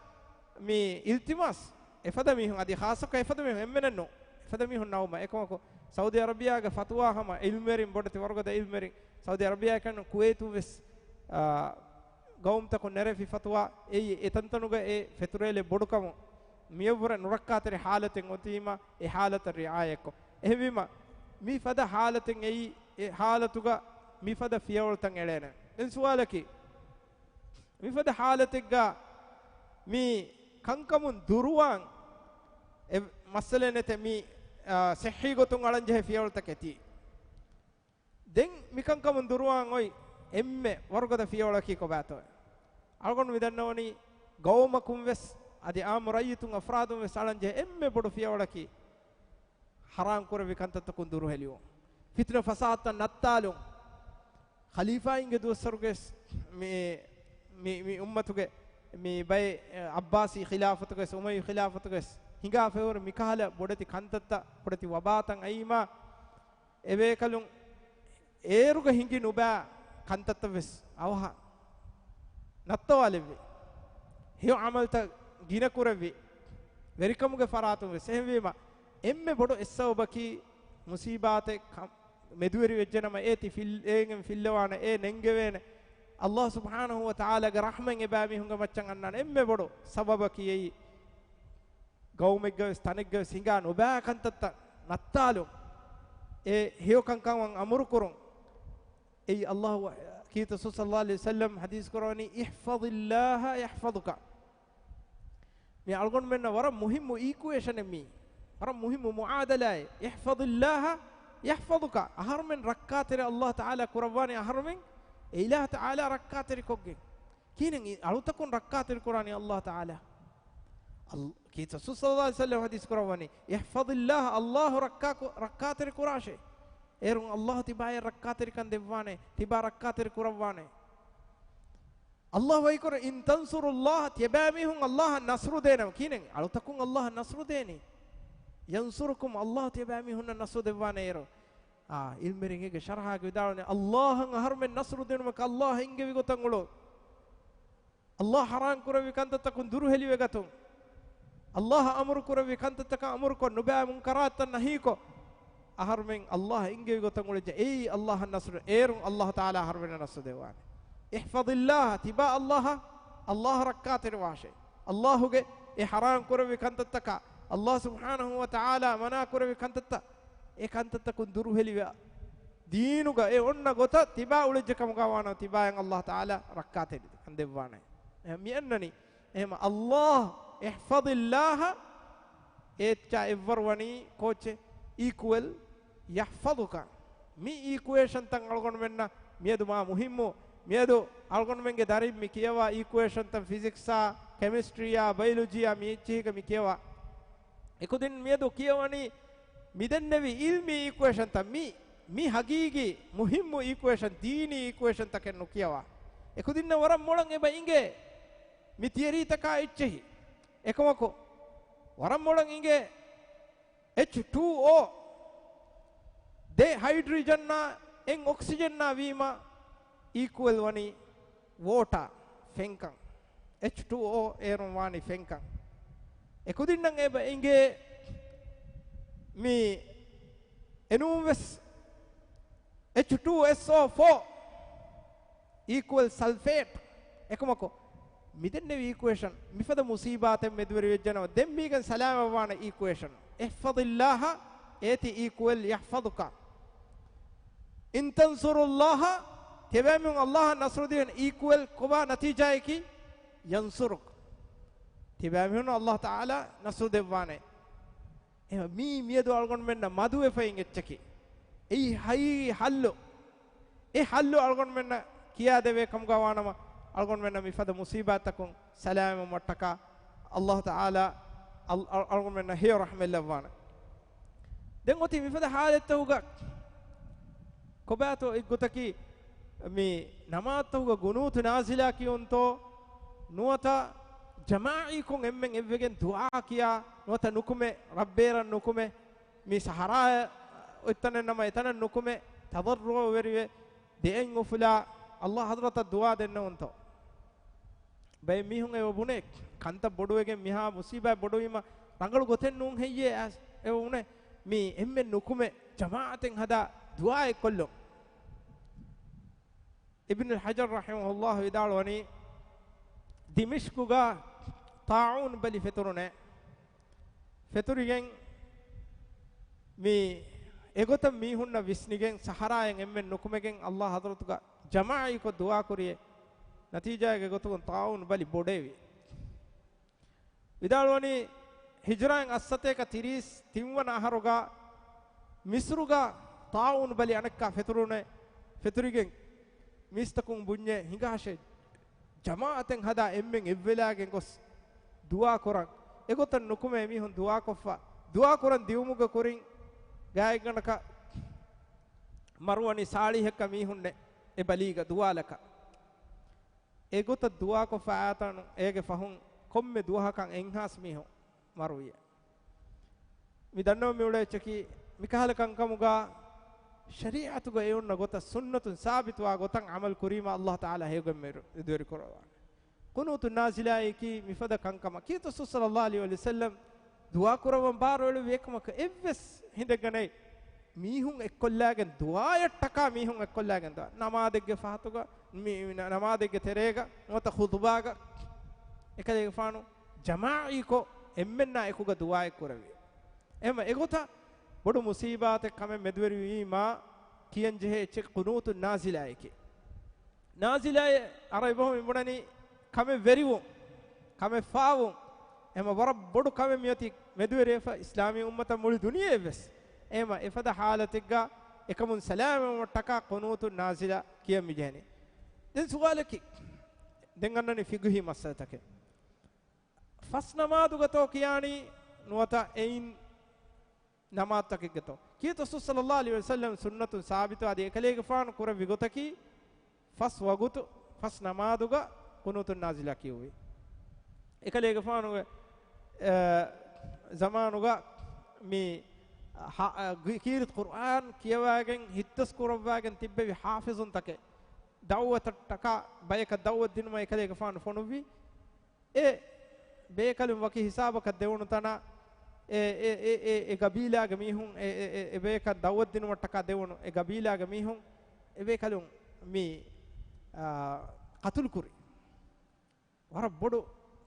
މި އިލްތިމާސް، އެފަދަ މީހުން އަދި ޚާއްޞަކޮށް އެފަދަ މީހުން އެންމެނެއްނު، އެފަދަ މީހުން ނައުމަށް. އެކަމަކު، ސައުދީ އަރަބިއްޔާގެ ފަތުވާ ހަމަ އިލްމުވެރިން ބޮޑެތި ވަރުގަދަ އިލްމުވެރިން، ސައުދީ އަރަބިއްޔާއެކަން ކުވައިތުން ވެސް، އާ، ގައުމުތަކުން ނެރެފި ފަތުވާ އެއީ، އެތަންތަނުގަ އެ ފެތުރޭލެއް ބޮޑުކަމުން މިއަށްވުރެ ނުރައްކާތެރި ހާލަތެއް އޮތީމަ، އެ ހާލަތަށް ރިޢާޔަތްކޮށް. އެހެންވީމަ، މި ފަދަ ހާލަތެއް އެއީ، އެ ހާލަތުގަ މި ފަދަ ފިޔަވަޅުތައް އެޅޭނެ. ދެން ސުވާލަކީ، މިފަދަ ހާލަތެއްގަ މި ކަންކަމުން ދުރުވާން އެ މައްސަލައެއް ނެތޭ، މި، އާ، ޞިއްޙީ ގޮތުން އަޅަންޖެހޭ ފިޔަވަޅުތަކެތީ. ދެން މިކަންކަމުން ދުރުވާން އޮތް އެންމެ ވަރުގަދަ ފިޔަވަޅަކީ ކޮބާތޯ؟ އަޅުގަނޑު މިދަންނަވަނީ ގައުމަކުން ވެސް އަދި އާއްމު ރައްޔިތުން އަފްރާދުން ވެސް އަޅަންޖެހޭ އެންމެ ބޮޑު ފިޔަވަޅަކީ ޙަރާން ކުރެއްވި ކަންތައްތަކުން ދުރުހެލިވުން. ފިތުނަ ފަސާދަތައް ނައްތާލުން. ޚަލީފާއިންގެ ދުވަސްވަރުގެ ވެސް މި، މި، މި އުއްމަތުގެ މި ބައެއް ޢައްބާސީ ޚިލާފަތުގެ ވެސް އުމައްޔަވީ ޚިލާފަތުގެ ވެސް ހިނގާފައިވަރު މިކަހަލަ ބޮޑެތި ކަންތައްތައް، ބޮޑެތި ވަބާތައް އައީމާ، އެބޭކަލުން އޭރުގަ ހިނގި ނުބާ ކަންތައްތައް ވެސް އަވަހަށް ނައްތަވާލެއްވި. ހެޔޮ ޢަމަލުތައް ގިނަ ކުރެއްވި. ވެރިކަމުގެ ފަރާތުން ވެސް. އެހެންވީމަ، އެންމެ ބޮޑު އެއްސަބަބަކީ މުސީބާތެއް ކަ-، މެދުވެރި ވެއްޖެނަމަ އޭތި ފިލް-، އޭގެން ފިއްލަވާނެ، އޭ ނެންގެވޭނެ. ﷲ ސުބްޙާނަހޫ ވަތަޢާލާގެ ރަޙްމަތް އެބައިމީހުންގެ މައްޗަށް އަންނާނެ. އެންމެ ބޮޑު ސަބަބަކީ އެއީ، ގައުމެއްގަ ވެސް ތަނެއްގަ ވެސް ހިނގާ ނުބާ ކަންތައްތައް ނައްތާލުން، އެ ހެޔޮ ކަންކަމަށް އަމުރު ކުރުން. އެއީ ﷲ ކީރިތި ރަސޫލު ޞައްލަﷲު ޢަލައިހި ވަސައްލަމަ ޙަދީޘް ކުރަވަނީ، "احفظ الله يحفظك." މި އަޅުގަނޑުމެންނަށް ވަރަށް މުހިއްމު އީކުއޭޝަނެއް މީ. ވަރަށް މުހިއްމު މުޢާދަލާއެއް. "احفظ الله يحفظك." އަހަރުމެން ރައްކާތެރި ﷲ ތަޢާލާ ކުރައްވާނެ އަހަރުމެން އެ އިލާހު ތަޢާލާ ރައްކާތެރިކޮށްގެން. ކިހިނެއް އި-، އަޅުތަކުން ރައްކާތެރި ކުރާނީ ﷲ ތަޢާލާ؟ އަލް-، ކީރިތި ރަސޫލު ޞައްލަﷲު ޢަލައިހި ވަސައްލަމަ ޙަދީޘް ކުރައްވަނީ، "احفظ الله." ﷲ ރައްކާ ކު-، ރައްކާތެރި ކުރާށޭ. އޭރުން ﷲ ތިބާޔަށް ރައްކާތެރިކަން ދެއްވާނެ، ތިބާ ރައްކާތެރި ކުރައްވާނެ. ﷲ ވަޙީކުރޭ، "إن تنصروا الله." ތިޔަބައިމީހުން ﷲ އަށް ނަޞްރު ދޭނަމަ، ކިހިނެއް އަޅުތަކުން ﷲ އަށް ނަޞްރު ދޭނީ؟ "ينصركم الله." ތިޔަބައިމީހުންނަށް ނަޞްރު ދެއްވާނެ އޭރު. އާ، ޢިލްމުވެރިންގެ ޝަރަޙާގަ ވިދާޅުވަނީ، ﷲ އަށް އަހަރުމެން ނަޞްރު ދިނުމަކަށް ﷲ އިންގެވި ގޮތަށް އުޅުން. ﷲ ޙަރާން ކުރެއްވި ކަންތައްތަކުން ދުރުހެލިވެގަތުން. ﷲ އަމުރު ކުރެއްވި ކަންތައްތަކަށް އަމުރުކޮށް، ނުބައި މުންކަރާތްތައް ނަހީކޮށް، އަހަރުމެން ﷲ އިންގެވި ގޮތަށް އުޅެއްޖެ. އެއީ ﷲ އަށް ނަޞްރު. އޭރުން ﷲ ތަޢާލާ އަހަރުމެންނަށް ނަޞްރު ދެއްވާނެ. احفظ الله، ތިބާ ﷲ އަށް، ﷲ އަށް ރައްކާތެރިވާށޭ. ﷲ ގެ އެ ޙަރާން ކުރެއްވި ކަންތައްތަކާ، ﷲ ސުބްޙާނަހޫ ވަތަޢާލާ މަނާ ކުރެއްވި ކަންތައްތައް، އެ ކަންތައްތަކުން ދުރުހެލިވެ، ދީނުގަ އެ އޮންނަ ގޮތަށް ތިބާ އުޅެއްޖެ ކަމުގަ ވާނަމަ، ތިބާޔަށް ﷲ ތަޢާލާ ރައްކާތެރިކަން ދެއްވާނެ. އެ މި އަންނަނީ. އެހެމަ ﷲ، احفظ الله، އޭތި އެއްވަރު ވަނީ ކޯޗެއް؟ equal يحفظك. މި އީކުއޭޝަންތައް އަޅުގަނޑުމެންނަށް މިއަދު މާ މުހިއްމު. މިއަދު އަޅުގަނޑުމެންގެ ދަރިން މި ކިޔަވާ އީކުއޭޝަންތައް، ފިޒިކްސާ، ކެމިސްޓްރީއާ، ބަޔޮލޮޖީއާ މި އެއްޗެހިގަ މި ކިޔަވާ. އެކުދިން މިއަދު ކިޔަވަނީ މިދެންނެވި އިލްމީ އީކުއޭޝަންތައް، މި، މި ހަގީގީ މުހިއްމު އީކުއޭޝަން، ދީނީ އީކުއޭޝަންތަކެއް ނުކިޔަވާ. އެކުދިންނަށް ވަރަށް މޮޅަށް އެބަ އިނގޭ މި ތިއަރީތަކާ އެއްޗެހި. އެކަމަކު، ވަރަށް މޮޅަށް އިނގޭ އެޗް ޓޫ އޯ، ދެ ހައިޑްރިޖަންއާ އެއް އޮކްސިޖަންއާ ވީމަ، އީކުއެލް ވަނީ ވޯޓާ، ފެންކަން. އެޗް ޓޫ އޯ އޭރުން ވާނީ ފެންކަން. އެކުދިންނަށް އެބަ އިނގޭ މި އެނޫން ވެސް އެޗް ޓޫ އެސް އޯ ފޯ އީކުއެލް ސަލްފޭޓް. އެކަމަކު، މިދެންނެވި އީކުއޭޝަން މިފަދަ މުސީބާތެއް މެދުވެރިވެއްޖެނަމަ، ދެން މީގެން ސަލާމަތްވާނެ އީކުއޭޝަން. احفظ الله، އޭތި އީކުއެލް يحفظك. إن تنصروا الله، ތިޔަބައިމީހުން ﷲ އަށް ނަޞްރު ދިޔަން، އީކުއެލް ކޮބާ ނަތީޖާއަކީ؟ ينصرك. ތިޔަބައިމީހުން ﷲ ތަޢާލާ ނަޞްރު ދެއްވާނެ. އެހެން މީ މިއަދު އަޅުގަނޑުމެންނަށް މަދުވެފައި އެއްޗަކީ. އެއީ ހައީ ޙައްލު. އެ ޙައްލު އަޅުގަނޑުމެންނަށް ކިޔާދެވޭ ކަމުގަ ވާނަމަ، އަޅުގަނޑުމެންނަށް މިފަދަ މުސީބާތްތަކުން ސަލާމަތްވުމަށްޓަކާ އައްލާހު ތަޢާލާ އަލް-، އަޅު-، އަޅުގަނޑުމެންނަށް ހެޔޮ ރަޙްމަތް ލައްވާނެ. ދެން އޮތީ މިފަދަ ޙާލަތްތަކުގަ ކޮބާތޯ އެއްގޮތަކީ މި ނަމާދުތަކުގަ ޤުނޫތު ނާޒިލާ ކިޔުންތޯ ނުވަތަ ޖަމާޢީކޮށް އެންމެން އެއްވެގެން ދުޢާ ކިޔާ ނުވަތަ ނުކުމެ، ރަށްބޭރަށް ނުކުމެ، މި ސަހަރާ އޮތްތަނެއް ނަމަ އެތަނަށް ނުކުމެ، ތަޟައްރުޢުވެރިވެ، ދެއަތް އުފުލާ އައްލާހު ޙަޟްރަތަށް ދުޢާ ދެންނެވުންތޯ؟ ބައެއް މީހުން އެބަ ބުނޭ، ކަންތައް ބޮޑުވެގެން މިހާ މުސީބާތް ބޮޑުވީމަ ރަނގަޅު ގޮތެއް ނޫން ހެއްޔޭ އައިސް އެބަ ބުނޭ، މީ އެންމެން ނުކުމެ ޖަމާޢަތެއް ހަދާ ދުޢާއެއް ކޮށްލުން. އިބްނު ޙަޖަރު ރަޙިމަހުﷲ ވިދާޅުވަނީ، ދިމިޝްޤުގަ ޠާޢޫން ބަލި ފެތުރުނޭ. ފެތުރިގެން މި އެގޮތަށް މީހުންނަށް ވިސްނިގެން ސަހަރާއިން އެންމެން ނުކުމެގެން އައްލާހު ޙަޟްރަތުގަ ޖަމާޢީކޮށް ދުޢާކުރިޔޭ. ނަތީޖާގެ ގޮތުގަ ޠާޢޫން ބަލި ބޮޑެވި. ވިދާޅުވަނީ، ހިޖުރާއިން އަށްސަތޭކަ ތިރީސް ތިންވަނަ އަހަރުގަ މިޞްރުގަ ޠާޢޫން ބަލި އަނެއްކާ ފެތުރުނޭ. ފެތުރިގެން މީސްތަކުން ބުންޏޭ ހިނގާށޭ، ޖަމާޢަތެއް ހަދާ އެންމެން އެއްވެލާގެން ގޮސް ދުޢާ ކުރަން. އެގޮތަށް ނުކުމެ މީހުން ދުޢާކޮށްފަ، ދުޢާ ކުރަން ދިއުމުގެ ކުރިން ގާތްގަނޑަކަށް މަރުވަނީ ޞާޅީހެއްކަ މީހުންނެއް އެ ބަލީގަ ދުވާލަކަށް. އެގޮތަށް ދުޢާކޮށްފަ އާތަނު އޭގެ ފަހުން ކޮންމެ ދުވަހަކަށް އެއްހާސް މީހުން މަރުވިޔޭ. މި ދަންނަވަން މި އުޅޭ އެއްޗަކީ، މިކަހަލަ ކަންކަމުގަ ޝަރީޢަތުގަ އެ އޮންނަ ގޮތަށް ސުންނަތުން ސާބިތުވާ ގޮތަށް ޢަމަލު ކުރީމަ އައްލާހު ތަޢާލާ ހެޔޮގޮތް މެދުވެރި ކުރައްވާނެ. ޤުނޫތު ނާޒިލާއަކީ މިފަދަ ކަންކަމަށް. ކީރިތި ރަސޫލު ޞައްލައްލާހު ޢަލައިހި ވަސައްލަމް ދުޢާ ކުރައްވަން ބާރުއެޅުއްވި އެކަމަކަށް އެއްވެސް ހިނދެއްގަ ނެތް. މީހުން އެއްކޮށްލާގެން ދުޢާއަށްޓަކާ މީހުން އެއްކޮށްލާގެން ދުޢާ. ނަމާދެއްގެ ފަހަތުގަ، މި، މި ނަ-، ނަމާދެއްގެ ތެރޭގަ، ނުވަތަ ޚުޠުބާގަ، އެކަލޭގެފާނު ޖަމާޢީކޮށް އެންމެންނާ އެކުގަ ދުޢާއެއް ކުރެއްވި. އެހެންވެ އެގޮތަށް ބޮޑު މުޞީބާތެއް ކަމެއް މެދުވެރިވީމާ ކިޔަން ޖެހޭ އެއްޗެއް ޤުނޫތު ނާޒިލާއެކޭ. ނާޒިލާއޭ ޢަރަބި ބަހުން މި ބުނަނީ ކަމެއް ވެރިވުން، ކަމެއް ފާވުން. އެހެންވެ ވަރަށް ބޮޑު ކަމެއް މިއޮތީ މެދުވެރިވެފަ އިސްލާމީ އުއްމަތަށް މުޅި ދުނިޔެއަށްވެސް. އެހެންވެ އެފަދަ ޙާލަތެއްގަ އެކަމުން ސަލާމަތްވުމަށްޓަކާ ޤުނޫތު ނާޒިލާ ކިޔަން މިޖެހެނީ. ދެން ސުވާލަކީ، ދެން އަންނަނީ ފިޤުހީ މައްސަލަތަކެއް. ފަސް ނަމާދުގަތޯ ކިޔާނީ ނުވަތަ އެއިން ނަމާދުތަކެއްގަތޯ؟ ކީރިތި ރަސޫލު ޞައްލައްލާހު ޢަލައިހި ވަސައްލަމް ސުންނަތުން ސާބިތު އަދި އެކަލޭގެފާނު ކުރެއްވި ގޮތަކީ، ފަސް ވަގުތު، ފަސް ނަމާދުގަ ޤުނޫތު ނާޒިލާ ކިޔުއްވި. އެކަލޭގެފާނުގެ، އަ، ޒަމާނުގަ މި ހަ-، އަ، ގި-، ކީރިތި ޤުރްއާން ކިޔަވާގެން ހިތްދަސް ކުރައްވާގެން ތިއްބެވި ޙާފިޒުންތަކެއް ދަޢުވަތަށްޓަކާ ބަޔަކަށް ދަޢުވަތު ދިނުމަށް އެކަލޭގެފާނު ފޮނުއްވި. އެ ބޭކަލުން ވަކި ހިސާބަކަށް ދެވުނު ތަނަށް އެ، އެ، އެ، އެ، އެ ގަބީލާގެ މީހުން، އެ، އެ، އެ، އެ ބޭކަށް ދަޢުވަތު ދިނުމަށްޓަކާ ދެވުނު އެ ގަބީލާގެ މީހުން އެ ބޭކަލުން މި، އާ، ޤަތުލު ކުރި. ވަރަށް ބޮޑު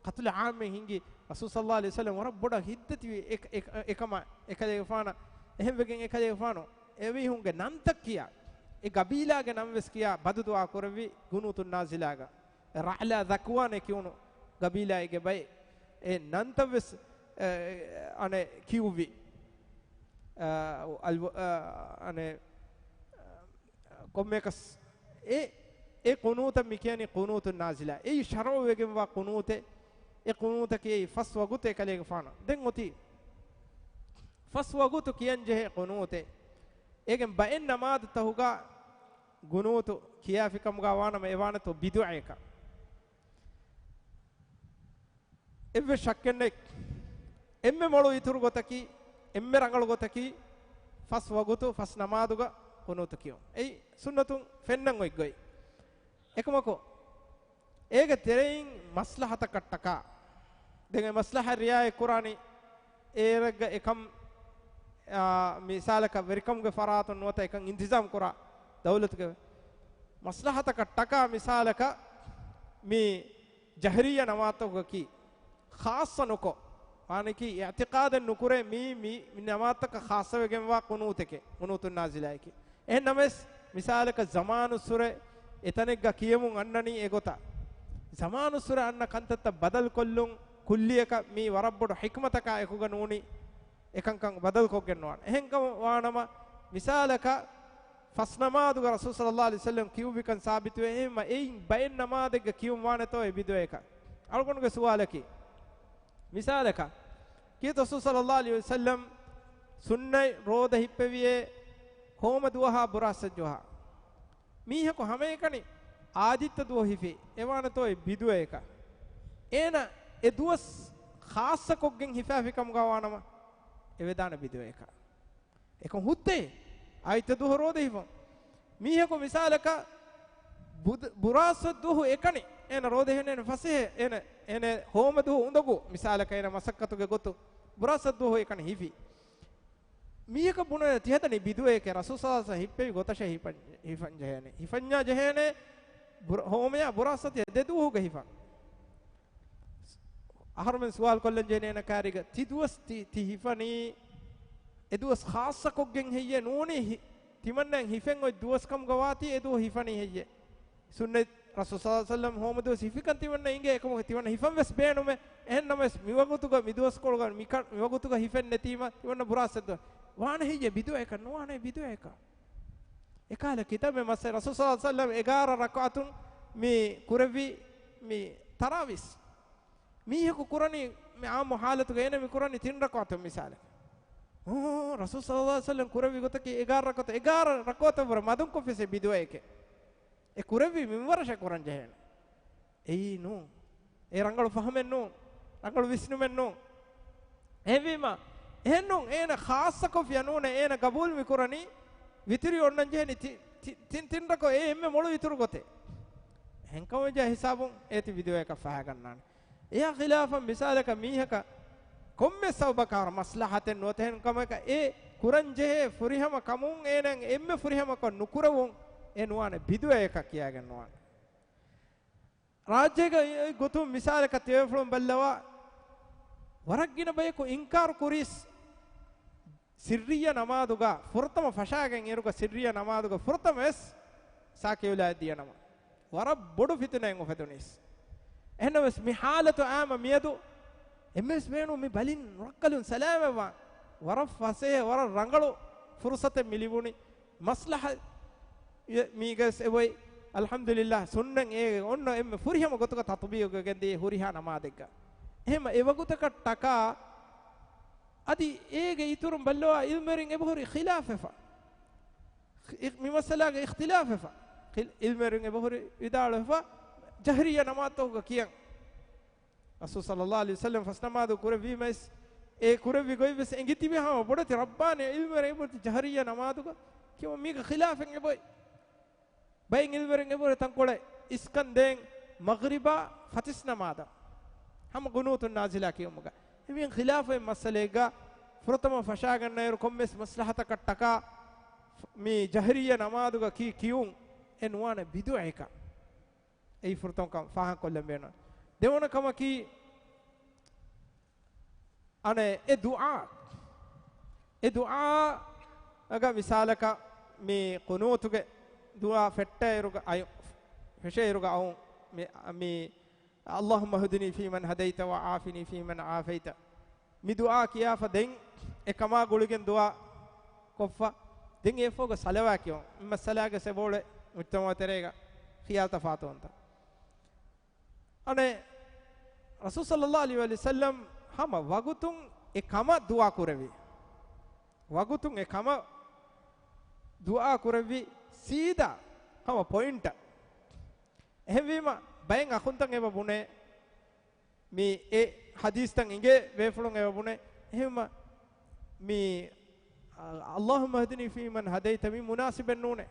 ޤަތުލު ޢާއްމެއް ހިނގި. ރަސޫލު ޞައްލައްލާހު ޢަލައިހި ވަސައްލަމް ވަރަށް ބޮޑަށް ހިތްދަތިވި އެ، އެ، އެކަމަށް އެކަލޭގެފާނަށް. އެހެންވެގެން އެކަލޭގެފާނު އެމީހުންގެ ނަންތައް ކިޔާ، އެ ގަބީލާގެ ނަންވެސް ކިޔާ ބަދުދުޢާ ކުރެއްވި ޤުނޫތު ނާޒިލާގަ. ރަޢްލާ ޛަކްވާނޭ ކިޔުނު ގަބީލާއެއްގެ ބައެއް އެ ނަންތައްވެސް، އެ، އަނެއް ކިޔުއްވި. އަ، އަލް-، އަ، އަނެއް، ކޮންމެއަކަސް އެ، އެ ޤުނޫތަށް މި ކިޔަނީ ޤުނޫތު ނާޒިލާ. އެއީ ޝަރުޢުވެގެންވާ ޤުނޫތެއް. އެ ޤުނޫތަކީ އެއީ ފަސް ވަގުތު އެކަލޭގެފާނަށް. ދެން އޮތީ ފަސް ވަގުތު ކިޔަންޖެހޭ ޤުނޫތެއް. އޭގެން ބައެއް ނަމާދުތަހުގަ ޤުނޫތު ކިޔާފިކަމުގަ ވާނަމަ އެވާނެތޯ ބިދުޢައެކަށް. އެއްވެސް ޝައްކެއްނެތް. އެންމެ މޮޅު އިތުރު ގޮތަކީ، އެންމެ ރަނގަޅު ގޮތަކީ، ފަސް ވަގުތު ފަސް ނަމާދުގަ ޤުނޫތު ކިޔުން. އެއީ ސުންނަތުން ފެންނަން އޮތް ގޮތް. އެކަމަކު، އޭގެ ތެރެއިން މަސްލަހަތަކަށްޓަކާ، ދެން އެ މަސްލަހަތް ރިޢާޔަތް ކުރާނީ، އޭރެއްގަ އެކަން، އާ، މިސާލަކަށް ވެރިކަމުގެ ފަރާތުން ނުވަތަ އެކަން އިންތިޒާމް ކުރާ ދައުލަތުގެ މަސްލަހަތަކަށްޓަކާ މިސާލަކަށް މި ޖަހްރިއްޔާ ނަމާދުތަކަކީ ޚާއްޞަ ނުކޮށް، ވާނެކީ އިޢްތިޤާދެއް ނުކުރޭ މީ، މި، މި ނަމާދުތަކަށް ޚާއްޞަވެގެންވާ ޤުނޫތެކޭ، ޤުނޫތު ނާޒިލާއެކޭ. އެހެން ނަމަވެސް، މިސާލަކަށް ޒަމާނުއްސުރެ އެތަނެއްގަ ކިޔެމުން އަންނަނީ އެގޮތަށް. ޒަމާނުއްސުރެ އަންނަ ކަންތައްތައް ބަދަލުކޮށްލުން ކުއްލިއަކަށް މީ ވަރަށް ބޮޑު ޙިކްމަތަކާ އެކުގަ ނޫނީ އެކަންކަން ބަދަލުކޮށްގެން ނުވާނެ. އެހެންކަމުން ވާނަމަ، މިސާލަކަށް ފަސް ނަމާދުގަ ރަސޫލު ޞައްލައްލާހު ޢަލައިހި ވަސައްލަމް ކިޔުއްވިކަން ސާބިތުވޭ. އެހެންވީމަ އެއިން ބައެއް ނަމާދެއްގަ ކިޔުން ވާނެތޯ އެ ބިދުޢައެކަށް؟ އަޅުގަނޑުގެ ސުވާލަކީ، މިސާލަކަށް، ކީރިތި ރަސޫލު ޞައްލައްލާހު ޢަލައިހި ވަސައްލަމް ސުންނަތް ރޯދަ ހިއްޕެވިޔޭ ހޯމަ ދުވަހާ ބުރާސްތައް ދުވަހާ. މީހަކު ހަމައެކަނި އާދިއްތަ ދުވަހު ހިފީ، އެވާނެތޯ އެ ބިދުޢައެކަށް؟ އޭނަ އެ ދުވަސް ޚާއްޞަކޮށްގެން ހިފާފި ކަމުގަ ވާނަމަ، އެވެދާނެ ބިދުޢައެކަށް. އެކަން ހުއްޓޭ. އާދިއްތަ ދުވަހު ރޯދަ ހިފުން. މީހަކު މިސާލަކަށް ބުދ-، ބުރާސްތައް ދުވަހު އެކަނި އޭނަ ރޯދަ ހިފެން ފަސޭހަ، އޭނަ، އޭނަ ހޯމަ ދުވަހު އުނދަގޫ، މިސާލަކަށް އޭނަ މަސައްކަތުގެ ގޮތު ބުރާސްތައް ދުވަހު އެކަނި ހިފި. މީހަކަށް ބުނެ ތިހަތަނި ބިދުޢައެކޭ، ރަސޫލު ޞައްލައްލާހު ޢަލައިހި ވަސައްލަމް ހިއްޕެވި ގޮތަށޭ ހިފަން، ހިފަން ޖެހޭނެ. ހިފަންޏާ ޖެހޭނެ ބުރ-، ހޯމަޔާ ބުރާސްތައް ދެ ދުވަހުގަ ހިފަން. އަހަރުމެން ސުވާލު ކޮށްލަން ޖެހޭނެ އޭނަ ކާރީގަ، ތި ދުވަސް ތި، ތި ހިފަނީ އެ ދުވަސް ޚާއްޞަކޮށްގެން ހެއްޔޭ؟ ނޫނީ ހި-، ތިމަންނައަށް ހިފެން އޮތް ދުވަސް ކަމުގަ ވާތީ އެ ދުވަހު ހިފަނީ ހެއްޔޭ؟ ސުންނަތް ރަސޫލު ޞައްލައްލާހު ޢަލައިހި ވަސައްލަމް ހޯމަ ދުވަސް ހިފިކަން ތިމަންނަ އިނގޭ، އެކަމަކު ތިމަންނަ ހިފަން ވެސް ބޭނުމޭ. އެހެން ނަމަވެސް މިވަގުތުގަ މި ދުވަސްކޮޅުގަ މި ކަ-، މިވަގުތުގަ ހިފެން ނެތީމަ ތިމަންނަ ބުރާސްތައް ދުވަހު. ވާނެ ހެއްޔޭ ބިދުޢައެކަށް؟ ނުވާނެ ބިދުޢައެކަށް. އެކަހަލަ ކިތައްމެ މައްސަލަ ރަސޫލު ޞައްލައްލާހު ޢަލައިހި ވަސައްލަމް އެގާރަ ރަކުޢަތުން މި ކުރެއްވި މި ތަރާވީސް. މީހަކު ކުރަނީ މި އާއްމު ޙާލަތުގަ އޭނަ މި ކުރަނީ ތިން ރަކުޢަތު މިސާލަކަށް. އޯ، ރަސޫލު ޞައްލައްލާހު ޢަލައިހި ވަސައްލަމް ކުރެއްވި ގޮތަކީ އެގާރަ ރަކުޢަތު، އެގާރަ ރަކުޢަތަށް ވުރެ މަދުންކޮށްފި އެ ބިދުޢައެކޭ. އެ ކުރެއްވީ މިންވަރަށޭ ކުރަން ޖެހޭނެ. އެއީ ނޫން. އެ ރަނގަޅު ފަހުމެއް ނޫން. ރަނގަޅު ވިސްނުމެއް ނޫން. އެހެންވީމަ، އެހެންނޫން، އޭނަ ޚާއްޞަކޮށްފިޔާ ނޫނޭ، އޭނަ ގަބޫލު މި ކުރަނީ ވިތުރީ އޮންނަން ޖެހެނީ ތި-، ތި-، ތިން، ތިން ރަކުޢަތު އެ އެންމެ މޮޅު ވިތުރު ގޮތެއް. އެހެންކަމުން ޖާ ހިސާބުން އޭތި ބިދުޢައެކަށް ފަހައިގަންނާނެ. އެހާ ޚިލާފަށް މިސާލަކަށް މީހަކަށް ކޮންމެ ސަބަބަކާ މަސްލަހަތެއް ނުވަތަ އެހެން ކަމަކަށް އެ ކުރަން ޖެހޭ ފުރިހަމަ ކަމުން އޭނަ އެންމެ ފުރިހަމަކޮށް ނުކުރެވުން އެ ނުވާނެ ބިދުޢައެކަށް ކިޔާގެން ނުވާނެ. ރާއްޖޭގަ އެ، އެ ގޮތުން މިސާލަކަށް ތިޔަބޭފުޅުން ބައްލަވާ، ވަރަށް ގިނަ ބަޔަކު އިންކާރު ކުރީސް ސިއްރިއްޔަ ނަމާދުގަ ފުރަތަމަ ފަށާގެން އިރުގަ ސިއްރިއްޔަ ނަމާދުގަ ފުރަތަމަ ވެސް ސާކިޔުލާ ދިޔަ ނަމަ. ވަރަށް ބޮޑު ފިތުނައެއް އުފެދުނީސް. އެހެންނަމަވެސް މި ޙާލަތު އާމަ މިއަދު އެންމެވެސް ބޭނުން މި ބަލިން ރައްކަލުން ސަލާމަތްވާން. ވަރަށް ފަސޭހަ، ވަރަށް ރަނގަޅު ފުރުސަތެއް މި ލިބުނީ. މަސްލަހަ މީގަސް އެބޮތް. އަލްޙަމްދުލިއްލާހް، ސުންނަތް އޭގެ އޮންނަ އެންމެ ފުރިހަމަ ގޮތުގަ ތަޠުބީގު ގެންދިޔަ ހުރިހާ ނަމާދެއްގަ. އެހެންމަ އެ ވަގުތަކަށް ޓަކާ އަދި އޭގެ އިތުރުން ބައްލަވާ އިލްމުވެރިން އެބަހުރި ޚިލާފެފަ. އި-، މި މައްސަލާގެ އިޚްތިލާފެފަ. ޚިލް-، އިލްމުވެރިން އެބަހުރި ވިދާޅުވެފަ، ޖަހްރިއްޔަ ނަމާދުތަކުގަ ކިޔަން. ރަސޫލު ޞައްލައްލާހު ޢަލައިހި ވަސައްލަމް ފަސް ނަމާދު ކުރެއްވީމައިސް، އެ ކުރެއްވި ގޮތްވެސް އެނގިތިބި ހަމަ ބޮޑެތި ރައްބާނީ އިލްމުވެރިން އެބަހުރި ޖަހްރިއްޔަ ނަމާދުގަ ކިޔަން މީގެ ޚިލާފެއް އެބޮތް. ބައެއް އިލްމުވެރިން އެބަހުރި ތަންކޮޅެއް އިސްކަން ދޭން މަޣްރިބާ ފަތިސް ނަމާދަށް ހަމަ ޤުނޫތު ނާޒިލާ ކިޔުމުގަ. އެމީހުން ޚިލާފުވެ މައްސަލައެއްގަ ފުރަތަމަ ފަށާގަންނައިރު ކޮންމެސް މަސްލަހަތަކަށް ޓަކާ މި ޖަހްރިއްޔަ ނަމާދުގަ ކީ ކިޔުން އެ ނުވާނެ ބިދުޢައެކަށް. އެއީ ފުރަތަމަ ކަން ފާހަގަކޮށްލަން ބޭނުން. ދެވަނަ ކަމަކީ، އަނެއް އެ ދުޢާ، އެ ދުޢާއަކަށް މިސާލަކަށް މި ޤުނޫތުގެ ދުޢާ ފެއްޓައިރުގަ އައި-، ފެށޭއިރުގަ އައު މި، މި اللهم اهدني فيمن هديت وعافني فيمن عافيت. މި ދުޢާ ކިޔާފަ ދެން އެ ކަމާ ގުޅިގެން ދުޢާ ކޮށްފަ. ދެން އެއަށްފަހުގަ ޞަލަވާތް ކިޔުން. މި މައްސަލާގެ ސެބޯޅެ މުޖްތަމަޢު ތެރޭގަ ޚިޔާލު ތަފާތުވަންތަ. އަނެއް ރަސޫލު ޞައްލައްލާހު ޢަލައިހި ވަސައްލަމް ހަމަ ވަގުތުން އެ ކަމަށް ދުޢާ ކުރެއްވި. ވަގުތުން އެ ކަމަށް ދުޢާ ކުރެއްވި ސީދާ ހަމަ ޕޮއިންޓަށް. އެހެންވީމަ ބައެއް އަޚުންތައް އެބަ ބުނޭ، މި އެ ޙަދީޘްތައް އިނގޭ ބޭފުޅުން އެބަ ބުނޭ. އެހެންވީމަ މި، އަ، اللهم اهدني فيمن هديت މި މުނާސިބެއް ނޫނޭ.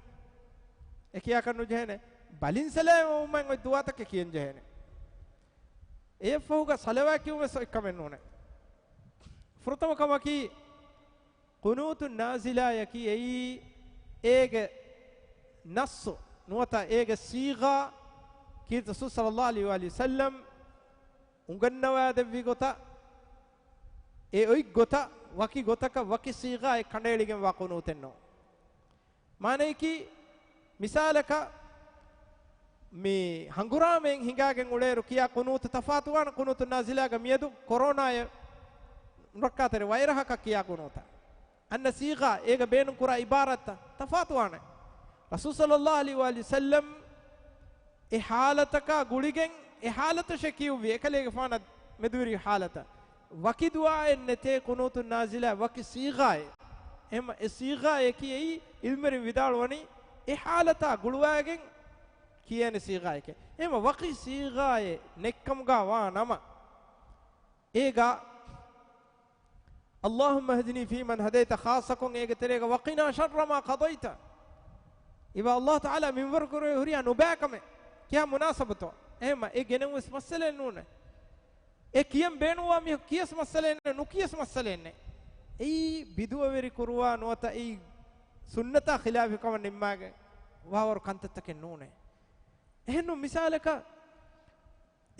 އެ ކިޔާކަށް ނުޖެހޭނެ. ބަލިން ސަލާމަތްވުމަށް އޮތް ދުޢާތަކެއް ކިޔަން ޖެހޭނެ. އެއަށްފަހުގަ ޞަލަވާތް ކިޔުން ވެސް އެއްކަމެއް ނޫނޭ. ފުރަތަމަ ކަމަކީ، ޤުނޫތު ނާޒިލާޔަކީ އެއީ އޭގެ ނައްޞު ނުވަތަ އޭގެ ޞީޣާ ކީރިތި ރަސޫލު ޞައްލައްލާހު ޢަލައިހި ވަސައްލަމް އުނގަންނަވާދެއްވި ގޮތަށް، އެ އޮތް ގޮތަށް ވަކި ގޮތަކަށް ވަކި ޞީޣާއެއް ކަނޑައެޅިގެންވާ ޤުނޫތެއް ނޫން. މާނަޔަކީ، މިސާލަކަށް، މި ހަނގުރާމައިން ހިނގާގެން އުޅޭއިރު ކިޔާ ޤުނޫތު ތަފާތުވާނެ، ޤުނޫތު ނާޒިލާގަ މިއަދު ކޮރޯނާއެއް ނުރައްކާތެރި ވައިރަހަކަށް ކިޔާ ޤުނޫތަށް. އަންނަ ޞީޣާ، އޭގަ ބޭނުންކުރާ ޢިބާރާތްތައް ތަފާތުވާނެ. ރަސޫލު ޞައްލައްލާހު ޢަލައިހި ވަސައްލަމް އެ ޙާލަތަކާ ގުޅިގެން އެ ޙާލަތަށޭ ކިޔުއްވި އެކަލޭގެފާނަށް މެދުވެރި ޙާލަތަށް. ވަކި ދުޢާއެއް ނެތޭ ޤުނޫތު ނާޒިލާ ވަކި ޞީޣާއެއް. އެހެންމަ އެ ޞީޣާއެކީ އެއީ ޢިލްމުވެރިން ވިދާޅުވަނީ އެ ޙާލަތާ ގުޅުވާގެން ކިޔޭނެ ޞީޣާއެކޭ. އެހެންމަ ވަކި ޞީޣާއެއް ނެތްކަމުގަ ވާ ނަމަ، އޭގަ اللهم اهدني فيمن هديت ޚާއްޞަކޮށް އޭގެ ތެރޭގަ وقنا شر ما قضيت. އިބަ ﷲ ތަޢާލާ މިންވަރު ކުރެވޭ ހުރިހާ ނުބައިކަމެއް ކިހާ މުނާސަބަތޯ؟ އެހެންމަ އެ ގެނެވުންވެސް މައްސަލައެއް ނޫނޭ. އެ ކިޔަން ބޭނުންވާ މީހަކު ކިޔަސް މައްސަލައެއް ނޫނޭ، ނުކިޔަސް މައްސަލައެއް ނެތް. އެއީ ބިދުޢަވެރި ކުރުވާ ނުވަތަ އެއީ ސުންނަތާ ޚިލާފި ކަމަށް ނިންމާގެން ވާވަރު ކަންތައްތަކެއް ނޫނޭ. އެހެންނު މިސާލަކަށް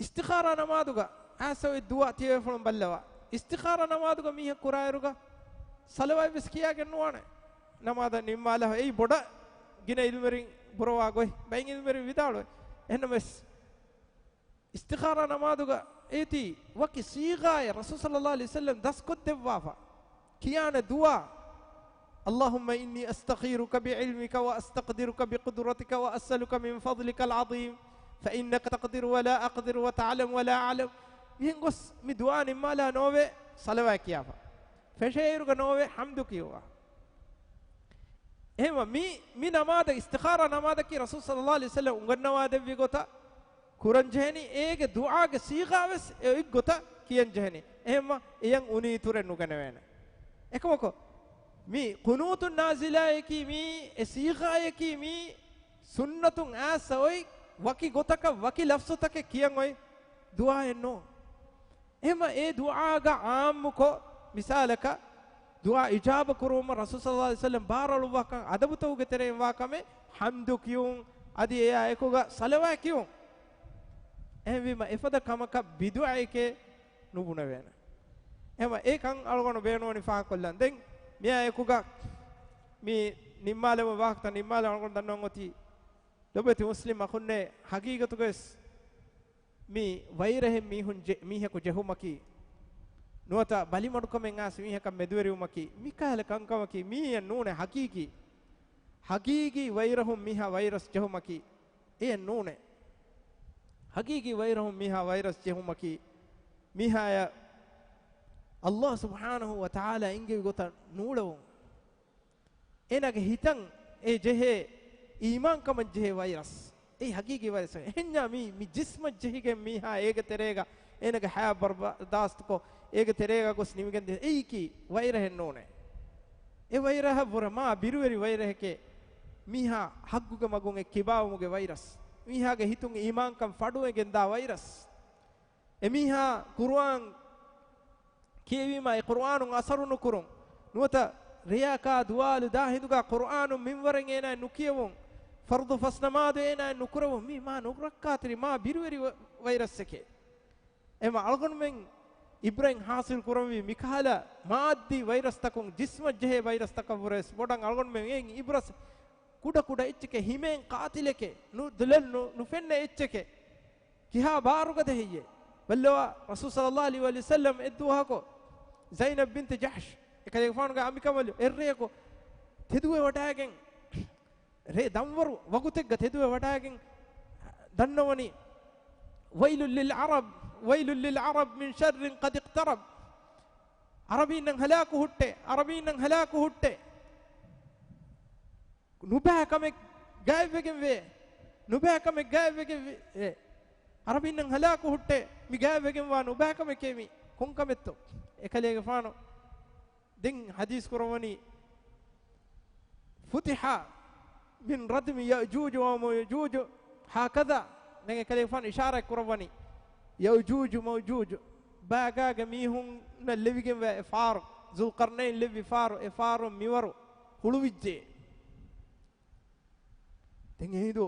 އިސްތިޚާރާ ނަމާދުގަ އާސަވެ ދުޢާ ތިޔަވެފުޅުން ބައްލަވާ. އިސްތިޚާރާ ނަމާދުގަ މީހަކު ކުރާއިރުގަ ޞަލަވާތްވެސް ކިޔާގެން ނުވާނެ. ނަމާދަށް ނިންމާލާ އެއީ ބޮޑަށް ގިނަ ޢިލްމުވެރިން ބުރަވާ ގޮތް. ބައެއް ޢިލްމުވެރިން ވިދާޅުވޭ. އެހެންނަމަވެސް، އިސްތިޚާރާ ނަމާދުގަ އޭތި ވަކި ޞީޣާއެއް ރަސޫލު ޞައްލައްލާހު ޢަލައިހި ވަސައްލަމް ދަސްކޮށްދެއްވާފަ. ކިޔާނެ ދުޢާ، اللهم إني أستخيرك بعلمك وأستقدرك بقدرتك وأسألك من فضلك العظيم فإنك تقدر ولا أقدر وتعلم ولا أعلم. މިހެން ގޮސް މި ދުޢާ ނިންމާލާ ނޯވޭ ޞަލަވާތް ކިޔާފަ. ފެށޭއިރުގަ ނޯވޭ ޙަމްދު ކިޔުއްވާ. އެހެންވީމަ މި، މި ނަމާދަށް، އިސްތިޚާރާ ނަމާދަކީ ރަސޫލު ޞައްލައްލާހު ޢަލައިހި ވަސައްލަމް އުނގަންނަވާ ދެއްވި ގޮތަށް ކުރަން ޖެހެނީ، އޭގެ ދުޢާގެ ޞީޣާވެސް އެ އޮތް ގޮތަށް ކިޔަން ޖެހެނީ. އެހެންވީމަ އެޔަށް އުނިއިތުރެއް ނުގެނެވޭނެ. އެކަމަކު، މި ޤުނޫތު ނާޒިލާއަކީ މީ، އެ ޞީޣާއަކީ މީ، ސުންނަތުން އާސަ އޮތް ވަކި ގޮތަކަށް ވަކި ލަފްޒުތަކެއް ކިޔަން އޮތް ދުޢާއެއް ނޫން. އެހެންވީމަ އެ ދުޢާގަ ޢާއްމުކޮށް، މިސާލަކަށް، ދުޢާ އިޖާބަ ކުރުވުމަށް ރަސޫލު ޞައްލައްލާހު ޢަލައިހި ވަސައްލަމް ބާރަށް އަޅުއްވާކަން އަދަބުތަކުގެ ތެރެއިން ވާ ކަމެއް ޙަމްދު ކިޔުން، އަދި އެއާ އެކުގަ ޞަލަވާތް ކިޔުން. އެހެންވީމަ އެފަދަ ކަމަކަށް ބިދުޢައެކޭ ނުބުނެވޭނެ. އެހެންވީމަ އެ ކަން އަޅުގަނޑު ބޭނުންވަނީ ފާހަގަކޮށްލަން. ދެން މިއާ އެކުގަ މި ނިންމާލެވުނު ވާހަކަތައް ނިންމާލަން އަޅުގަނޑު ދަންނަވަން އޮތީ، ލޮބުވެތި މުސްލިމް އަޚުންނޭ، ޙަޤީޤަތުގަވެސް މި ވައިރަހެއް މީހުން ޖެ-، މީހަކު ޖެހުމަކީ، ނުވަތަ ބަލިމަޑުކަމެއް އާސް މީހަކަށް މެދުވެރިވުމަކީ، މިކަހަލަ ކަންކަމަކީ މީއެއް ނޫނޭ ޙަޤީޤީ. ޙަޤީޤީ ވައިރަހުން މީހާ ވައިރަސް ޖެހުމަކީ އެއެއް ނޫނޭ. ޙަޤީޤީ ވައިރަހުން މީހާ ވައިރަސް ޖެހުމަކީ، މީހާޔަށް ﷲ ސުބްޙާނަހޫ ވަތަޢާލާ އިންގެވި ގޮތަށް ނޫޅެވުން. އޭނާގެ ހިތަށް އެ ޖެހޭ އީމާންކަމަށް ޖެހޭ ވައިރަސް. އެއީ ޙަޤީޤީ ވައިރަސް. އެހެންޏާ މީ، މި ޖިސްމަށް ޖެހިގެން މީހާ އޭގެ ތެރޭގަ އޭނާގެ ޙަޔާތް ބަރުބާދުކޮށް، އޭގެ ތެރޭގަ ގޮސް ނިމިގެން ދިޔަ. އެއީކީ ވައިރަހެއް ނޫނޭ. އެ ވައިރަހަށްވުރެ މާ ބިރުވެރި ވައިރަހެކޭ. މީހާ ޙައްޤުގެ މަގުން އެ ކިބާވުމުގެ ވައިރަސް. މީހާގެ ހިތުން އީމާންކަން ފަޑުވެގެންދާ ވައިރަސް. އެމީހާ ޤުރުއާން ކިޔެވީމާ އެ ޤުރުއާނުން އަސަރު ނުކުރުން. ނުވަތަ ރެޔަކާ ދުވާލު ދާ ހިނދުގާ ޤުރުއާނުން މިންވަރެއް އޭނާއަށް ނުކިޔެވުން. ފަރުޟު ފަސް ނަމާދު އޭނާއަށް ނުކުރެވުން. މީ މާ ނުރައްކާތެރި މާ ބިރުވެރި ވަ-، ވައިރަސްއެކޭ. އެމަ އަޅުގަނޑުމެން ޢިބްރަތް ޙާޞިލް ކުރަންވީ މިކަހަލަ މާއްދީ ވައިރަސްތަކުން، ޖިސްމަށް ޖެހޭ ވައިރަސްތަކަށްވުރެ ވެސް ބޮޑަށް އަޅުގަނޑުމެން އެއިން ޢިބްރަތް ކުޑަކުޑަ އެއްޗެކޭ، ހިމޭން ޤާތިލެކޭ، ނު-، ދުލެއް ނު-، ނުފެންނަ އެއްޗެކޭ. ކިހާ ބާރުގަދަ ހެއްޔޭ؟ ބައްލަވާ، ރަސޫލު ޞައްލައްލާހު ޢަލައިހި ވަސައްލަމް އެއްދުވަހަކު ޒައިނަބް ބިންތު ޖަޙްޝް އެކަލޭގެފާނުގެ އަނބިކަނބަލު އެއްރެޔަކު ތެދުވެވަޑައިގެން، ރޭ ދަންވަރު ވަގުތެއްގަ ތެދުވެވަޑައިގެން ދަންނަވަނީ، ويل للعرب، ويل للعرب من شر قد اقترب. ޢަރަބީންނަށް ހަލާކު ހުއްޓޭ، ޢަރަބީންނަށް ހަލާކު ހުއްޓޭ. ނުބައި ކަމެއް ގާތްވެގެން ވޭ. ނުބައި ކަމެއް ގާތްވެގެން ވޭ. އެ، ޢަރަބީންނަށް ހަލާކު ހުއްޓޭ. މި ގާތްވެގެންވާ ނުބައި ކަމެކޭ މީ. ކޮން ކަމެއްތޯ؟ އެކަލޭގެފާނު ދެން ޙަދީޘް ކުރައްވަނީ، فتح من ردم يأجوج ومأجوج هكذا. ދެން އެކަލޭގެފާނު އިޝާރާތް ކުރައްވަނީ، ޔައުޖޫޖު މައުޖޫޖު ބާގާގެ މީހުންނަށް ލެވިގެންވާ އެ ފާރު، ޒުލްޤަރްނައިން ލެއްވި ފާރު، އެ ފާރުން މިވަރު ހުޅުވިއްޖެ. ދެން އެހިނދު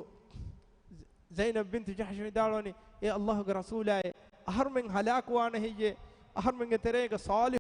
ޒައިނަބް ބިންތު ޖަޙްޝް ވިދާޅުވަނީ، އޭ ﷲ ގެ ރަސޫލާއޭ، އަހަރުމެން ހަލާކުވާނެ ހެއްޔޭ؟ އަހަރުމެންގެ ތެރޭގަ ޞާލިޙު